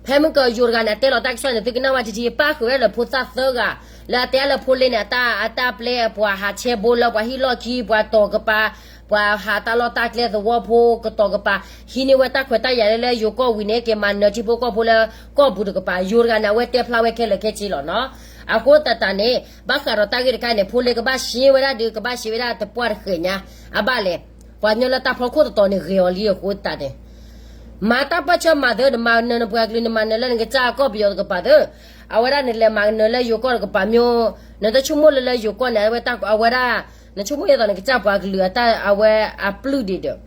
ဖဲမုၢ်ကယိၤတဂၤန့ၣ် အတဲလီၤတၢ်ကစီၣ်န့ၣ် သုကနၣ်ဝဲတထံၣ် ပၣ်ဃုာ်ဝဲဒၣ်လၢဖိသၣ်သၢဂၤ လၢအတဲလၢဖိလ့န့ၣ် အတၢ်ပျဲပှၤဟးဆဲဘိလၢပှၤဟံၣ်လီၢ်ခံ ပှၤတီၤကပၤ ပှၤဟးတၢ်လီၢ်တၢ်ကျဲသဝီဖိကတီၤကပၤ ဟံးန့ၢ်ဝဲတၢ်ခွဲးတၢ်ယာ်လၢလၢယိၤကီၢ်ဝံၤန့ၣ် က့ၤမၤနၢၤထံဖိကီၢ်ဖိလၢကီၢ်ပူၤတကပၤ ယိၤတဂၤန့ၣ် အဝဲတဲဖျါဝဲခဲလၢာ်ခဲဆ့လီၤနီၤ. အဃိသတးန့ၣ် ဘၣ်ဃးဒီးတၢ်ဂ့ၢ်တခါန့ၣ် ဖိလ့ကဘၣ်ရှဲဝဲဒၣ်ဒုး ကဘၣ်ရှဲဝဲဒၣ်တပှၢ်တဃဲၤညါ အဘၣ်လဲၣ်. ပှၤကညီလၢတၢ်ဖီခိၣ်တတီၤန့ၣ် ဂ့ၤအီၤလံအဃိသတးန့ၣ် မၤတၢ်ပၢၢ်ဆၢမၤသၢ နမၤနၢၤနပှၤကလုာ် နမၤနၢၤလၢနကစၢ်ကီၢ်ပယီၤတကပၤသၢ အဝဲဒၣ်နလဲၤမၤနၢၤလၢယိၤကီၢ်တကပၤမ့ၢ် နတဆိကမိၣ်လၢလၢယိၤကီၢ်န့ၣ် အဝဲ အဝဲဒၣ် နဆိကမိၣ်ဒ်သိးနကစၢ်ပှၤကလုာ်အတၢ် အဝဲအပျုၢ်ဒံးဒီး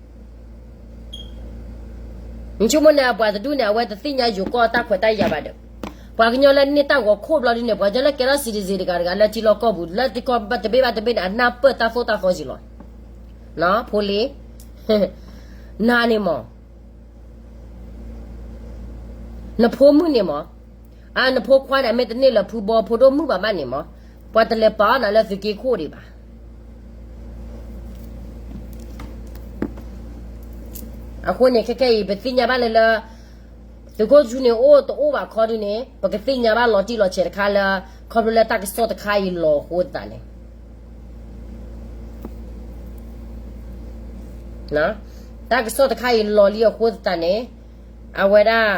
နဆိကမိၣ်န့ၣ် အပှၤတဒူၣ်န့ၣ် အဝဲတသ့ၣ်ညါယိၤကီၢ်တၢ်ခွဲးတၢ်ယာ်ဘၣ်ဒီး ပှၤကညီလၢန့ၢ်တၢ်ဂီၤခိၣ်ဘျီဒ်န့ၣ် ပှၤကညီလၢကဲထီၣ် citizen တဂၤတဂၤလၢထံလီၢ်ကီၢ်ပူၤ လၢတကီၢ်ဘၣ်တဘ့ၣ်ဘၣ်တဘ့ၣ်န့ၣ် အနၢ်ပၢၢ်တၢ်သိၣ်တၢ်သီက့ၤလီၤ. ဖိလ့ နၤန့ၣ်မး နဖိမုၣ်န့ၣ်မး အနဖိခွါန့ၣ် အမ့ၢ်တန့ၢ်လၢဖုဘီဖိဒိၣ်မုၣ်ဘၣ်မးန့ၣ်မး ပှၤတလဲၤပာ်အီၣ်နၤလၢသုးက့ခိၣ်ဒံးဘၣ်. အဃိန့ၣ် ခဲခဲအံၤ ပသ့ၣ်ညါဘၣ်လၢလၢ သုးခိၣ်ဆူန့ၣ်အိၣ်တအိၣ်ဘၣ်ခီဒုန့ၣ် ပကသ့ၣ်ညါဘၣ်လီၤတံၢ်လီၤဆဲးတခါလၢ ခီဖျိလၢတၢ်ကစီၣ်တခါအံၤလီၤအဃိသတးန့ၣ် တၢ်ကစီၣ်တခါအံၤလီၤလံအဃိသတးန့ၣ် အဝဲဒၣ်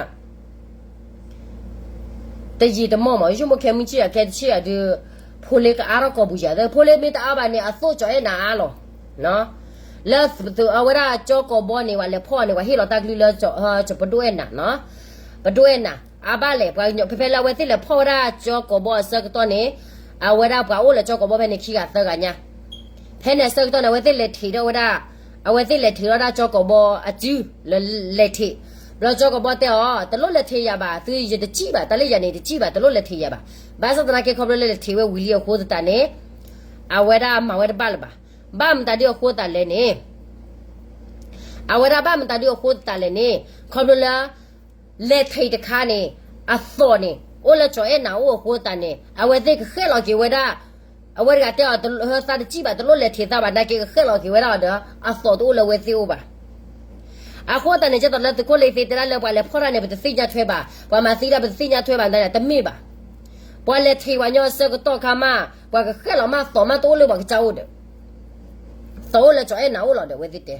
တယံာ်တမီၢ်မး ယဆိကမိၣ်ခဲမုၢ်ဆ့ၣ်ယၤခဲတဆ့ၣ်ယၤဒုး ဖိလ့ကအါထီၣ်ကိာ်ပူၤယၤ ဖိလ့မ့ၢ်တအါဘၣ်န့ၣ် အသိၣ်ကၠီၤအဲၣ်နၤအါလီၤ. လၢအဝဲဒၣ်ကၠီကိာ်ဘီန့ၣ် ပှၤလဲၤဖီၣ်န့ၣ် ပှၤဟ့ၣ်လီၤတၢ်ကလုၢ်လၢ ပဒိၣ်အဲၣ်နၤ ပဒိၣ်အဲၣ်နၤ အါဘၣ်လဲၣ် ပှၤကညီ ဖဲဖဲလၢအဝဲသ့ၣ်လဲၤဖီၣ်ဝဲဒၣ်ကၠီကိာ်ဘီအဆၢကတီၢ်န့ၣ် အဝဲဒၣ်ပှၤအိၣ်လၢကၠီကိာ်ဘီဖဲန့ၣ်ခံဂၤသၢဂၤညါ ဖဲန့ၣ်အဆၢကတီၢ်န့ၣ် အဝဲသ့ၣ်လဲၤထံးထီၣ်ဝဲဒၣ် အဝဲသ့ၣ်လဲၤထံးထီၣ်ဒၣ်ကၠီကိာ်ဘီအစု လၢလဲၤထံး ဘျီကၠီကိာ်ဘီတဲအီၤ တလိၣ်လဲၤထံးယၤဘၣ် သုယတစံၣ်ဘၣ် တၢ်လၢယၤန့ၣ် တစံၣ်ဘၣ် တလိၣ်လဲၤထံးယၤဘၣ်. ဘၣ်ဆၣ်သနာ်က့ ခီဖျိလၢလဲၤထံးဝဲဝံၤလံအဃိသတးန့ၣ် အဝဲဒၣ်မၤဝဲတဘၣ်လၢၤဘၣ်. ဘၣ်မတၤဒ်အဃိသတးလဲၣ်န့ၣ် အဝဲဒၣ်ဘၣ်မတၤဒ်အဃိသတးလဲၣ်န့ၣ် ခီဖျိလၢ လဲၤထံးတခါန့ၣ် အသိးန့ၣ် အိၣ်လၢကၠီၤအဲၣ်နၤအိၣ်အဃိသတးန့ၣ် အဝဲသ့ၣ်ကဃဲၣ်လီၤက့ၤဝဲဒၣ် အဝဲတဂၤတဲအီၤ သးတစံၣ်ဘၣ် တလိၣ်လဲၤထံးသးဘၣ် နာ်က့ကဃဲၣ်လီၤက့ၤဝဲဒၣ်အီၤဒီး အသိးတအိၣ်လၢအဝဲသ့ၣ်အိၣ်ဘၣ်. အဃိသတးန့ၣ် ကဲသိးလၢသုးခိၣ်လ့သ့တဲဒၣ်လၢပှၤလဲၤဖီၣ်တၢ်န့ၣ် ပတသ့ၣ်ညါထွဲဘၣ် ပှၤမၤသံတၢ် ပတသ့ၣ်ညါထွဲဘၣ် တမ့ၢ်ဘၣ်. ပှၤလဲၤထံးပှၤကညီအဆၢကတီၢ်ခါမး ပှၤကဃဲၣ်လီၤမး သိးမးတအိၣ်လၢပှၤကစၢ်အိၣ်ဒီး သိးအိၣ်လၢကၠီၤအဲၣ်နၤအိၣ်လီၤဒီး အဝဲသ့ၣ်တဲ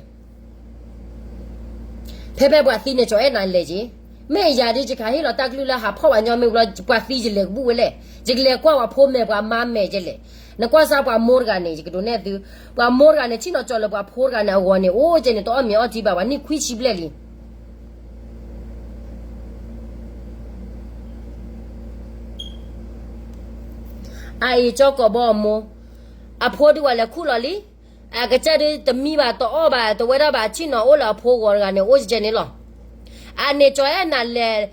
ဖဲဖဲပှၤသံန့ၣ် ကၠီၤအဲၣ်နၤလဲၤက့ၤ, မ့ၢ်ယၤဒ်ယကဟးဟ့ၣ်လီၤတၢ်ကလုၢ်လၢဟးဖီၣ်ပှၤညီမ့ၢ်ဘျီ ပှၤသံယလဲၤကဘူၣ်ဝဲလဲၣ်, ယကလဲၤကွၢ်ပှၤဖိမဲာ်ပှၤမါမဲာ်ကလဲၣ်. နကွၢ်စၢ်ပှၤမိၢ်တဂၤန့ၣ် ယကဒိးနဲၣ်သု, ပှၤမိၢ်တဂၤန့ၣ် ဆ့ၣ်နီၤကၠီၤလၢပှၤဖိတဂၤန့ၣ်အဂီၢ်န့ၣ် အိၣ်ကဲန့ၣ် တအီၣ်မ့ၤအီထံဘၣ် ပှၤနံၣ်ခွံဆံဘျဲၣ်လံ အအံၤကၠီၤကိာ်ဘီအမိၢ်, အဖိဒုးဝဲလဲၤခူၣ်လီၤလံ, အကစၢ်ဒုးတမံဘၣ်တအီၣ်ဘၣ် တဝဲဒၣ်ဘၣ် ဆ့ၣ်နီၤအိၣ်လၢအဖိဂီၢ်တဂၤန့ၣ် အိၣ်ကဲန့ၣ်လီၤ. အန့ၣ်ကၠီၤအဲၣ်နၤလဲၤ,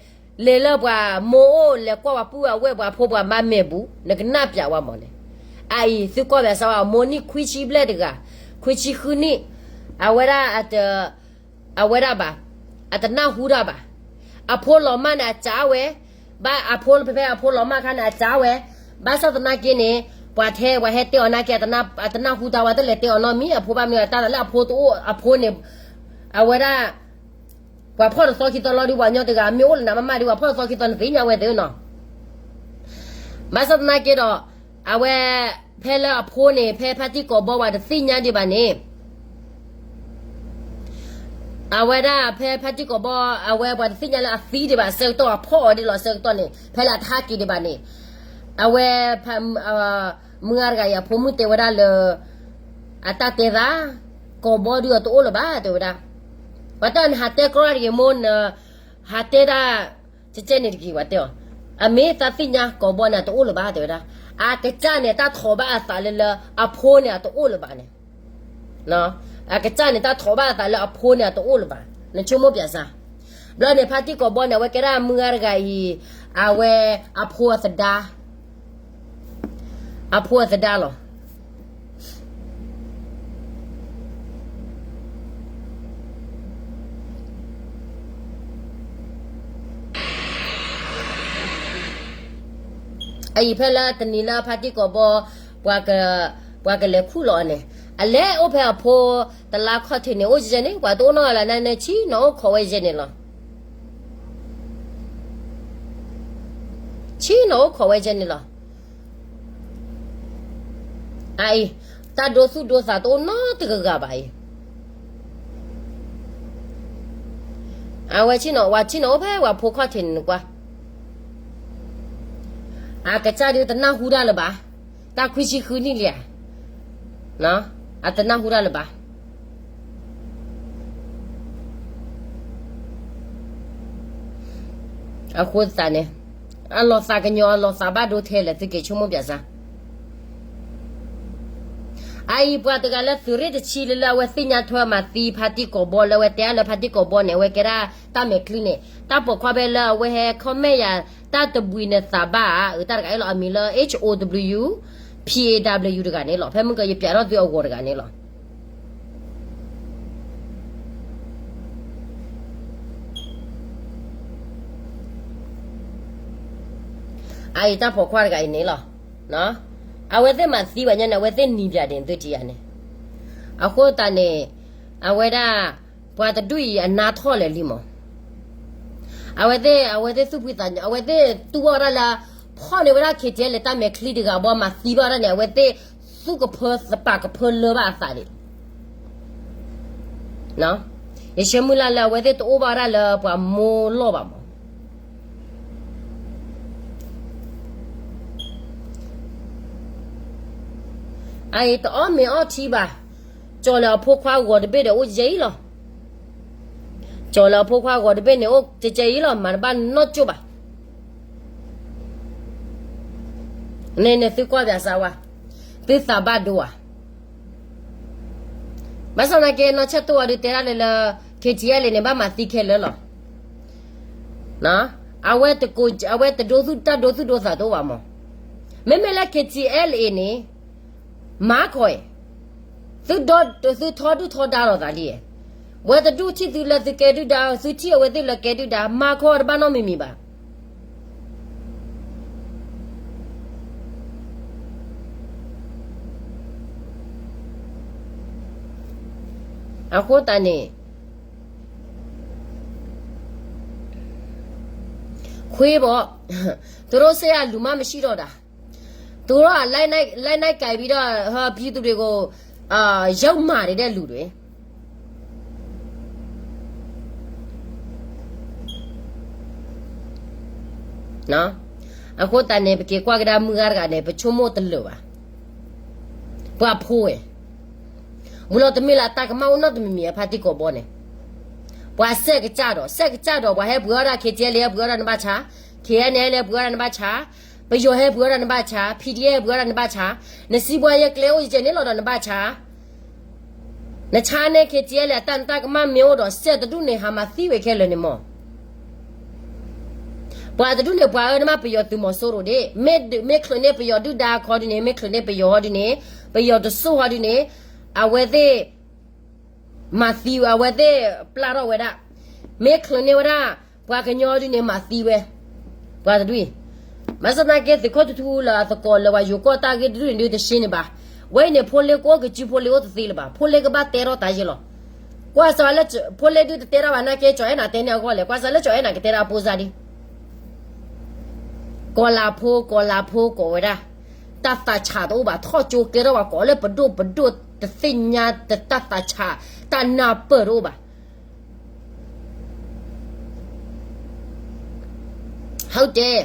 လဲၤလၢပှၤမိၢ်အိၣ် လဲၤကွၢ်ပှၤပုၢ်အဝဲၢ်ပှၤဖိပှၤမါမဲာ်ပူၤ နကနၣ်ပျးဝဲမးန့ၣ်, အအံၤသုကွၢ်မဲာ်စၢ်ဝဲ အမိၢ်နံၣ်ခွံဆံဘျဲၣ်တဂၤ, ခွံဆံဃုနံၣ်, အဝဲဒၣ် အဝဲဒၣ်ဘၣ်, အတနၢ်ဟူတၢ်ဘၣ်. အဖိလီၤမၢ်န့ၣ်အစးဝဲ, ဘၣ်အဖိဖဲဖဲအဖိလီၤမၢ်ခါန့ၣ်အစးဝဲ, ဘၣ်ဆၣ်သနာ်က့န့ၣ် ပှၤထဲပှၤဟဲတဲအီၤနာ်က့ အတနၢ်ဟူတၢ်ဝဲ တလဲၤတဲအီၤနီတမံၤ အဖိဘၣ်မနုၤ တၢ်လၢအဖိတအိၣ် အဖိန့ၣ်, အဝဲဒၣ် ပှၤဖီၣ်တသီခံသီလီၤဒုး ပှၤညီတဂၤ မ့ၢ်အိၣ်လၢနၤမးမးဒုး ပှၤဖီၣ်တသီခံသီန့ၣ်သ့ၣ်ညါဝဲသ့ၣ်နီၤ. ဘၣ်ဆၣ်သနာ်က့ဒီး အဝဲ ဖဲလၢအဖိန့ၣ် ဖဲဖါတံၢ်ကိာ်ဘီပှၤတသ့ၣ်ညါဒံးဘၣ်န့ၣ် အဝဲဒၣ်ဖဲဖါတံၢ်ကိာ်ဘီ အဝဲပှၤတသ့ၣ်ညါလၢအသံဒံးဘၣ် အဆၢကတီၢ် အဖီၣ်အီၤဒ်လီၤ အဆၢကတီၢ်န့ၣ် ဖဲလၢအတဟးက့ၤဒံးဘၣ်န့ၣ် အဝဲ မုၢ်ဂၤတဂၤအံၤအဖိမုၣ်တဲဝဲဒၣ်လၢ အတၢ်တဲသး ကိာ်ဘီဒုးအတအိၣ်လၢၤဘၣ်တဲဝဲဒၣ်. ပှၤတဲနဟးတဲကြီတဂ့ၤမိၢ် နဟးတဲဒၣ် ကဲကဲန့ၣ်တဂ့ၤ ပှၤတဲအီၤ, အမ့ၢ်သးသ့ၣ်ညါကိာ်ဘီန့ၣ်အတအိၣ်လၢၤဘၣ်တဲဝဲဒၣ်. အကစၢ်န့ၣ်တၢ်ထိးဘၣ်အသးလၢလၢအဖိန့ၣ်အတအိၣ်လၢၤဘၣ်န့ၣ် အကစၢ်န့ၣ်တၢ်ထိးဘၣ်အသးလၢအဖိန့ၣ်အတအိၣ်လၢၤဘၣ် နဆိကမိၣ်ပျးစၢ်. ဘျီန့ၣ် ဖါတံၢ်ကိာ်ဘီန့ၣ် အဝဲကဲဒၣ်မုၢ်ဂၤတဂၤအံၤ အဝဲအဖိအသဒါ အဖိအသဒါလီၤ. အအံၤဖဲလၢတနံၤလၢဖါတံၢ်ကိာ်ဘီ ပှၤက, ပှၤကလဲၤခူၣ်လီၤအီၤန့ၣ်, အလဲၤအိၣ်ဖဲအဖိတလါခီၣ်ထံးန့ၣ် အိၣ်ယဲန့ၣ် ပှၤတအိၣ်နီတဂၤလၢၤ နဆံးနီၤအိၣ်ခိးဝဲယဲန့ၣ်လီၤ. ဆံးနီၤအိၣ်ခိးဝဲယဲန့ၣ်လီၤ. အအံၤ, တၢ်ဒိသူၣ်ဒိသးတအိၣ်နီတဂၤဂၤဘၣ်အံၤ. အဝဲဆံးနီၤ, ဝဲဆံးနီၤအိၣ်ဖဲဝဲဖိခီၣ်ထံးန့ၣ်နကွၢ်. အကစၢ်ဒုးတနၢ်ဟူတၢ်လၢၤဘၣ်, တၢ်ခွံဆံဃုနံၣ်လံဧါ, အတနၢ်ဟူတၢ်လၢၤဘၣ်. အဃိသတးန့ၣ်, အလီၤသးကညီၤ အလီၤသးဘၣ်ဒိထဲလဲၣ် သုက့ၤဆိကမိၣ်ပၠးစၢ်. အအံၤပှၤတဂၤလၢသုးရ့ၣ်တဆံလၢ လၢအဝဲသ့ၣ်ညါထွဲမၤသံဖါတံၢ်ကိာ်ဘီ လၢအဝဲတဲအါလၢဖါတံၢ်ကိာ်ဘီန့ၣ် အဝဲကဲဒၣ်တၢ်မဲာ်ချံန့ၣ် တၢ်ပိာ်ခွါဖဲလၢအဝဲဟဲ comment ယၤ တၢ်တဘှံးနသးဘၣ်ဧါ, အတၢ်တဂၤအံၤလီၤ အမံၤလၢ H O W, P A W တဂၤန့ၣ်လီၤ. ဖဲမုၢ်ကယပၠးထီၣ်သုအဂီၤတဂၤန့ၣ်လီၤ. အအံၤတၢ်ပိာ်ခွါတဂၤအံၤန့ၣ်လီၤ. အဝဲသ့ၣ်မၤသံဘၣ်ညါန့ၣ် အဝဲသ့ၣ်နံၤပၠးဒ်န့ၣ်သုထံၣ်ယၤန့ၣ်. အဃိသတးန့ၣ်, အဝဲဒၣ်, ပှၤတဒူၣ်အံၤအနါထီၣ်လဲၣ်လံမး. အဝဲသ့ၣ်, အဝဲသ့ၣ်သူၣ်ဖှံသးညီ, အဝဲသ့ၣ်တူၢ်ဘၣ်ဝဲဒၣ်လၢ ဖီၣ်န့ၢ်ဝဲဒၣ် K T L တၢ်မဲာ်ချံတဂၤဘီ မၤသံဘၣ်ဝဲဒၣ်န့ၣ် အဝဲသ့ၣ်သူၣ်ကဖၢသပာ်ကဖၢလၢဘၣ်အသးဒံး. ယဆၢမုၢ်လၢ်လၢအဝဲသ့ၣ်တအိၣ်ဘၣ်ဝဲဒၣ်လၢပှၤမိၢ်လီၢ်ဘၣ်မး. အအံၤတအီၣ်မ့ၤအီထံဘၣ်, ကၠီၤလၢအဖိခွါဂီၤတဘ့ၣ်ဒီးအိၣ်ကဲအံၤလီၤ. ကၠီၤလၢအဖိခွါဂီၤတဘ့ၣ်န့ၣ် အိၣ်ကဲအံၤလီၤ မၤတဘၣ်နီတကၠိၢ်ဘၣ်. န့ၣ်န့ၣ်သုကွၢ်ပၠးစၢ်ဝဲ, သုသးဘၣ်ဒိဧါ. ဘၣ်ဆၣ်သနာ်က့ နီၢ်ဆၢၣ်တိၢ်ဝါဒုးတဲဒၣ်လၢလၢ K T L န့ၣ် ဘၣ်မၤသံခဲလၢာ်လီၤ. အဝဲတကိး, အဝဲတဒိသူၣ်တၢ်ဒိသူၣ်ဒိသးတအိၣ်ဘၣ်မး. မ့မ့ၢ်လၢ K T L အံၤန့ၣ် မၤခီအံၤ, သုဒီ, သုထီဒုၣ်ထီဒါလိာ်သးလံ. ဝဲတဒူၣ်ထံၣ်သုလၢသုကဲဒုၣ်ဒါ, သုထံၣ်အဝဲသ့ၣ်လၢကဲဒုၣ်ဒါ, မၤခီတဘၣ်နီတမံၤမံၤဘၣ်. အဃိသတးန့ၣ်, ခွ့ဘီ, သူတို့စိတ်ကလူမမရှိတော့တာ, သူတို့က လက်နက်ကိုင်ပြီးတော့ ပြည်သူတွေကို ယုတ်မာနေတဲ့လူတွေ. အဃိသတးန့ၣ် ပက့ၤကွၢ်ကဒါမုၢ်ဂၤတဂၤန့ၣ် ပဆိကမိၣ်တလၢာ်ဘၣ်. ပှၤဖိဝဲ, ဘူးလီၤတမ့ၢ်လၢအတၢ်ကမၣ်အိၣ်နီတမံၤမံၤ အဖါတံၢ်ကိာ်ဘီန့ၣ်, ပှၤစဲးကစၢ်ဒီး, စဲးကစၢ်ဒီး ပှၤဟဲပှ့ၤအီၣ်ဒၣ် K T L ဟဲပှ့ၤအီၣ်ဒၣ်နဘၣ်ဆါ, K N L ဟဲပှ့ၤအီၣ်ဒၣ်နဘၣ်ဆါ, ပယီၤဟဲပှ့ၤအီၣ်ဒၣ်နဘၣ်ဆါ, P D F ဟဲပှ့ၤအီၣ်ဒၣ်နဘၣ်ဆါ, နစံးပှၤယဲကျဲအိၣ်ယဲန့ၣ်လီၤဒီးနဘၣ်ဆါ. နဆါန့ၢ် K T L အတၢ်နတၢ်ကမၣ်မ့ၢ်အိၣ်ဒီး စဲးတဒူၣ်န့ၣ် ဟးမၤသံဝဲခဲလၢာ်န့ၣ်မး. ပှၤတဒူၣ်န့ၣ် ပှၤအၢနမ့ၢ်ပယီၤသုးမီၤစိရိၤဒ့ၣ်, မ့ၢ်ချုးန့ၢ်ပယီၤဒုၣ်ဒါအခီဒုးန့ၣ်, မ့ၢ်ချုးန့ၢ်ပယီၤဟီဒုးန့ၣ်, ပယီၤတစိၢ်ဟီဒုးန့ၣ်, အဝဲသ့ၣ် မၤသံဝဲ, အဝဲသ့ၣ်ပျၢ်ထီၣ်ဝဲဒၣ်, မ့ၢ်ချုးန့ၢ်ဝဲဒၣ် ပှၤကညီဒုးန့ၣ် မၤသံဝဲ, ပှၤတဒူၣ်အံၤ. ဘၣ်ဆၣ်သနာ်က့ သုးခိၣ်ထူထူလၢအသကိးလၢပှၤယိၤကီၢ်တၢ်ဂ့ၢ်တဒူၣ်န့ၣ်ဒုးတရှဲန့ၣ်ဘၣ်. ဝဲအံၤန့ၣ် ဖိလ့ကအိၣ်ကစု ဖိလ့အိၣ်တသ့လၢၤဘၣ်, ဖိလ့ကဘၣ်တဲထီၣ်တၢ်ယဲလီၤ. ကွၢ်စးလၢ ဖိလ့ဒုးတတဲထီၣ်ဘၣ်နာ်က့ ကၠီၤအဲၣ်နၤတဲန့ၢ်အဂီၢ်လဲၣ်, ကွၢ်စးလၢကၠီၤအဲၣ်နၤကတဲဒၣ်အဖိစါဒ် ကီၤလၤဖိ, ကီၤလၤဖိကိးဝဲဒၣ်, တၢ်သးဆးတအိၣ်ဘၣ်, ထီၣ်ကၠိကဲထီၣ်ဘၣ်ကိးလၢပဒိၣ်ပဒိၣ်, တသ့ၣ်ညါတၢ်သးဆး, တၢ်နၢ်ပၢၢ်တအိၣ်ဘၣ်. ဟုတ်တယ်.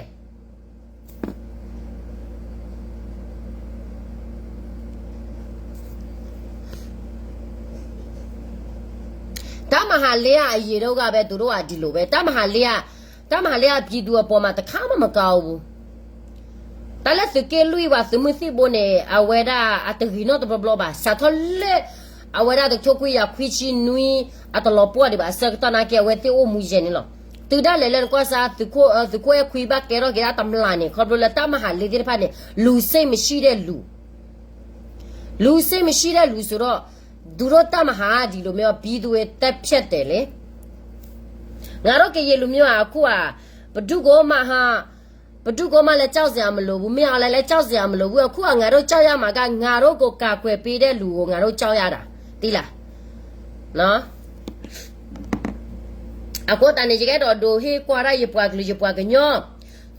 တပ်မဟာလေးက အရင်တုန်းကပဲ သူတို့က ဒီလိုပဲ, တပ်မဟာလေးက, တပ်မဟာလေးက ပြည်သူအပေါ်မှာ တစ်ခါမှ မကောင်းဘူး. တၢ်လၢသုးက့လွံၢ်ဝဲ သုးမုၢ်သံၣ်ဘိန့ၣ် အဝဲဒၣ်အတဂ့ၤနီတဘျီဘျီဘၣ်, စးထီၣ်လၢ အဝဲဒၣ်တကထိခွံကယၤခွံဆံနွံ အတလီၤပှီၢ်ဒံးဘၣ်, အဆၢကတီၢ်နာ်က့ အဝဲသ့ၣ်အိၣ်မူယဲၢ်န့ၣ်လီၤ. တုၤဒၣ်လဲာ်လၢနကွၢ်စး သုးခိၣ်အဲၣ်ခွံဘၣ်ကဲထီၣ်က့ၤဒၣ်တမျၢ်န့ၣ် ခီဖျိလၢတပ်မဟာလေးသ့ၣ်တဖၣ်န့ၣ် လူစိတ်မရှိတဲ့လူ, လူစိတ်မရှိတဲ့လူဆိုတော့ သူတို့တပ်မဟာက ဒီလိုမျိုး ပြည်သူတွေ သတ်ဖြတ်တယ်လေ. ငါတို့ကရင်လူမျိုးဟာ အခုဟာ ဘယ်သူ့ကိုမှ ဟာ ဘုဒုၣ်ကိမးလဲၤ ကြောက်စရာမလိုဘူး, မင်းအောင်လှိုင်လဲၤ ကြောက်စရာမလိုဘူး, အခုအငါတို့ကြောက်ရမှာက ငါတို့ကိုကာကွယ်ပေးတဲ့လူကို ငါတို့ကြောက်ရတာ, သိလား. အဃိသတးန့ၣ် ယကအဲၣ်ဒိးဒိးဟ့ၣ်ကွၢ်ဒၣ်ယပှၤကလုာ်ယပှၤကညီ,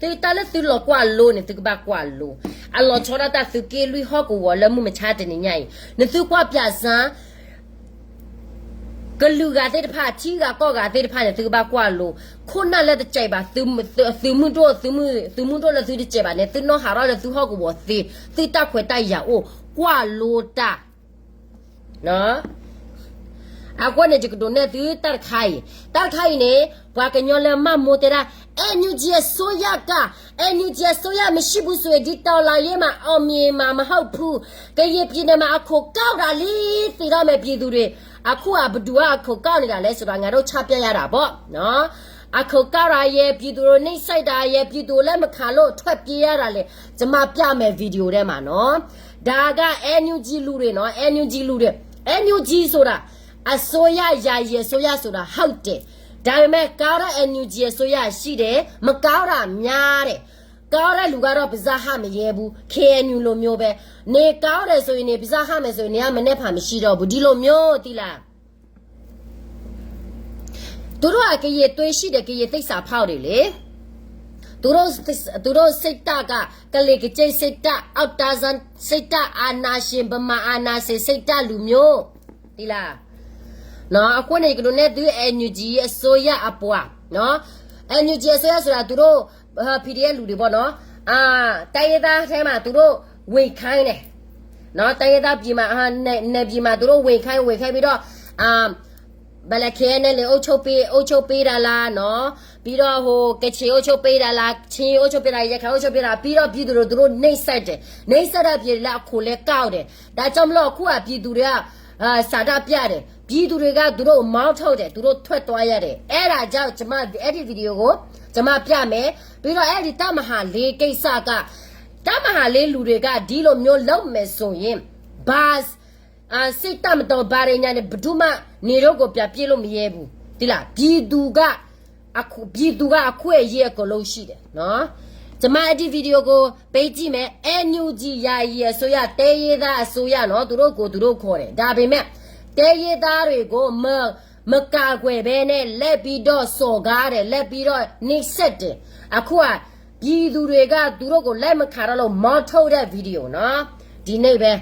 သုတၢ်လၢသုလီၤကွၢ်လိန့ၣ် သုကဘၣ်ကွၢ်လိ, အလီၤဆီဒၣ်တၢ်သုးက့လွံၢ်ဟီၣ်ကဝီၤလၢမုၢ်မဆါတနံၤညါအံၤ, နသုကွၢ်ပြးစၢ် ကလုာ်ဂၤသ့ၣ်တဖၣ် ထံဂၤကီၢ်ဂၤသ့ၣ်တဖၣ်န့ၣ် သုကဘၣ်ကွၢ်လိ, ခိၣ်နၢ်လၢတစဲးဘၣ်, သုးမုၢ်ဒိၣ်, သုးမုၢ်ဒိၣ်လၢသုတစဲးဘၣ်န့ၣ် သုနီၣ်ဟးထီၣ်လၢသုဟီၣ်ကဝီၤသ့, သုတၢ်ခွဲးတၢ်ယာ်အိၣ်, ကွၢ်လိတၢ် အဃိန့ၣ် ယကဒုးနဲၣ်သုတၢ်တခါအံၤ, တၢ်တခါအံၤန့ၣ် ပှၤကညီလၢမၤမိၢ်တဲဒၣ် NUG အစိုးရက NUG အစိုးရမရှိဘူးဆိုရင် ဒီတော်လှန်ရေးမှာ အောင်မြင်မှာမဟုတ်ဘူး, ကရင်ပြည်နယ်မှာ အခိၣ်ကောက်တာလံ, သ့ၣ်နီၣ်မဲာ်ပြည်သူတွေ, အခုအဘဒူးကအခိၣ်ကောက်နေတာလဲဆိုတာ ငါတို့ချပြရတာပေါ့နော်. အခိၣ်ကောက်တာရယ်, ပြည်သူကိုနှိပ်စက်တာရယ်, ပြည်သူကိုလက်မခံလို့ထွက်ပြေးရတာလဲ, ကျွန်မပြမယ် video ထဲမှာနော်. ဒါက NUG လူတွေနော်, NUG လူတွေ, NUG ဆိုတာ အစိုးရ, ယာယီအစိုးရဆိုတာ ဟုတ်တယ်. ဒါပေမဲ့ ကောင်းတဲ့ NUG အစိုးရရှိတယ်, မကောင်းတာများတယ်. ကောင်းတဲ့လူကတော့ ပါးစပ်ဟပ်မရဲဘူး, KNU လိုမျိုးပဲ. နေကောင်းတယ်ဆိုရင်နေ ပါးစပ်ဟပ်မရဲဘူး,နေကမနက်ဖြန်မရှိတော့ဘူး, ဒီလိုမျိုး, သိလား. သူတို့က ကရင်သွေးရှိတယ်, ကရင်သစ္စာဖောက်တယ်လေ. သူတို့, သူတို့စိတ်ဓာတ်က ကလင်ကကျိန်စိတ်ဓာတ်, အောက်တန်းစားစိတ်ဓာတ်, အာဏာရှင်, ဗမာအာဏာရှင်စိတ်ဓာတ်လူမျိုး, သိလား. နော်, အဃိန့ၣ် ယကဒုးနဲၣ်သု NUG အစိုးရအပှၤ, နော်, NUG အစိုးရဆိုတာ သူတို့ PDF လူတွေပေါ့နော်. အာ, တိုင်းရင်းသားထဲမှာ သူတို့ဝင်ခိုင်းတယ်. နော်, တိုင်းရင်းသားပြည်မှာ, အာ, နယ်, နယ်ပြည်မှာ သူတို့ဝင်ခိုင်း, ဝင်ခိုင်းပြီးတော့, အာ, ဘယ်လဲ KNLA အုပ်ချုပ်ပေး, အုပ်ချုပ်ပေးတာလားနော်, ပြီးတော့ ဟို ကချင်အုပ်ချုပ်ပေးတာလား, ချင်းအုပ်ချုပ်ပေးတာ, ရခိုင်အုပ်ချုပ်ပေးတာ, ပြီးတော့ ပြည်သူတွေကို သူတို့နှိပ်စက်တယ်, နှိပ်စက်တဲ့ပြည်သူတွေလည်း အခိၣ်လည်းကောက်တယ်. ဒါကြောင့်မလို့ အခုက ပြည်သူတွေက အာ, ဆန္ဒပြတယ်, ပြည်သူတွေက သူတို့မောင်းထုတ်တယ်, သူတို့ထွက်သွားရတယ်. အဲ့ဒါကြောင့် ကျွန်မ အဲ့ဒီ video ကို ကျွန်မပြမယ်. ပြီးတော့ အဲ့ဒီ တပ်မဟာလေး ကိစ္စက တပ်မဟာလေး လူတွေက ဒီလိုမျိုးလုပ်မယ်ဆိုရင် ဘာ, အာ, စစ်တပ်မတော် ဘာတွေညာနဲ့ ဘယ်သူမှ နေတို့ကို ပြန်ပစ်လို့မရဲဘူး, သိလား. ပြည်သူက အခု, ပြည်သူက အခွင့်အရေး အကုန်လုံးရှိတယ်နော်. ကျွန်မ အဲ့ဒီ video ကို ပေးကြည့်မယ်. NUG ယာယီအစိုးရ, တိုင်းရင်းသားအစိုးရနော်, သူတို့ကို သူတို့ခေါ်တယ်. ဒါပေမဲ့ တိုင်းရင်းသားတွေကို မ, မကာကွယ်ဘဲနဲ့ လိုက်ပြီးတော့ စော်ကားတယ်, လိုက်ပြီးတော့ နှိပ်စက်တယ်. အခုက ပြည်သူတွေက သူတို့ကို လက်မခံတော့လို့ မောင်းထုတ်တဲ့ video နော်. ဒီနေ့ပဲ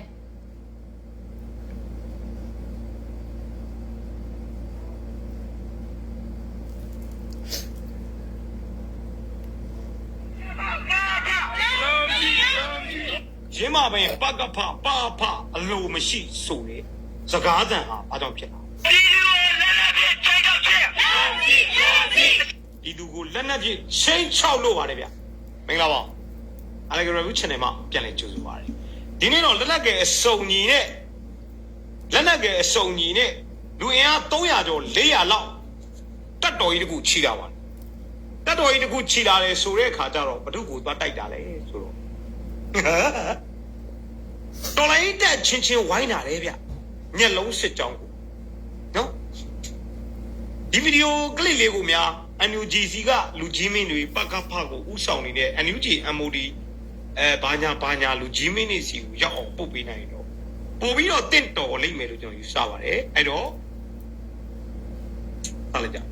ယင်းမှပင် ပကဖ ပအဖ အလိုမရှိဆိုတဲ့ စကားသံဟာ ဘာကြောင့်ဖြစ်လာလဲ။ ပြည်သူကို လက်နက်ပစ်ခြိမ်းခြောက်လို့ပါတယ်ဗျာ။ မင်္ဂလာပါ။ အားလုံးကို Red Channel မှာ ပြန်လည်ကြိုဆိုပါရစေ။ ဒီနေ့တော့ လက်နက်ကိုင်အစုံညီနဲ့ လက်နက်ကိုင်အစုံညီနဲ့ လူအင်အား သုံးရာကျော် လေးရာလောက် တပ်တော်ကြီးတစ်ခုချီလာပါတယ်။ တပ်တော်ကြီးတစ်ခုချီလာတယ်ဆိုတဲ့အခါကျတော့ ဘယ်သူ့ကိုသွားတိုက်တာလဲဆိုတော့ တော်လှန်ရေးတပ်အချင်းချင်းဝိုင်းတာလေဗျ။ မျက်လုံးစစ်ကြောင်းကိုနော်။ ဒီဗီဒီယိုကလစ်လေးကိုများ NUG ဆီကလူကြီးမင်းတွေ ပကဖကိုဦးဆောင်နေတဲ့ NUG MOD အဲဘာညာဘာညာလူကြီးမင်းတွေဆီကိုရောက်အောင်ပို့ပေးနိုင်ရင်တော့ပို့ပြီးတော့သင့်တော်လိမ့်မယ်လို့ကျွန်တော်ယူဆပါတယ်။ အဲ့တော့ စလိုက်ကြ။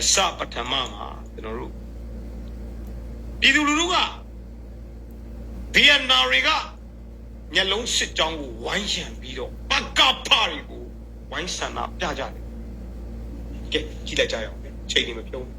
အစပထမမှာကျွန်တော်တို့ပြည်သူလူထုက ဗီယက်နမ်တွေက မျက်လုံးစစ်ကြောင်းကိုဝိုင်းရံပြီးတော့ ပကဖတွေကိုဝိုင်းဆန္ဒပြကြတယ်။ ကဲကြည့်လိုက်ကြရအောင်။ ချိန်နေမပြုံး။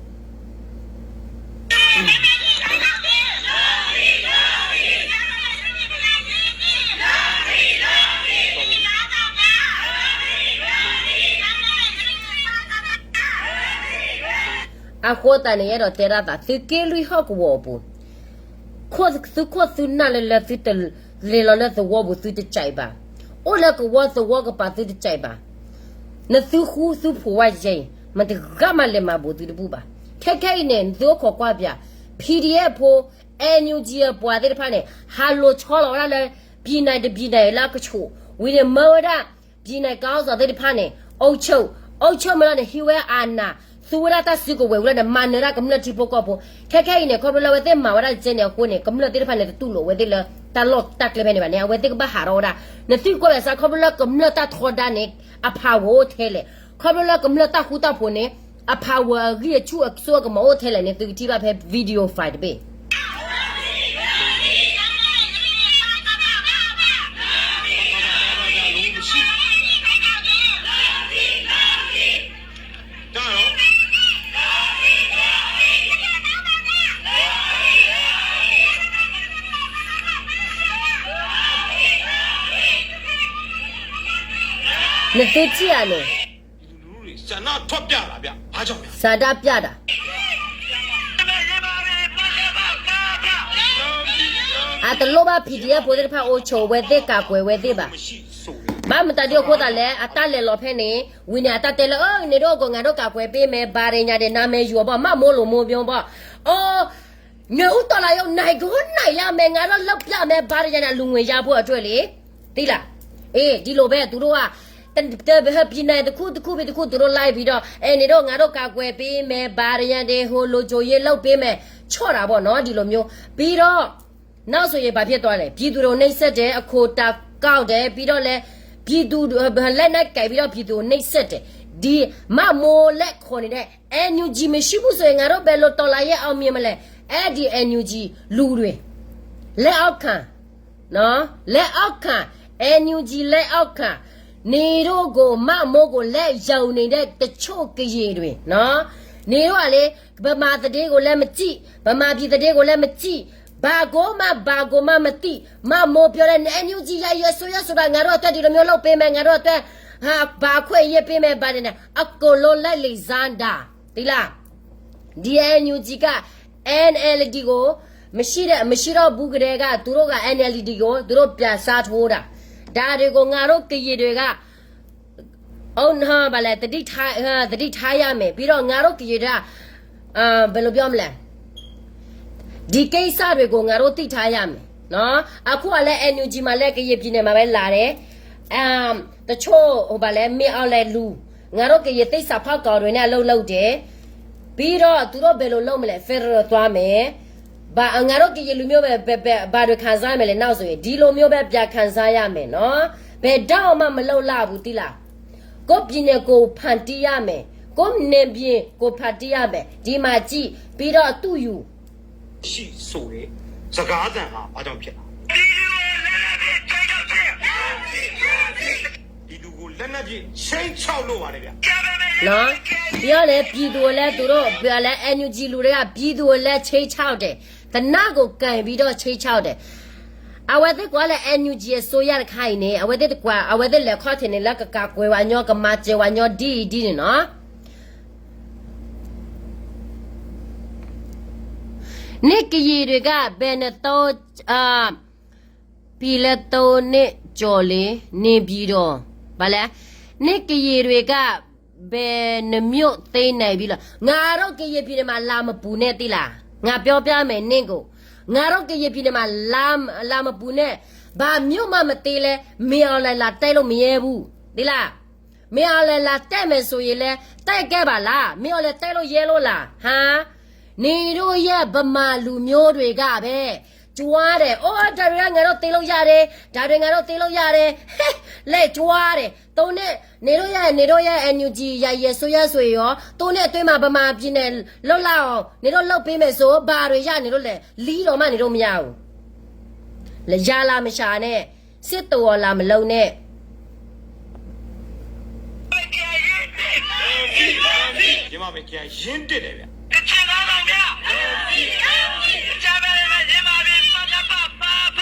အဃိသတးန့ၣ် အဲၣ်ဒိးတဲဒၣ်သး သုးက့လွံၢ်ဟီၣ်ကဝီၤအပူၤ သုခိၣ်သုနၢ်လၢ လၢသုတလဲၤလီၤလၢသဝီပူၤ သုတကြိုက်ဘၣ်. အိၣ်လၢကဝီၤသဝီကပၤ သုတကြိုက်ဘၣ်. နသုဃူသုဖိးဝဲယဲအံၤ မတဂၤမးလဲၤမၤဘူးသုတဘူၣ်ဘၣ်. ခဲခဲအံၤန့ၣ် နသုအိၣ်ခိးကွၢ်ပၠး PDF ဖိ NUG အပှၤသ့ၣ်တဖၣ်န့ၣ် ဟးလိာ်ဆီလီၤဝဲဒၣ်လၢ ပြည်နယ်တစ်ပြည်နယ် လၢအကဆူး ဝံၤန့ၣ်မၢဝဲဒၣ် ပြည်နယ်ခေါင်းဆောင်သ့ၣ်တဖၣ်န့ၣ် အုပ်ချုပ်, အုပ်ချုပ်မ့ၢ်လီၤန့ၣ် ဟံးဝဲအနး, သူဝဲဒၣ်တၢ်စုကဝဲၤဝံၤလီၤန့ၣ် မၤနၢၤဒၣ်ကမျၢၢ်ထံဖိကီၢ်ဖိ, ခဲခဲအံၤန့ၣ် ခီဖျိလၢအဝဲသ့ၣ်မၤဝဲဒၣ်ကဲန့ၣ်အဃိန့ၣ် ကမျၢၢ်သ့ၣ်တဖၣ်န့ၣ် တတူၢ်လိာ်ဝဲသ့ၣ်လၢတၢ်လီၢ်တၢ်ကျဲဖဲန့ၣ်ဘၣ်န့ၣ် အဝဲသ့ၣ်ကဘၣ်ဟးထီၣ်ဝဲဒၣ်. နသံကွၢ်ဘၣ်ဆၣ် ခီဖျိလၢကမျၢၢ်တၢ်ထီဒါန့ၣ် အဖးဝဲအိၣ်ထဲလဲၣ်, ခီဖျိလၢကမျၢၢ်တၢ်ဃူတၢ်ဖိးန့ၣ် အဖးဝဲအဂံၢ်အဆူၣ်အစိအကမီၤအိၣ်ထဲလဲၣ်န့ၣ် သုကထံၣ်ဘၣ်ဖဲ video file တဘ့ၣ် နသုထံၣ်ဧါန့ၣ်, ဆန္ဒပြတာ, အတလိၣ်ဘၣ် PDF ဖိသ့ၣ်တဖၣ်အိၣ်ဆိးဝဲသ့ၣ် ကးကွဲးဝဲသ့ၣ်ဘၣ်. ဘၣ်မတၤဒ်အဃိသတးလဲၣ် အတၢ်လဲၤလီၤဖဲန့ၣ် ဝံၤန့ၣ် အတၢ်တဲလၢ အၢ န့ၣ်ဒိၣ်ကီး ငါဒိၣ်ကးကွဲးပ့ၢ်မဲာ် ဘါရ့ညါဒဲး နါမဲာ်ယိၤဘီၣ် မၢ်မိၢ်လိာ်မိၢ်ပၠိဘီၣ်, အၢ နအူတီၢ်လၢယိၤ နကဟိနၢ်ယါမဲာ် ငါဒိၣ်လၢပျၢ်မဲာ် ဘါရ့ညါန့ၣ် အလူၤငွေယါဖိအတြဲၤလံ, သ့လၢ, အ့ ဒ်လိာ်ဖဲ သူတို့က တဟၢပံၤနၤ တခူတခူပံၤတခူ သူတို့ live ပံၤဒီး အဲ န့ၣ်ဒိၣ် ငါဒိၣ်ကးကွဲးပ့ၢ်မဲာ် ဘါရ့ညါဒဲး ဟိလိၤကၠိယ့ လုပ်ပေးမယ် ဆီၣ်တၢ်ဘီၣ်နီၤ ဒ်လိာ်မျိုး ပံၤဒီး နောက်ဆိုရင် ဘာဖြစ်သွားလဲ ပြည်သူတွေကို နှိပ်စက်တယ် အခွန်တိုးကောက်တယ် ပြီးတော့လည်း ပြည်သူ လက်နက်ကိုင်ပြီးတော့ ပြည်သူကို နှိပ်စက်တယ် ဒီမမိုးလက်ခုံနေတဲ့ NUG မရှိဘူးဆိုရင် ငါတို့ဘယ်လိုတော်လှန်ရေးအောင်မြင်မလဲ အဲဒီ NUG လူတွေ လက်အောက်ခံ နော် လက်အောက်ခံ NUG လက်အောက်ခံ နေတို့ကို မမိုးကို လက်ရုံနေတဲ့ တချို့ကရင်တွေ နော် နေတို့ကလေ ဗမာသတင်းကိုလည်းမကြည့် ဗမာပြည်သတင်းကိုလည်းမကြည့် ဘာကိုမှ ဘာကိုမှမသိ မမိုးပြောတဲ့ NUG ယာယီအစိုးရဆိုတာ ငါတို့အတွက်ဒီလိုမျိုးလုပ်ပေးမယ် ငါတို့အတွက် ဟာ ဘာအခွင့်အရေးပေးမယ် ဘာတွေနဲ့ အကုန်လုံးလက်လီၤစားတာ သိလား ဒီ NUG က NLD ကို မရှိတဲ့ မရှိတော့ဘူးကတည်းက သူတို့က NLD ကို သူတို့ပြန်စားထိုးတာ ဒါတွေကို ငါတို့ကရင်တွေက အုံး ဘာလဲ သတိထား သတိထားရမယ် ပြီးတော့ ငါတို့ကရင်တွေက ဘယ်လိုပြောမလဲ ဒီကိစ္စတွေကို ငါတို့သိထားရမယ်နော် အခုကလည်း NUG မှာလည်း ကရင်ပြည်နယ်မှာပဲလာတယ် အမ် တချို့ ဟို ဘာလဲ မင်းအောင်လှိုင်လူ ငါတို့ကရင်သစ္စာဖောက်ကောင်တွေနဲ့ အလုပ်လုပ်တယ် ပြီးတော့ သူတို့ဘယ်လိုလုပ်မလဲ federal သွားမယ် ဘာ ငါတို့ကရင်လူမျိုးပဲ ပဲ ပဲ ဘာတွေခံစားရမလဲ နောက်ဆိုရင် ဒီလိုမျိုးပဲ ပြန်ခံစားရမယ်နော် ဘယ်တော့မှ မလုပ်ရဘူး သိလား ကိုယ့်ပြည်နယ်ကိုယ်ဖန်တီးရမယ် ကိုယ့်နယ်မြေကိုယ်ဖန်တီးရမယ် ဒီမှာကြည့် ပြီးတော့ အတူယူ ရှိဆိုတဲ့ စကားသံဟာ ဘာကြောင့်ဖြစ်လာလဲ။ ပြည်သူကို လက်နက်ပစ် ခြိမ်းခြောက်လို့ပါတယ်ဗျာ နော် ပြောလေ ပြည်သူကိုလည်း သူတို့ ပြောလေ NUG လူတွေက ပြည်သူကိုလည်း ခြိမ်းခြောက်တယ် သေနတ်ကိုကိုင်ပြီးတော့ ခြိမ်းခြောက်တယ် အဝဲသ့ၣ်ကွၢ်လၢ NUG အစိုးရတခါအံၤန့ၣ် အဝဲသ့ၣ်တကွၢ် အဝဲသ့ၣ်လဲၤခီၣ်ထံးန့ၣ် လၢကကးကွဲးဝဲညီ ကမၤစၢၤဝဲညီ ဒ်အံၤဒ်န့ၣ်နော် นี่กะเหรี่ยงတွေက ဘယ်နှစ်သုံး အာ ပြည်လဲသုံးနှစ်ကျော်လေ နေပြည်တော် ဘာလဲ นี่กะเหรี่ยงတွေက ဘယ်နှစ်မြို့သိမ်းနိုင်ပြီလဲ ငါတို့ကရင်ပြည်နယ်မှာ လာမပူနဲ့ သိလား ငါပြောပြမယ် နင့်ကို ငါတို့ကရင်ပြည်နယ်မှာ လာ လာမပူနဲ့ ဘာမြို့မှမသိမ်းလဲ မင်းအောင်လှိုင် လာတိုက်လို့မရဲဘူး သိလား မင်းအောင်လှိုင် လာတိုက်မယ်ဆိုရင်လဲ တိုက်ခဲ့ပါလား မင်းအောင်လှိုင် တိုက်လို့ရဲလို့လား ဟာ နင်တို့ရဲ့ဗမာလူမျိုးတွေကပဲ ကြွားတယ် အိုး ဒါတွေက ငါတို့သိမ်းလို့ရတယ် ဒါတွေ ငါတို့သိမ်းလို့ရတယ် ဟဲ လဲ ကြွားတယ် သုံးနှစ် နေလို့ရတယ် နေလို့ရတယ် NUG ယာယီအစိုးရဆိုရင်ရော သုံးနှစ်အတွင်းမှာ ဗမာပြည်နယ် လွတ်လပ်အောင် နေတို့လုပ်ပေးမယ်ဆို ဘာတွေရနေလို့လဲ လီတော်မှနေတို့မရဘူး ရလာမရှာနဲ့ စစ်တောင်လာမလုံးနဲ့ မြန်မာပြည်ပြန်ရင်းတစ်တယ်ဗျာ ကချင်ခေါင်းဆောင်များ အကြမ်းဖက်စစ်မှန်ရေးမှန်ပြီး ပကဖ ပဖ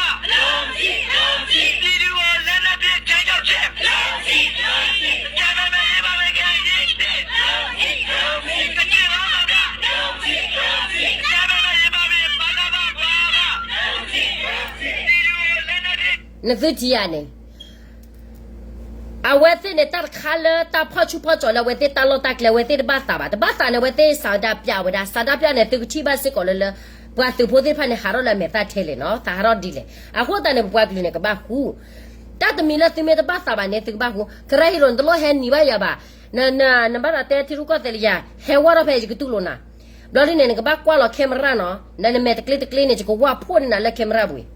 ပြည်သူကိုလက်နက်ပစ်ခြိမ်းခြောက်ခြင်း အကြမ်းဖက်စစ်မှန်ရေးမှန်ပြီး ပြန်ရင်းတစ် ကချင်ခေါင်းဆောင်များ အကြမ်းဖက်စစ်မှန်ရေးမှန်ပြီး ပကဖ ပဖ ပြည်သူကိုလက်နက်ပစ် နသုထံၣ်ဧါန့ၣ် အဝဲသ့ၣ်န့ၣ် တၢ်တခါလၢတၢ်ဖီၣ်ဆူၣ်ဖီၣ်ကၠီၤလၢအဝဲသ့ၣ်တၢ်လီၢ်တၢ်ကျဲ အဝဲသ့ၣ်တဘၣ်သးဘၣ် တဘၣ်သးန့ၣ် အဝဲသ့ၣ် ဆန္ဒပြ ဝဲဒၣ် ဆန္ဒပြ န့ၣ် သုကထံၣ်ဘၣ်စ့ၢ်ကီးလၢလၢ ပှၤသုးဖိသ့ၣ်တဖၣ်န့ၣ် ဟးထီၣ်လၢအမဲာ်သၣ်ထဲလဲၣ်နီၤ သးဟးထီၣ်ဒ်လဲၣ် အဃိသတးန့ၣ် ပပှၤကလုာ်န့ၣ် ကဘၣ်ဃူ တၢ်တမံၤလၢသုမ့ၢ်တဘၣ်သးဘၣ်န့ၣ် သုကဘၣ်ဃူ ကရၢဟံၣ်ရိၣ်န့ၣ် တလိၣ်ဟဲနံၤဘၣ်ယၤဘၣ် န န နဘၣ်သးတဲထံရူၢ်ကီၢ်သဲးလၢယၤ, ဟဲဝဲထီၣ်ဖဲယကတူၢ်လိာ်နၤ. ဘျီဒ်န့ၣ် နကဘၣ်ကွၢ်လီၤ camera နီၤ, ဒီးနမဲာ်တကျ့တကျ့န့ၣ် ယကဝၢ်ဖှိၣ်န့ၢ်နၤလၢ camera ပူၤအံၤ.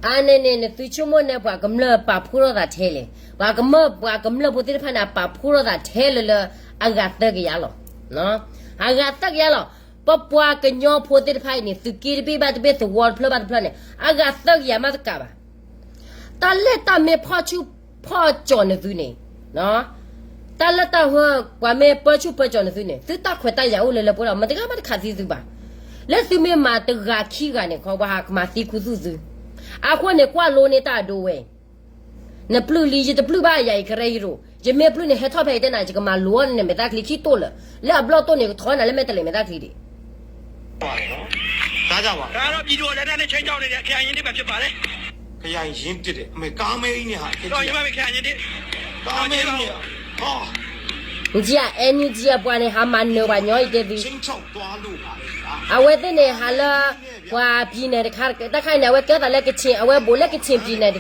အါန့ၣ်န့ၣ် နသုဆိကမိၣ်န့ၣ် ပှၤကမျၢၢ်ပာ်ဖှိၣ်ထီၣ်သးထဲလဲၣ်. ပှၤကမၢၢ် ပှၤကမျၢၢ်ဖိသ့ၣ်တဖၣ်န့ၣ် အပာ်ဖှိၣ်ထီၣ်သးထဲလၢလၢ အဂၤသၢကယၤလီၤ. အဂၤသၢကယၤလီၤ. ပပှၤကညီဖိသ့ၣ်တဖၣ်အံၤန့ၣ် သုးက့တဘ့ၣ်ဘၣ်တဘ့ၣ် သဝီတဖျၢၣ်ဘၣ်တဖျၢၣ်န့ၣ် အဂၤသၢကယၤမးတကးဘၣ်. တၢ်လၢတၢ်မ့ၢ်ဖီၣ်ဆူၣ်ဖီၣ်ကၠီၤနသုန့ၣ်, တၢ်လၢတၢ်ဟၢ ပှၤမ့ၢ်ပၢဆူၣ်ပၢကၠီၤနသုန့ၣ် သုတၢ်ခွဲးတၢ်ယာ်အိၣ်လၢလၢပှဲၤဒီး မတဂၤမးတခးသံသုဘၣ်. လၢသုမ့ၢ်မၤတဂၤခံဂၤန့ၣ် ခီပှၤဟးကမၤသံခူသူၣ်သု. အဃိန့ၣ် ကွၢ်လိန့ၢ်တၢ်အဒိဝဲ နပျုၢ်လံ ယတပျုၢ်ဘၣ်ယၤအံၤ ကရၢယရိး, ယမ့ၢ်ပျုၢ်န့ၣ် ဟဲထီၣ်ဖဲအံၤတဲနၤ ယကမၤလိန့ၢ်နမဲာ်သၣ်ချံခံတိၢ်လၢာ်, လၢအဘျီၣ်တိၢ်န့ၣ် ကထီနၤလၢမဲာ်တလဲၤမဲာ်သၣ်ချံဒံး. ဒါကြောင့်ပါ ဒါကတော့ ပြည်သူကို လက်နက်နဲ့ ခြိမ်းခြောက်နေတဲ့ KIA နဲ့ပဲ ဖြစ်ပါတယ်. ခရိုင်ရင်းတစ်တဲ့ အမေ ကားမဲကြီးနဲ့ဟာ ဒီးညီမလေး ခရိုင်ရင်းတစ် ကားမဲကြီးနဲ့ဟာ နက့ဧါ NUG အပှၤန့ၣ် ဟးမၤနၢၤပှၤညီအံၤတဲသု, ခြိမ်းခြောက်သွားလို့ပါလေဗျာ အဝဲသ့ၣ်န့ၣ် ဟးလၢ ပှၤ ပြည်နယ် တခါ တခါန့ၣ် အဝဲကဲသးလၢကချင် အဝဲဘူးလၢကချင် ပြည်နယ် တ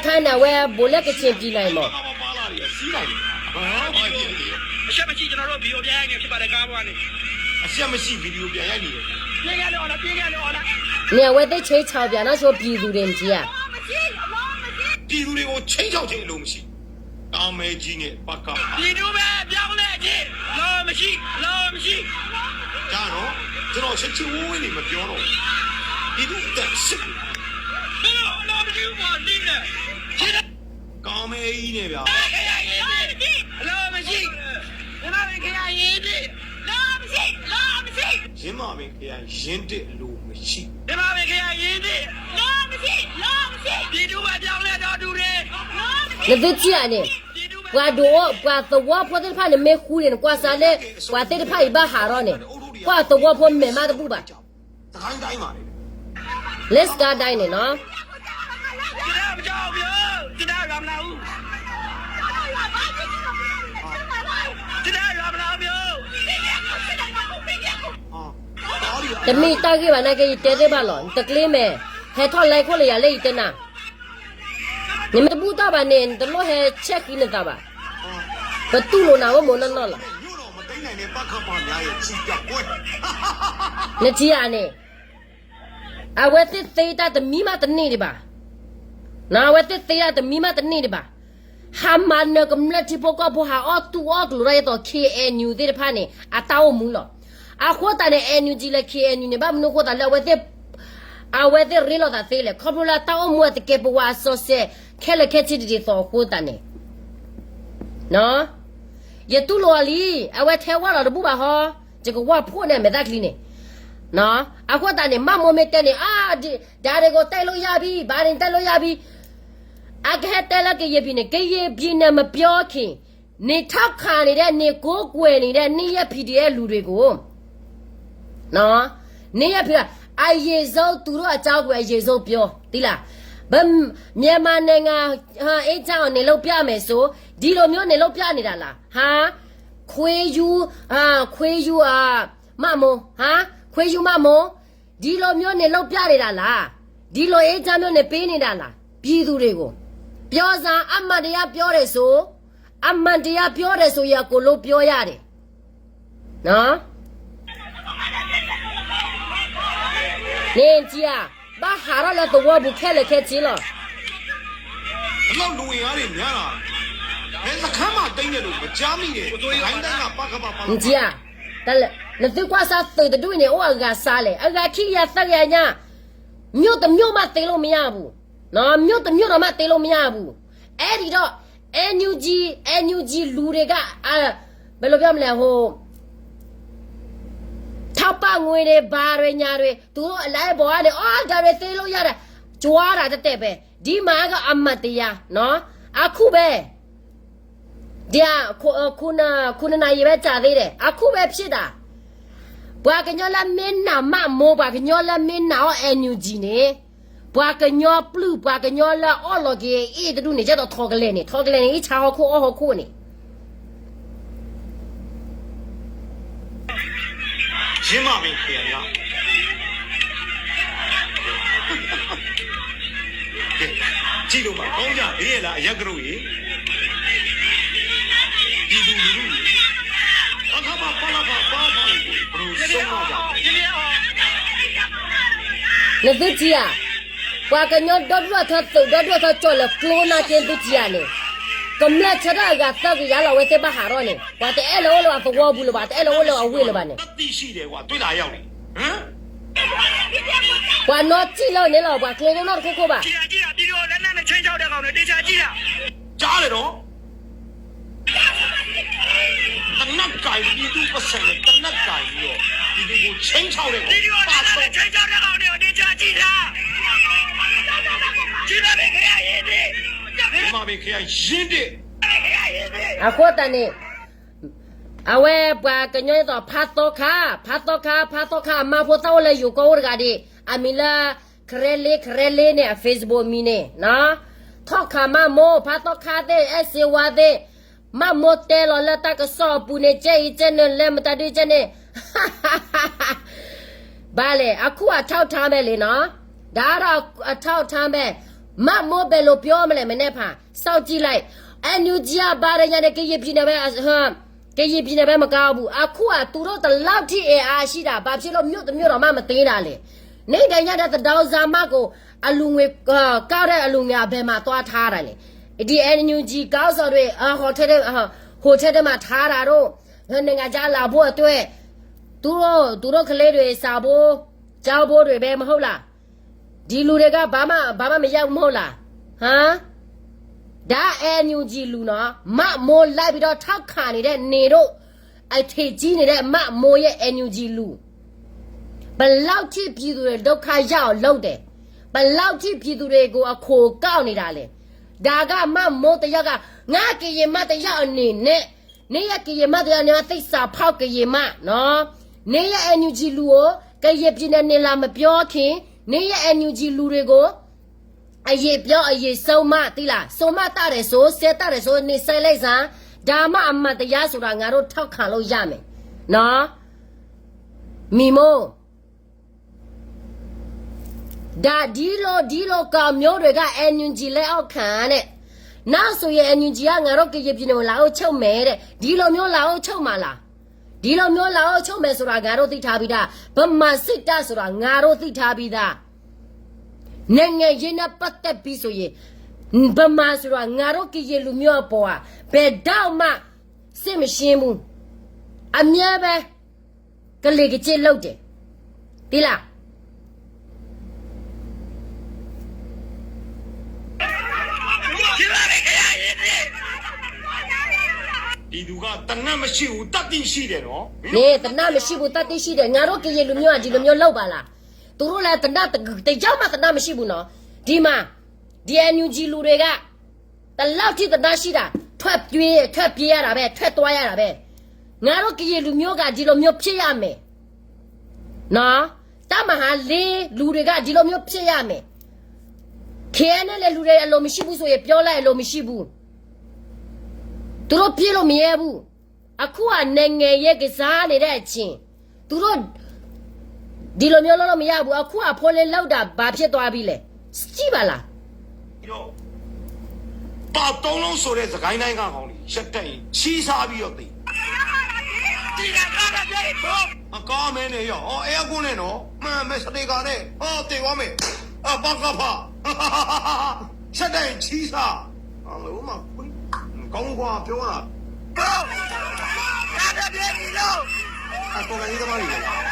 ခါန့ၣ် အဝဲဘူးလၢကချင် ပြည်နယ် မး အရှက်မရှိ ကျွန်တော်တို့ ဗီဒီယို ပြန်ရိုက်နေ ဖြစ်ပါတယ် ကားပေါ်ကနေ အရှက်မရှိ ဗီဒီယို ပြန်ရိုက်နေတယ် ပျေညါလေ အော်လာ ပျေညါလေ အော်လာ န့ၣ် အဝဲသ့ၣ် ခြိမ်းခြောက် ဗျာ နောက်ဆို ပြည်သူတွေ မ့ၢ်ဧါ ပြည်သူတွေကို ခြိမ်းခြောက်ခြင်း အလိုမရှိ ကားမဲကြီးနဲ့ ပကဖ ပြည်သူပဲ ပြောင်းလဲခြင်း အလိုမရှိ အလိုမရှိ ဒါတော့ ကျွန်တော် ချက်ချင်းဝေးဝေးနေ မပြောတော့ဘူး ပြည်သူ့အသက်စစ်ကို မင်းတို့ အလိုမရှိဘူးပေါ့ ဒီနဲ့ ကားမဲကြီးနဲ့ဗျာ အလိုမရှိ မြန်မာပြည် ခရိုင်ရင်းတစ် အလိုမရှိ အလိုမရှိ ယင်းမာပင်ခရိုင် ရင်းတစ် အလိုမရှိ မြန်မာပြည် ခရိုင်ရင်းတစ် အလိုမရှိ အလိုမရှိ ပြည်သူ့ဘက်ပြောင်းလဲတော်သူတွေ အလိုမရှိ နသုထံၣ်ဧါန့ၣ်, ပှၤဒိး ပှၤသဝီဖိသ့ၣ်တဖၣ်န့ၣ် မ့ၢ်ဃူန့ၣ် နကွၢ်စၢ်လၢ ပှၤသ့ၣ်တဖၣ်အံၤဘၣ်ဟးထီၣ်န့ၣ်, ကွၢ်သဝီဖိမဲာ်မးတဘူၣ်ဘၣ် စစ်ကိုင်းတိုင်းမှာလေ လၢ စစ်ကိုင်းတိုင်း န့ၣ်နီၤ ကျွန်တော်မကြောက်ဘူး ကျွန်တော်ရွာမလာဘူး ကျွန်တော်ရွာမလာဘူး တမ့ၢ်တၢ်ဂ့ၢ်ဘၣ်နာ်က့ ယတဲသ့ဘၣ်လီၤ နတကျ့မဲာ် ဟဲထီၣ်လဲခိၣ်လၢယၤလၢယတဲနၤ နမ့ၢ်တဘူၣ်တၢ်ဘၣ်န့ၣ် နတလိၣ်ဟဲဆဲးဃံနသးဘၣ်, ပတူၢ်လိာ်နၤအိၣ်မးနီၢ်နီၢ်လီၤ နထံၣ်ဧါန့ၣ်, အဝဲသ့ၣ်သ့တၢ်တမံၤမးတန့ၢ်ဒံးဘၣ်, အဝဲသ့ၣ်သ့တၢ်တမံၤမးတန့ၢ်ဒံးဘၣ်, ဟးမၤနၢၤကမျၢၢ်ထံဖိကီၢ်ဖိ ဟးအီၣ်တူၢ်အီၣ်ကျိၤထီၣ်ဒ်သိး KNU သ့ၣ်တဖၣ်န့ၣ် အတၢ်အိၣ်မူလီၤ. အဃိသတးန့ၣ် NUG လၢ KNU န့ၣ် ဘၣ်မနုၤအဃိသတးလၢ အဝဲသ့ၣ်ရ့လိာ်သးသ့လဲၣ်, ခီဖျိလၢတၢ်အိၣ်မူအသကဲးပဝးအစီဆှံ ခဲလၢာ်ခဲဆ့ဒ်သိးအဃိသတးန့ၣ် ယတူၢ်လိာ်အီၤလံ, အဝဲထဲဝဲလီၤတဘူၣ်ဘၣ်ဟီ, ယကဝၢ်ဖှိၣ်န့ၢ်အမဲာ်သၣ်ချံန့ၣ်, အဃိသတးန့ၣ် မၢ်မိၢ်မ့ၢ်တဲန့ၣ် အါ, ဒါတွေကို တိုက်လို့ရပြီ, ဘာတွေ တိုက်လို့ရပြီ, အကဟဲတဲလၢကရင်ပြည်န့ၣ်, ကရင်ပြည်နယ် မပြောခင်, နေထောက်ခံနေတဲ့, နေကိုးကွယ်နေတဲ့ နေရပ် PDF လူတွေကို နေရပ် PDF အရင်ဆုံး သူတို့အကြောင်းကို အရင်ဆုံးပြော, သိလား, မြန်မာနိုင်ငံ အေးချမ်းအောင် နေလုပ်ပြမယ်ဆို, ဒီလိုမျိုး နေလုပ်ပြနေတာလား, ဟာ, ခွေးယူ, ဟာ, ခွေးယူ, အာ, မမို, ဟာ, ခွေးယူ မမို, ဒီလိုမျိုး နေလုပ်ပြနေတာလား, ဒီလို အေးချမ်းမျိုး နေပေးနေတာလား, ပြည်သူတွေကို, ပြောစမ်း, အမှန်တရားပြောတယ်ဆို, အမှန်တရားပြောတယ်ဆိုရင် အကုန်လုံးပြောရတယ်. နထံၣ်ဧါ, ဘၣ်ဟးထီၣ်လၢသဝီပူၤခဲလၢာ်ခဲဆ့လီၤ. ဘယ်လောက်လူအင်အားတွေများလာလဲ။ ဘယ်စခန်းမှသိမ်းတယ်လို့မကြားမိတယ်။ စစ်ကိုင်းတိုင်းက ပကဖ ပါ နထံၣ်ဧါ, တၢ်လၢ နသုကွၢ်စၢ်သုးတဒူၣ်အံၤန့ၣ် အိၣ်အဂၤစါလဲၣ်, အဂၤခံကယၤသၢကယၤညါ, မြို့တစ်မြို့မှ သိမ်းလို့မရဘူး, နော်, မြို့တစ်မြို့တောင်မှ သိမ်းလို့မရဘူး. အဲဒံးဒီး NUG, NUG လူၤတဂၤ, ဘယ်လိုပြောမလဲ, ဟို ထောက်ပံ့ငွေတွေ ဘာတွေ ညာတွေ, သူတို့အလိုက်ပေါ်ကနေ အော် ဒါတွေ သိမ်းလို့ရတယ်, ကြွားတာ တတဲပဲ, ဒီမှာက အမှန်တရား, နော်, အခုပဲ ဒီခုနစ်နာရီပဲ ကြာသေးတယ်, အခုပဲ ဖြစ်တာ. ပှၤကညီလၢမ့ၢ်နာ်မးမိၢ်, ပှၤကညီလၢမ့ၢ်နာ်အီၤ NUG န့ၣ်, ပှၤကညီပျုၢ်, ပှၤကညီလၢအီၣ်လီၤက့ၤအ့ၣ်တဒူၣ်န့ၣ် ကဲသိးထီကလဲာ်န့ၣ်, ထီကလဲာ်န့ၣ် အ့ၣ်ဆါဟီၣ်ခိၣ်အီၣ်ဟီၣ်ခိၣ်န့ၣ် ယင်းမပင်ခရိုင်က ကဲ, ကြည့်လို့ပါ, ကောင်းကြသေးရဲ့လား အရပ်ကတို့ရေ, ပြည်သူလူထုရေ, ပကဖ ပလဖ ပအဖတွေကို ဘယ်လိုဆုံးမကြလဲ. နသုထံၣ်ဧါ, ပှၤကညီဒီဒူၣ်အထၢသုး ဒီဒူၣ်အထၢကၠီၣ်လၢကျိနာ်က့ သုထံၣ်ဧါန့ၣ်, ကမျၢၢ်ဆၢထၢၣ်အဂၤသၢကယၤလီၤ အဝဲသ့ၣ်ဘၣ်ဟးထီၣ်န့ၣ်, ပှၤတအဲၣ်လၢအိၣ်လၢအသဝီပူၤလၢၤဘၣ်, တအဲၣ်လၢအိၣ်လၢအဝ့ၢ်လၢၤဘၣ်န့ၣ် ပှၤနီၢ်စံၣ်လၢန့ၣ်လီၤ, ပှၤကျိဒိၣ်နီၢ်တခိၣ်ခိၣ်ဘၣ်. သေနတ်ကိုင်ပြီးသူ့ပုစံးနဲ့ သေနတ်ကိုင်ပြီးတော့ ပြည်သူ့ပုစံးနဲ့ ခြိမ်းခြောက်တဲ့ကောင် ခြိမ်းခြောက်တဲ့ကောင်တွေကို သေချာကြည့်ထား မြန်မာပြည်ခရိုင်ရင်းသစ် အဃိသတးန့ၣ် အဝဲပှၤကညီအသိး ဖးသီခါ, ဖးသီခါ, ဖးသီခါ အမါဖိသၣ်အိၣ်လၢယိၤကီၢ်အိၣ်တဂၤဒံး, အမံၤလၢ ခရဲလ့ ခရဲလ့န့ၣ် အ Facebook မံၤန့ၣ်, ထီၣ်ခးမးမိၢ် ဖးသီခါသ့ၣ် အဲၣ်စ့ဝါသ့ၣ်, မးမိၢ်တဲလီၤလၢတၢ်ကစီၣ်အပူၤန့ၣ် ကဲအံၤကဲနုာ် လဲၤမတၤဒုကဲန့ၣ် ဘၣ်လဲၣ်, အခုအထောက်အထားပဲလေနော်, ဒါကတော့အထောက်အထားပဲ, မးမိၢ်ဘယ်လိုပြောမလဲ မနက်ဖြန် စောင့်ကြည့်လိုက်, NUG က ဘာတွေ ညာ နဲ့ ကရင်ပြည်နယ်ပဲ, ကရင်ပြည်နယ်ပဲ မကဘူး, အခုက သူတို့ ဒီလောက်ထိ အင်အားရှိတာ ဘာဖြစ်လို့ မြို့တစ်မြို့တောင်မှ မသိမ်းတာလဲ. နေ့တိုင်းညတိုင်း သန်းခေါင်စာ မှတ်ကို အလူငွေ ကောက်တဲ့ အလူငွေ ဘယ်မှာ သွားထားတာလဲ. ဒီ NUG ခေါင်းဆောင်တွေ ဟိုတယ်တွေမှာ ထားတာတို့, နိုင်ငံခြားလာဖို့အတွက် သူတို့, သူတို့ကလေးတွေ စာဖို့ ကျောင်းဖို့တွေပဲ မဟုတ်လား. ဒီလူတွေက ဘာမှ ဘာမှ မရဘူး မဟုတ်လား. ဟမ်, ဒါ NUG လူနော်, မးမိၢ်လိုက်ပြီးတော့ ထောက်ခံနေတဲ့ နေတို့ အထင်ကြီးနေတဲ့ မးမိၢ်ရဲ့ NUG လူ, ဘယ်လောက်ထိ ပြည်သူတွေ ဒုက္ခရောက်အောင် လုပ်တယ်, ဘယ်လောက်ထိ ပြည်သူတွေကို အခွန်ကောက်နေတာလဲ. ဒါက မးမိၢ်တစ်ယောက်က ငါ ကရင်မတစ်ယောက်အနေနဲ့, နေရ ကရင်မတစ်ယောက်အနေနဲ့ သစ္စာဖောက်ကရင်မနော်, နေရ NUG လူကို ကရင်ပြည်နယ် နေလာမပြောခင် နေရ NUG လူတွေကို အရင်ပြော အရင်ဆုံးမ သိလား, ဆုံးမတတ်တယ်ဆို, စဲတတ်တယ်ဆို နေစဲလိုက်စမ်း, ဒါမှ အမှန်တရားဆိုတာ ငါတို့ ထောက်ခံလို့ရမယ်နော်. မီမို ဒါ ဒီလို ဒီလိုကောင်မျိုးတွေက NUG လက်အောက်ခံတဲ့, နောက်ဆိုရင် NUG က ငါတို့ ကရင်ပြည်နယ်ကို လာအုပ်ချုပ်မယ်တဲ့, ဒီလိုမျိုး လာအုပ်ချုပ်မှာလား. ဒီလိုမျိုး လာအုပ်ချုပ်မယ်ဆိုတာ ငါတို့ သိထားပြီးသား, ဗမာစစ်တပ်ဆိုတာ ငါတို့ သိထားပြီးသား, နိုင်ငံရေးနဲ့ ပတ်သက်ပြီးဆိုရင် ဗမာဆိုတာ ငါတို့ ကရင်လူမျိုးအပေါ် ဘယ်တော့မှ စိတ်မရှင်းဘူး, အမြဲပဲ ကလီကလီလုပ်တယ်, သိလား. ပြည်သူက သေနတ်မရှိဘူး သတ္တိရှိတယ်နော်. နင်သေနတ်မရှိဘူး သတ္တိရှိတယ်, ငါတို့ ကရင်လူမျိုးက ဒီလိုမျိုး လုပ်ပါလား. သူတို့လည်း သေနတ် တစ်ယောက်မှ သေနတ်မရှိဘူးနော်, ဒီမှာ ဒီ NUG လူတွေက ဒီလောက်ထိ သေနတ်ရှိတာ, ထွက်ပြေး, ထွက်ပြေးရတာပဲ, ထွက်သွားရတာပဲ. ငါတို့ ကရင်လူမျိုးက ဒီလိုမျိုး ဖြစ်ရမယ်နော်, တပ်မဟာလေး လူတွေက ဒီလိုမျိုး ဖြစ်ရမယ်. KNLA လူတွေ အလိုမရှိဘူးဆိုရင် ပြောလိုက် အလိုမရှိဘူး, သူတို့ ဖြစ်လို့မရဘူး. အခုက နိုင်ငံရေးကစားနေတဲ့အချိန်, သူတို့ ဒီလိုမျိုး လုပ်လို့မရဘူး, အခုက အဖိလင်း လုပ်တာ ဘာဖြစ်သွားပြီလဲ, ကြည့်ပါလား. ဒီတော့ ပေါက်သုံးလုံးဆိုတဲ့ စစ်ကိုင်းတိုင်းက ကောင်တွေ ရှက်တတ်ရင် ချီးစားပြီးတော့သေ. အကောင်းမဲနဲ့ရော, အဲအကူနဲ့နော်, မဲစတေကာနဲ့, သေသွားမယ်, ပကဖ, ရှက်တတ်ရင် ချီးစား. ကောင်းကွာ ပြောတာ. ဘုရားတပည့်ကြီးတို့ အတော်လှန်ရေးသမားတွေပဲလား။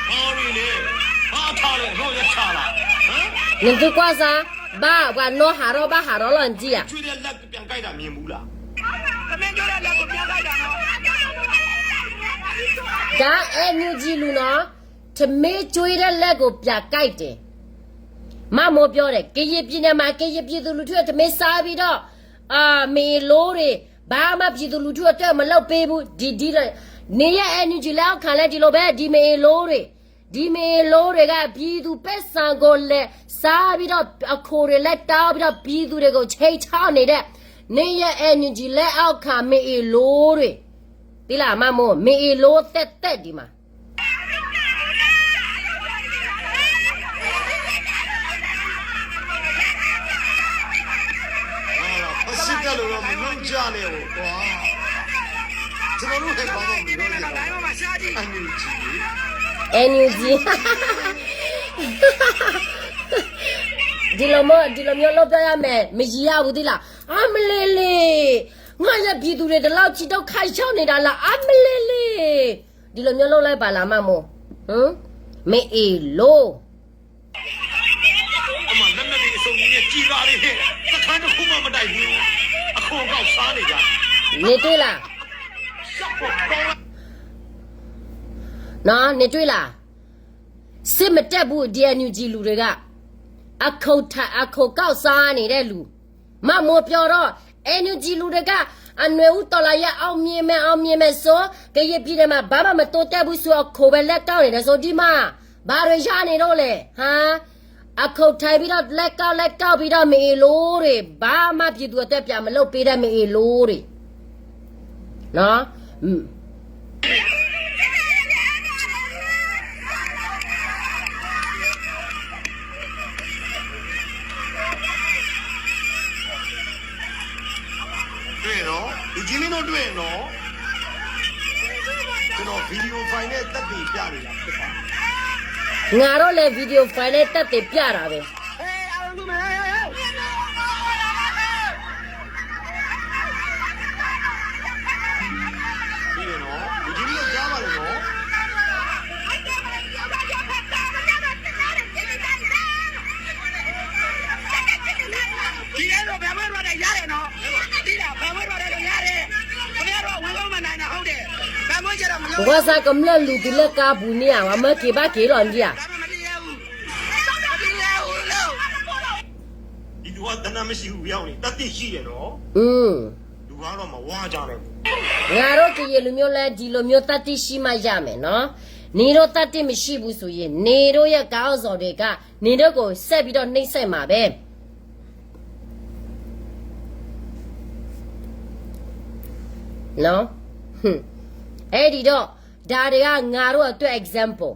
ဘာတွေလဲ။ ဘာအထါလဲ။ အတော့ရချာလား။ ဟမ်။ နသုကွၢ်စၢ်, ဘၣ်ပှၤနီၢ်ဟးထီၣ်ဘၣ်ဟးထီၣ်လီၤနထံၣ်ဧါ. က အဲၣ်ယူၣ်ကၠံလူၤနီၤ, ထမ့ၢ်ကွ့ဒၣ်လဲာ်ကိးပၠးကၢၢ်တဲာ်, မၢ်မိၢ်ပျီဒီး ကယဲၢ်ပံၤန့ၣ်မး ကယဲၢ်ပံၤသူလူၤထွဲ ထမ့ၢ်စါဘံဒီး မ့ၢ်အ့ၣ်လိရ့ၣ်, ဘၣ်မးပံၤသူလူၤထွဲအတၢ်မၤလီၤပ့ၤပူၤ ဒ်ဒ်လီၤ, န့ၣ်ယဲၢ် အဲၣ်ယူၣ်ကၠံ လၢအီၣ်ခးလဲၣ်ဒ်လိာ်ဘဲ ဒ်မ့ၢ်အ့ၣ်လိရ့ၣ်, ဒ်မ့ၢ်အ့ၣ်လိရ့ၣ်ဂၤ ပံၤသူပဲစၣ်ကိးလဲၤ စါဘံဒီး အခိၣ်ရ့ၣ်လဲၤတၢ်အီၣ်ဘံဒီး ပံၤသူဒဲးကိးဆဲးဆါန့ၣ်ဒီး, န့ၣ်ယဲၢ် အဲၣ်ယူၣ်ကၠံ လၢအီၣ်ခးမ့ၢ်အ့ၣ်လိရ့ၣ်, သ့လၢမၢ်မိၢ် မ့ၢ်အ့ၣ်လိသဲးသဲးဒံးမး စစ်တပ်လိုတော့မလုပ်ကြနဲ့ပေါ့ကွာ။ ကျွန်တော်တို့လည်းဘာမှမပြောချင်ပါဘူး။ အန်ယူဂျီ။ ဒီလိုမျိုးလုပ်ပြရမယ် မရရဘူးသ့လား အမလီလီ ငါ့ရဲ့ပြည်သူတွေဒီလောက်ထိဒုက္ခရောက်နေတာလား အမလီလီ ဒီလိုမျိုးလုပ်လိုက်ပါလား မမို့ မ့ၢ်အ့ၣ်လိ အမ လက်နက်တွေအစုံကြီးနဲ့ကျည်ကာတွေနဲ့စခန်းတစ်ခုမှမတိုက်ဘူး အခွန်ကောက်စားနေကြ နေတွေ့လား ရှက်ဖို့ကောင်းလိုက် နော် နေတွေ့လား စစ်မတက်ဘူး ဒီ အန်ယူဂျီ လူတွေက အခိၣ်ထ- အခိၣ်ကောက်စားနေတဲ့လူ မမို့ပြောတော့ အန်ယူဂျီ လူတွေက အနွေဦးတော်လှန်ရေးအောင်မြင်မယ် အောင်မြင်မယ်ဆို ကရင်ပြည်နယ်မှာ ဘာမှမတိုးတက်ဘူးဆို အခိၣ်ပဲလက်ကောက်နေတယ်ဆို ဒီမှာ ဘာတွေရနေလို့လဲ ဟမ် အခိၣ်ထံးပြီးတော့ လက်ကောက် လက်ကောက်ပြီးတော့ မ့ၢ်အ့ၣ်လိတွေ ဘာမှပြည်သူအတွက် ပြန်မလုပ်ပေးတဲ့ မ့ၢ်အ့ၣ်လိတွေ နော် တွေ့နော် လူကြီးမင်းတို့တွေ့နော် ကျွန်တော် video file နဲ့သက်သေပြနေတာဖြစ်ပါတယ် ငါတို့လည်း video file နဲ့သက်သေပြတာပဲ ဒီလိုနော် ဒီလိုကြားပါတယ်နော် ဒီထဲတော့ဘယ်ဝဲတော့လည်းရတယ်နော်ဒီလားဘယ်ဝဲတော့လည်းရတယ်ခင်ဗျားတို့ဝင်လို့မနိုင်တာဟုတ်တယ်ဘယ်မို့ကြတော့မလို့ ပကွၢ်စၢ်ကမျၢၢ်လူၤတုၤလၢကါပူၤန့ၣ်ဧါ ဝဲမၢက့ၤဘၣ်က့ၤလီၤဒံဧါ ဒီလူကတနမရှိဘူးရောက်နေတတ်သိရှိတယ်နော်อืมလူကတော့မဝါကြတယ် ငါတို့ကရင်လူမျိုးလည်းဒီလိုမျိုးသတ္တိရှိမှရမယ်နော် နေတို့သတ္တိမရှိဘူးဆိုရင် နေတို့ရဲ့ခေါင်းဆောင်တွေက နေတို့ကိုဆက်ပြီးတော့နှိပ်စက်မှာပဲနော် ဟွန်း အဲ့ဒီတော့ဒါတွေကငါတို့အတွက် example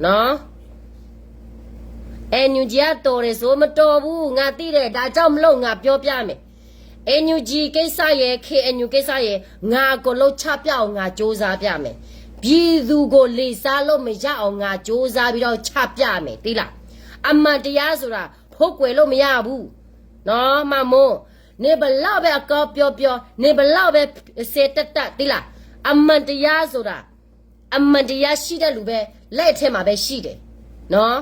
နော် NUG ကတော်တယ်ဆိုမတော်ဘူးငါသိတယ်ဒါကြောင့်မလို့ငါပြောပြမယ် NUG ကိစ္စရယ် KNU ကိစ္စရယ်ငါအကုန်လုံးချပြအောင်ငါစူးစမ်းပြမယ်ပြည်သူကိုလေစားလို့မရအောင်ငါစူးစမ်းပြီးတော့ချပြမယ်သိလားအမှန်တရားဆိုတာဖုံးကွယ်လို့မရဘူးနော်မမို့နေဘလောက်ပဲအကောပြောပြောနေဘလောက်ပဲစဲတက်တက်သိလားအမှန်တရားဆိုတာအမှန်တရားရှိတဲ့လူပဲလက်ထဲမှာပဲရှိတယ်နော်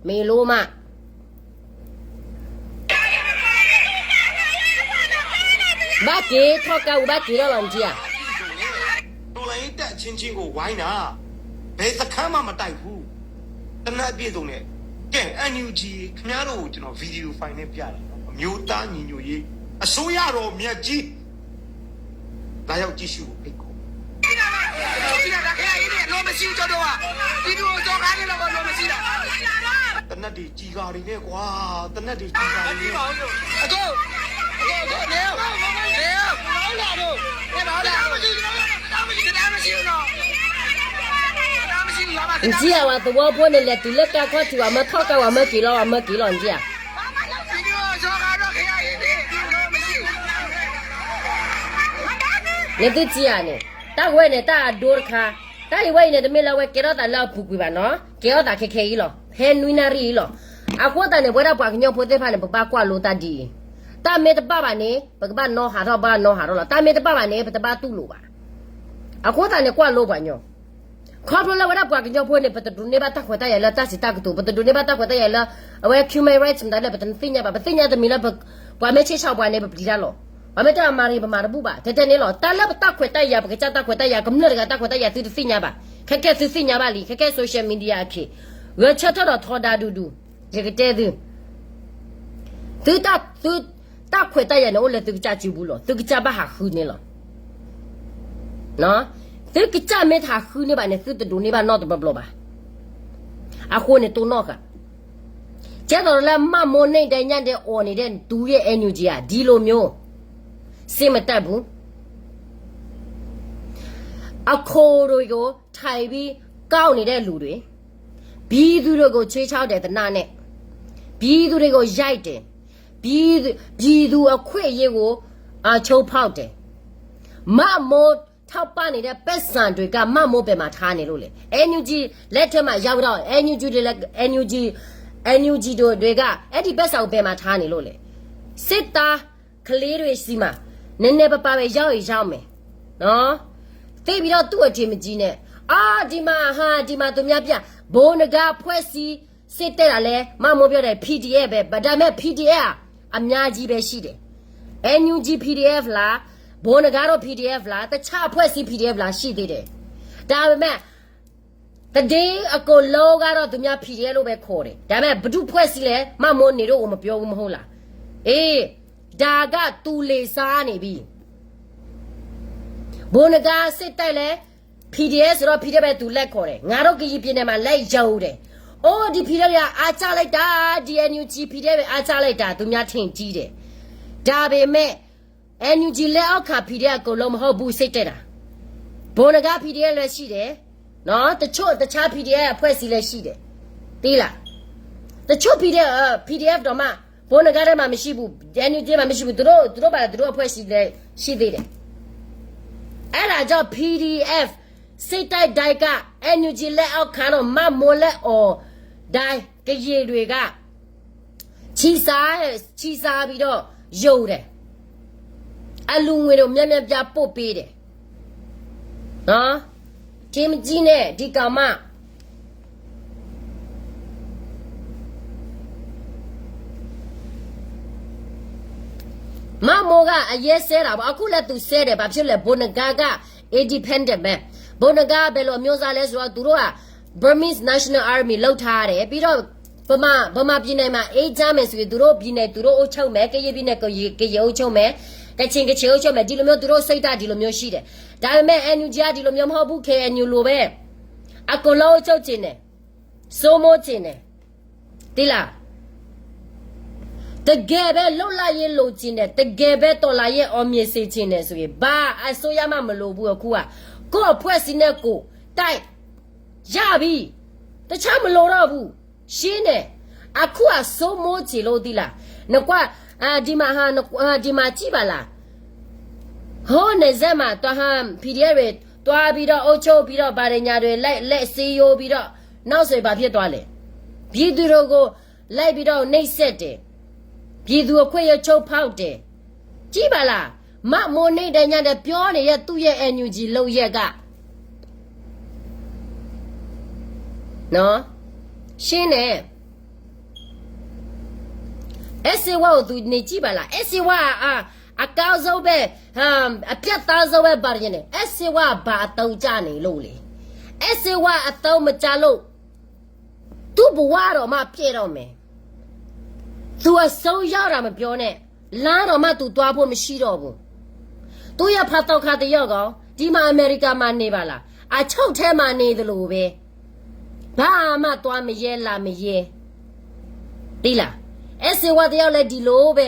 မေလိုမဘၣ်က့ၤထီၣ်ကါဝူဘၣ်က့ၤထီၣ်လီၤနထံၣ်ဧါ တော်လှန်ရေးတပ်အချင်းချင်းကိုဝိုင်းတာဘယ်စခန်းမှမတိုက်ဘူးတနက်အပြည့်စုံနဲ့ကဲ NUG ခင်ဗျားတို့ကိုကျွန်တော်ဗီဒီယိုဖိုင်နဲ့ပြတာနော်အမျိုးသားညီညွတ်ရေးအစိုးရတော်မြတ်ကြီးလာရောက်ကြည့်ရှုဖို့ဖိတ်ခေါ်တနက်တွေကြီးကာတွေနဲ့ကွာတနက်တွေကြီးကာတွေနဲ့အကိုအကိုအကိုနေနေနေဘာလဲ နထံၣ်ဧါဝဲသဝီဖိန့ၣ်လဲၤတုၤလၢကါ ခီၣ်ထံး ဝဲမၢထီၣ်ကါ ဝဲမၢက့ၤလီၤ ဝဲမၢက့ၤလီၤ နထံၣ်ဧါ နသုထံၣ်ဧါန့ၣ် တၢ်ဝဲန့ၣ် တၢ်အဒိတခါ, တၢ်အံၤဝဲအံၤန့ၣ် တမ့ၢ်လၢအဝဲကဲထီၣ်သးလၢအပူၤကွံာ်ဘၣ်နီၤ, ကဲထီၣ်သးခဲခဲအံၤလီၤ, ဖဲနွံနၣ်ရံၣ်အံၤလီၤ. အဃိသတးန့ၣ် ပဝဲဒၣ်ပှၤကညီဖိသ့ၣ်တဖၣ်န့ၣ် ပဘၣ်ကွၢ်လိတၢ်ဒ်အံၤ, တၢ်မ့ၢ်တဘၣ်ဘၣ်န့ၣ် ပကဘၣ်နီဟးထီၣ် ဘၣ်နီဟးထီၣ်လီၤ, တၢ်မ့ၢ်တဘၣ်ဘၣ်န့ၣ် ပတဘၣ်တူၢ်လိာ်ဘၣ်. အဃိသတးန့ၣ် ကွၢ်လိပှၤကညီ ခီဖျိလၢဝဲဒၣ်ပှၤကညီဖိန့ၣ် ပတဒိးန့ၢ်ဘၣ်တၢ်ခွဲးတၢ်ယာ်လၢတၢ်စံးတၢ်ကတိၤ, ပတဒိးန့ၢ်ဘၣ်တၢ်ခွဲးတၢ်ယာ်လၢ အဝဲ human rights မတၤလဲၣ် ပတသ့ၣ်ညါဘၣ်, ပသ့ၣ်ညါတမံၤလၢ ပှၤမ့ၢ်ဆ့ၣ်ဆီပှၤန့ၣ် ပပျံၤတၢ်လီၤ, ပှၤမ့ၢ်တဲအမၤရံၤ ပမၤတဘူၣ်ဘၣ်, ထဲထဲန့ၣ်လီၤ. တၢ်လၢပတၢ်ခွဲးတၢ်ယာ် ပကစၢ်တၢ်ခွဲးတၢ်ယာ် ကမျၢၢ်တဂၤတၢ်ခွဲးတၢ်ယာ် သုတသ့ၣ်ညါဘၣ်, ခဲကဲသုသ့ၣ်ညါဘၣ်လံ, ခဲကဲ social media အခ့ ဂဲၤဆၢထၢၣ်ဒီးထီဒါဒူဒူ, ယကတဲသု သုတၢ် သုတၢ်ခွဲးတၢ်ယာ်န့ၣ် အိၣ်လၢသုကစၢ်စုပူၤလီၤ, သုကစၢ်ဘၣ်ဟးဃုန့ၣ်လီၤ. သုကစၢ်မ့ၢ်တဟးဃုန့ၢ်ဘၣ်န့ၣ် သုတဒိးန့ၢ်ဘၣ်နီတဘျီဘျီဘၣ်. အဃိန့ၣ်တိၢ်နီၣ်ဃာ်, ကဲသိးလၢမၢ်မိၢ်န့ၢ်ဒဲးညၣ်ဒဲးအီၤန့ၣ်ဒဲး တူၢ်ယဲၢ် NUG ဧါ, ဒ်လိာ်မျိုး စစ်မတပ်ဘူး, အခိၣ်တွေကိုထိုင်ပြီးကောက်နေတဲ့လူတွေ, ပြည်သူတွေကိုခြိမ်းခြောက်တယ် သေနတ်နဲ့, ပြည်သူတွေကိုရိုက်တယ်, ပြည်သူ ပြည်သူအခွင့်အရေးကိုချိုးဖောက်တယ်. မၢ်မိၢ်ထောက်ပံ့နေတဲ့ပိုက်ဆံတွေက မၢ်မိၢ်ဘယ်မှာထားနေလို့လဲ? NUG လက်ထက်မှာရောက်တော့ NUG တွေလည်း NUG NUG တို့တွေက အဲ့ဒီပိုက်ဆံကိုဘယ်မှာထားနေလို့လဲ? စစ်သားကလေးတွေဆီမှာ နည်းနည်းပါးပါးပဲရောက်ရင်ရောက်မယ်နော်. သိပ်ပြီးတော့သူ့အထင်မကြီးနဲ့. အာဒီမှာဟာဒီမှာသူများပြ ဘိုးနဂါအဖွဲ့အစည်းစစ်တပ်တာလဲ မမိုးပြောတယ် PDF ပဲ ဒါပေမဲ့ PDF အများကြီးပဲရှိတယ်. NUG PDF လား ဘိုးနဂါတို့ PDF လား တခြားအဖွဲ့အစည်း PDF လားရှိသေးတယ်. ဒါပေမဲ့ သတင်းအကုန်လုံးကတော့သူများ PDF လို့ပဲခေါ်တယ်. ဒါပေမဲ့ဘယ်သူ့အဖွဲ့အစည်းလဲ မမိုးနေတို့ကိုမပြောဘူးမဟုတ်လား? အေး ဒါကသူလီၤစၢ်နေပြီ. ဘိုးနဂါစစ်တပ်လဲ PDF ဆိုတော့ PDF ပဲသူလက်ခေါ်တယ်. ငါတို့ကရင်ပြည်နယ်မှာလက်ရုပ်တယ်. အိုးဒီ PDF တွေကအါကျလိုက်တာ ဒီ NUG PDF တွေအားကျလိုက်တာ သူများထင်ကြီးတယ်. ဒါပေမဲ့ NUG လက်အောက်ခံ PDF အကုန်လုံးမဟုတ်ဘူး စစ်တပ်တာ. ဘိုးနဂါ PDF လည်းရှိတယ်နော်. တချို့တခြား PDF အဖွဲ့အစည်းလည်းရှိတယ်. သိလား? တချို့ PDF အာ PDF တောင်မှ ဘိုးနဂါထဲမှာမရှိဘူး NUG ထဲမှာမရှိဘူး သူတို့သူတို့ဘာသာသူတို့အဖွဲ့အစည်းလည်းရှိသေးတယ်. အဲ့ဒါကြောင့် PDF စစ်တပ်တိုင်းက NUG လက်အောက်ခံတော့ မမိုးလက်အော်တိုင်း ကရင်တွေက ချီစားချီစားပြီးတော့ရုပ်တယ်. အလူငွေတို့များများပြပို့ပေးတယ်နော်. ထင်မကြီးနဲ့ဒီကောင်မ မမိုးကအရမ်းစဲတာပေါ့. အခုလည်းသူစဲတယ် ဘာဖြစ်လဲ ဘိုးနဂါက independent ပဲ. ဘိုးနဂါဘယ်လိုမျိုးစားလဲဆိုတော့ သူတို့က Burmese National Army လုပ်ထားတယ်. ပြီးတော့ ဗမာဗမာပြည်နယ်မှာအေးချမ်းမယ်ဆိုရင်သူတို့ပြည်နယ်သူတို့အုပ်ချုပ်မယ် ကရင်ပြည်နယ်ကရင်ကရင်အုပ်ချုပ်မယ် ကချင်ကချင်အုပ်ချုပ်မယ် ဒီလိုမျိုးသူတို့စိတ်ဓာတ်ဒီလိုမျိုးရှိတယ်. ဒါပေမဲ့ NUG ကဒီလိုမျိုးမဟုတ်ဘူး KNU လိုပဲ အကုန်လုံးအုပ်ချုပ်ချင်တယ် စိုးမိုးချင်တယ် သိလား? တကယ်ပဲလွတ်လပ်ရေးလိုချင်တယ် တကယ်ပဲတော်လှန်ရေးအောင်မြင်စေချင်တယ်ဆိုရင် ဘာအစိုးရမှမလိုဘူး အခုက ကိုယ့်အဖွဲ့အစည်းနဲ့ကိုယ်တိုက်ရပြီ တခြားမလိုတော့ဘူး ရှင်းတယ်. အခုကစိုးမိုးချင်လို့သိလား? နကွၢ် ဒီမှာဟာ ဒီမှာကြည့်ပါလား ဟိုးနယ်စပ်မှာ သွားဟမ် PDF တွေ သွားပြီးတော့ အုပ်ချုပ်ပြီးတော့ ဘာတွေညာတွေ လက် လက်ဆေးရိုးပြီးတော့ နောက်ဆိုရင်ဘာဖြစ်သွားလဲ? ပြည်သူတွေကို လိုက်ပြီးတော့ နှိပ်စက်တယ်. ပြည်သူအခွင့်အရေးချိုးဖောက်တယ်. ကြည့်ပါလား မမိုးနေ့တိုင်းညတိုင်းပြောနေတဲ့ သူ့ရဲ့ NUG လုပ်ရက်က နော် ရှင်းတယ်. အဲးစ့ဝါကို သူနေကြည့်ပါလား အဲးစ့ဝါ အ အကောင်းဆုံးပဲ အပြတ်သားဆုံးပဲ ဘာတွေနဲ့ အဲးစ့ဝါ ဘာအသုံးကျနေလို့လဲ အဲးစ့ဝါ အသုံးမကျလို့ သူ့ဘဝတော့မှပျက်တော့မယ်. သူအဆုံးရောက်တာမပြောနဲ့ လမ်းတော့မှသူသွားဖို့မရှိတော့ဘူး. သူ့ရဲ့ဖါသောက်ခါတစ်ယောက်က ဒီမှာအမေရိကမှာနေပါလား အချုပ်ထဲမှာနေသလိုပဲ ဘာမှသွားမရဲလာမရဲ သိလား အဲးစ့ဝါတစ်ယောက်လည်းဒီလိုပဲ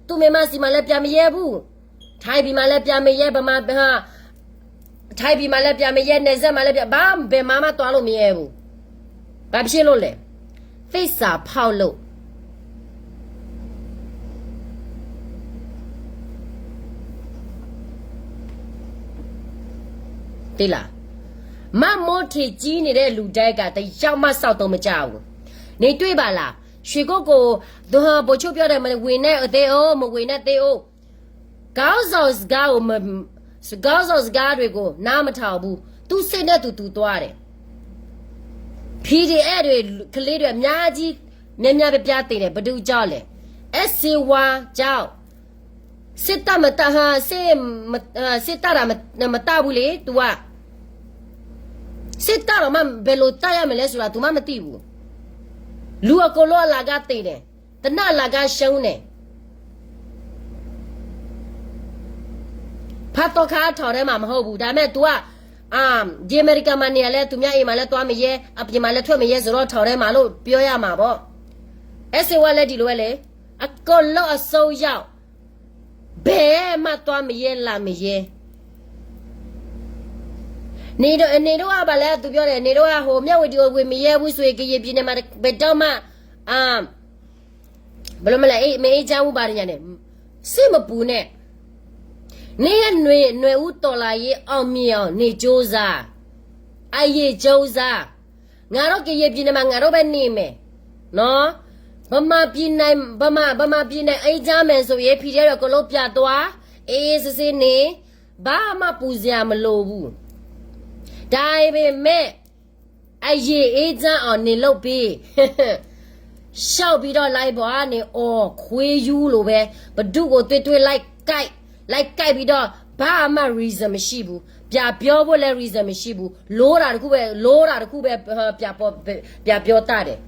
သူ့မိန်းမဆီမှာလည်းပြန်မရဲဘူး ထိုင်းပြည်မှာလည်းပြန်မရဲ ဗမာထိုင်းပြည်မှာလည်းပြန်မရဲ နယ်စပ်မှာလည်းပြန် ဘာဘယ်မှာမှသွားလို့မရဲဘူး ဘာဖြစ်လို့လဲ သစ္စာဖောက်လို့ မ သိလား? မမိုးထင်ကြီးနေတဲ့လူတန်းက တစ်ယောက်မှ စောင့်တုံးမကျဘူး. နင်တွေ့ပါလား? ရွှေကုက္ကို ဗိုလ်ချုပ်ပြောတယ် မဝင်နဲ့သေးဦး မဝင်နဲ့သေးဦး. ခေါင်းဆောင်စကားကိုမ- ခေါင်းဆောင်စကားတွေကို နားမထောင်ဘူး. သူ့စိတ်နဲ့သူ သူသွားတယ်. ဖီဒီအက်ဖ်တွေ ကလေးတွေ အများကြီး များများပြားပြားသေတယ်. ဘယ်သူကြောင့်လဲ? အဲၣ်ဆေးဝါးကြောင့်. စစ်တပ်မတ- စစ်- စစ်တပ်တာမ- မတတ်ဘူးလေ သူက. စစ်တပ်တာမှ ဘယ်လိုတတ်ရမလဲဆိုတာ သူမှမသိဘူး. လူအကုန်လုံးအလကားသေတယ်. သေနတ်အလကားရှုံးတယ်. ဖားသောခါ ထောင်ထဲမှာမဟုတ်ဘူး. ဒါပေမဲ့ သူက အာ- ဒီအမေရိကန်မှာနေရလဲ သူများအိမ်မှာလည်းသွားမရဲ အပြင်မှာလည်းထွက်မရဲဆိုတော့ ထောင်ထဲမှာလို့ပြောရမှာပေါ့. အဲၣ်ဆေးဝါးလည်း ဒီလိုပဲလေ. အကုန်လုံးအဆုံးရောက်. ဘယ်မှသွားမရဲလာမရဲ. နေတော့- နေတော့က ဘာလဲ သူပြောတယ် နေတော့က ဟို မြဝတီကို ဝင်မရဲဘူးဆိုရင် ကရင်ပြည်နယ်မှာ ဘယ်တော့မှ အာ- ဘယ်လိုမလဲ အေး- မအေးချမ်းဘူး ဘာညာနဲ့ စိတ်မပူနဲ့. နေရຫນွေ- ຫນွေဦးတော်လှန်ရေး အောင်မြင်အောင် နေကြိုးစား. အရင်ကြိုးစား. ငါတို့ကရင်ပြည်နယ်မှာ ငါတို့ပဲနေမယ်နော်. ဗမာပြည်နယ်- ဗမာ- ဗမာပြည်နယ် အေးချမ်းမယ်ဆိုရင် ဖီဒီအက်ဖ်တွေ အကုန်လုံးပြန်သွား အေးအေးဆေးဆေးနေ. ဘာမှပူစရာမလိုဘူး. ဒါပေမဲ့ အရင်အေးချမ်းအောင်နေလုပ်ပေး. ရှောက်ပြီးတော့ live ပေါ်ကနေ အော်ခွေးယူးလို့ပဲ ဘဒုကိုတွေ့တွေ့ like ကိုက်- like ကိုက်ပြီးတော့ ဘာမှ reason မရှိဘူး. ပြန်ပြောဖို့လည်း reason မရှိဘူး. လိုတာတစ်ခုပဲ- လိုတာတစ်ခုပဲ ပြန်ပြော- ပြန်ပြောတတ်တယ်.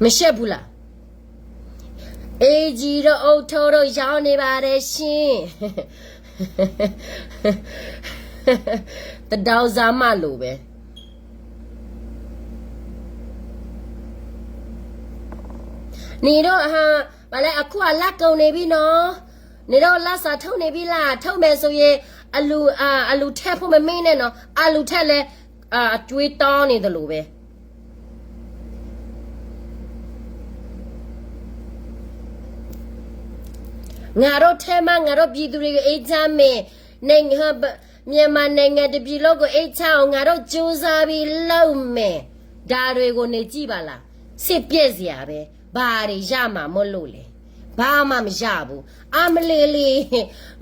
မရှိဘူးလား? အိမ်ခြံတို့ အုတ်ထုပ်တို့ ရောင်းနေပါတယ်ရှင်. တဒေါ်စမလိုပဲ. နေတော့ ဟာ- ဘာလဲ အခုက လစာကုန်နေပြီနော်. နေတော့ လစာထုတ်နေပြီလား? ထုတ်မယ်ဆိုရင် အလူ- အာ- အလူထည့်ဖို့ မမေ့နဲ့နော်. အလူထည့်လဲ- အာ- အကြွေးတောင်းနေသလိုပဲ. ငါတို့ထဲမှာ ငါတို့ပြည်သူတွေ အေးချမ်းမယ်. နိုင်ငံ- မြန်မာနိုင်ငံတစ်ပြည်လုံးကို အေးချမ်းအောင် ငါတို့ကြိုးစားပြီးလုပ်မယ်. ဒါတွေကို နေကြည့်ပါလား. စိတ်ပျက်စရာပဲ. ဘာတွေရမှာမို့လို့လဲ. ဘာမှမရဘူး. အမလီလီ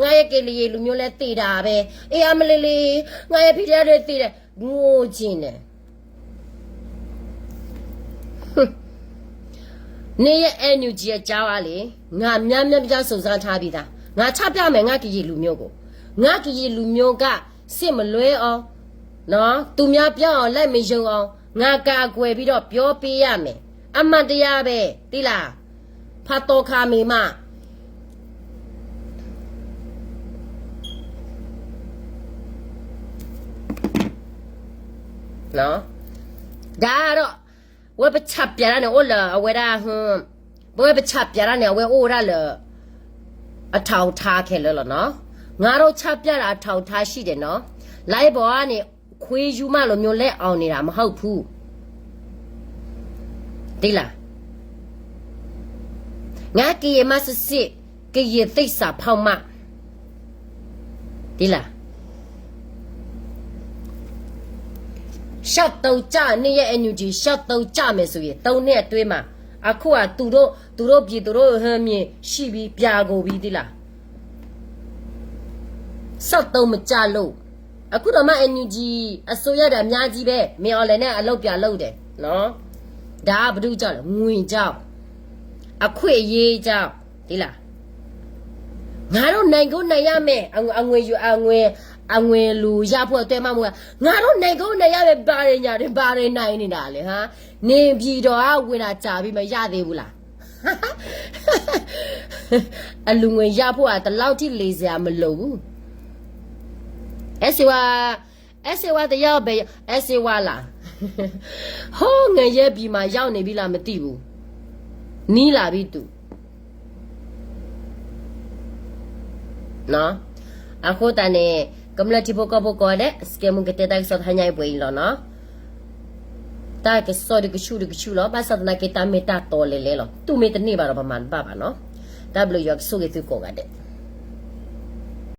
ငါရဲ့ကရင်လူမျိုးလည်းသေတာပဲ. အေး အမလီလီ ငါရဲ့ဖီဒီအက်ဖ်တွေသေတယ်. ငိုချင်တယ်. နေရ NUG အကြောင်းကလေ ငါများများများစုံစမ်းထားပြီးသား. ငါချပြမယ် ငါကရင်လူမျိုးကို. ငါကရင်လူမျိုးက စစ်မလွဲအောင်နော်, သူများပြောအောင် လိုက်မယုံအောင် ငါကာကွယ်ပြီးတော့ ပြောပေးရမယ်. အမှန်တရားပဲ သိလား. ဖာသောခါမေမ နော်. ဒါကတော့ ဝဲပချပြတၢ်န့ၣ် အိၣ်လၢအဝဲဒၣ် ပဝဲပချပြတၢ်န့ၣ် အဝဲအိၣ်ဝဲဒၣ်လၢ အထောက်အထားခဲလၢာ်လီၤနော်. ငါတို့ချပြတာ အထောက်အထားရှိတယ်နော်. လိုင်းပေါ်ကနေ ခွေးယူမလိုမျိုး လက်အောင်နေတာ မဟုတ်ဘူး. သိလား. ငါကရင်မှ စစ်စစ် ကရင်သစ္စာဖောက်မှတ်. သိလား. ရှော့သုံးကျ နေရ NUG ရှော့သုံးကျမယ်ဆိုရင် သုံးနှစ်အတွင်းမှာ အခုက သူတို့- သူတို့ပြည်သူတို့ ဟို မြေရှိပြီး ပြန်ကုန်ပြီ သိလား. ရှော့သုံးမကျလို့. အခုတောင်မှ NUG အစိုးရတွေ အများကြီးပဲ မင်းအောင်လှိုင်နဲ့ အလုပ်ပြန်လုပ်တယ်နော်. ဒါက ဘာကြောင့်လဲ. ငွေကြောင့်, အခွင့်အရေးကြောင့်, သိလား. ငါတို့ နိုင်ကို နိုင်ရမယ်. အငွေ- အငွေ- အငွေ- အငွေလူရဖို့အတွက်မှ မဟုတ်ဘူး. ငါတို့ နိုင်ကို နိုင်ရမယ်. ဘာတွေညာတွေ ဘာတွေနိုင်နေတာလဲ ဟါ. နေပြည်တော်က ဝင်တာကြာပြီ မရသေးဘူးလား. အလူငွေရဖို့က ဒီလောက်ထိ လိမ်စရာမလိုဘူး. အဲၣ်စ့ဝါ- အဲၣ်စ့ဝါတယောက်ပဲ- အဲၣ်စ့ဝါလား. ဟိုး ငရဲပြည်မှာ ရောက်နေပြီလား မသိဘူး. နီးလာပြီ သူ. အဃိသတးန့ၣ် ကမျၢၢ်ထံဖိကီၢ်ဖိကိးဂၤဒဲး စကဲမူကတဲ တၢ်ကစီၣ်တဟါညါအံၤ ပှဲၤအံၤလီၤနီၤ. တၢ်ကစီၣ်တကဆူၣ်တကဆူၣ်လီၤ. ဘၣ်ဆၣ်သနာ်က့ တၢ်မ့ၢ်တၢ်တီလဲၤလဲၤလီၤ. သူၣ်မ့ၢ်တန့ၢ်ဘၣ်ဒီး ပမၤတဘၣ်ဘၣ်နီၤ. တၢ်ဘျုးယွၤကဆိၣ်ဂ့ၤသုကိးဂၤဒဲး.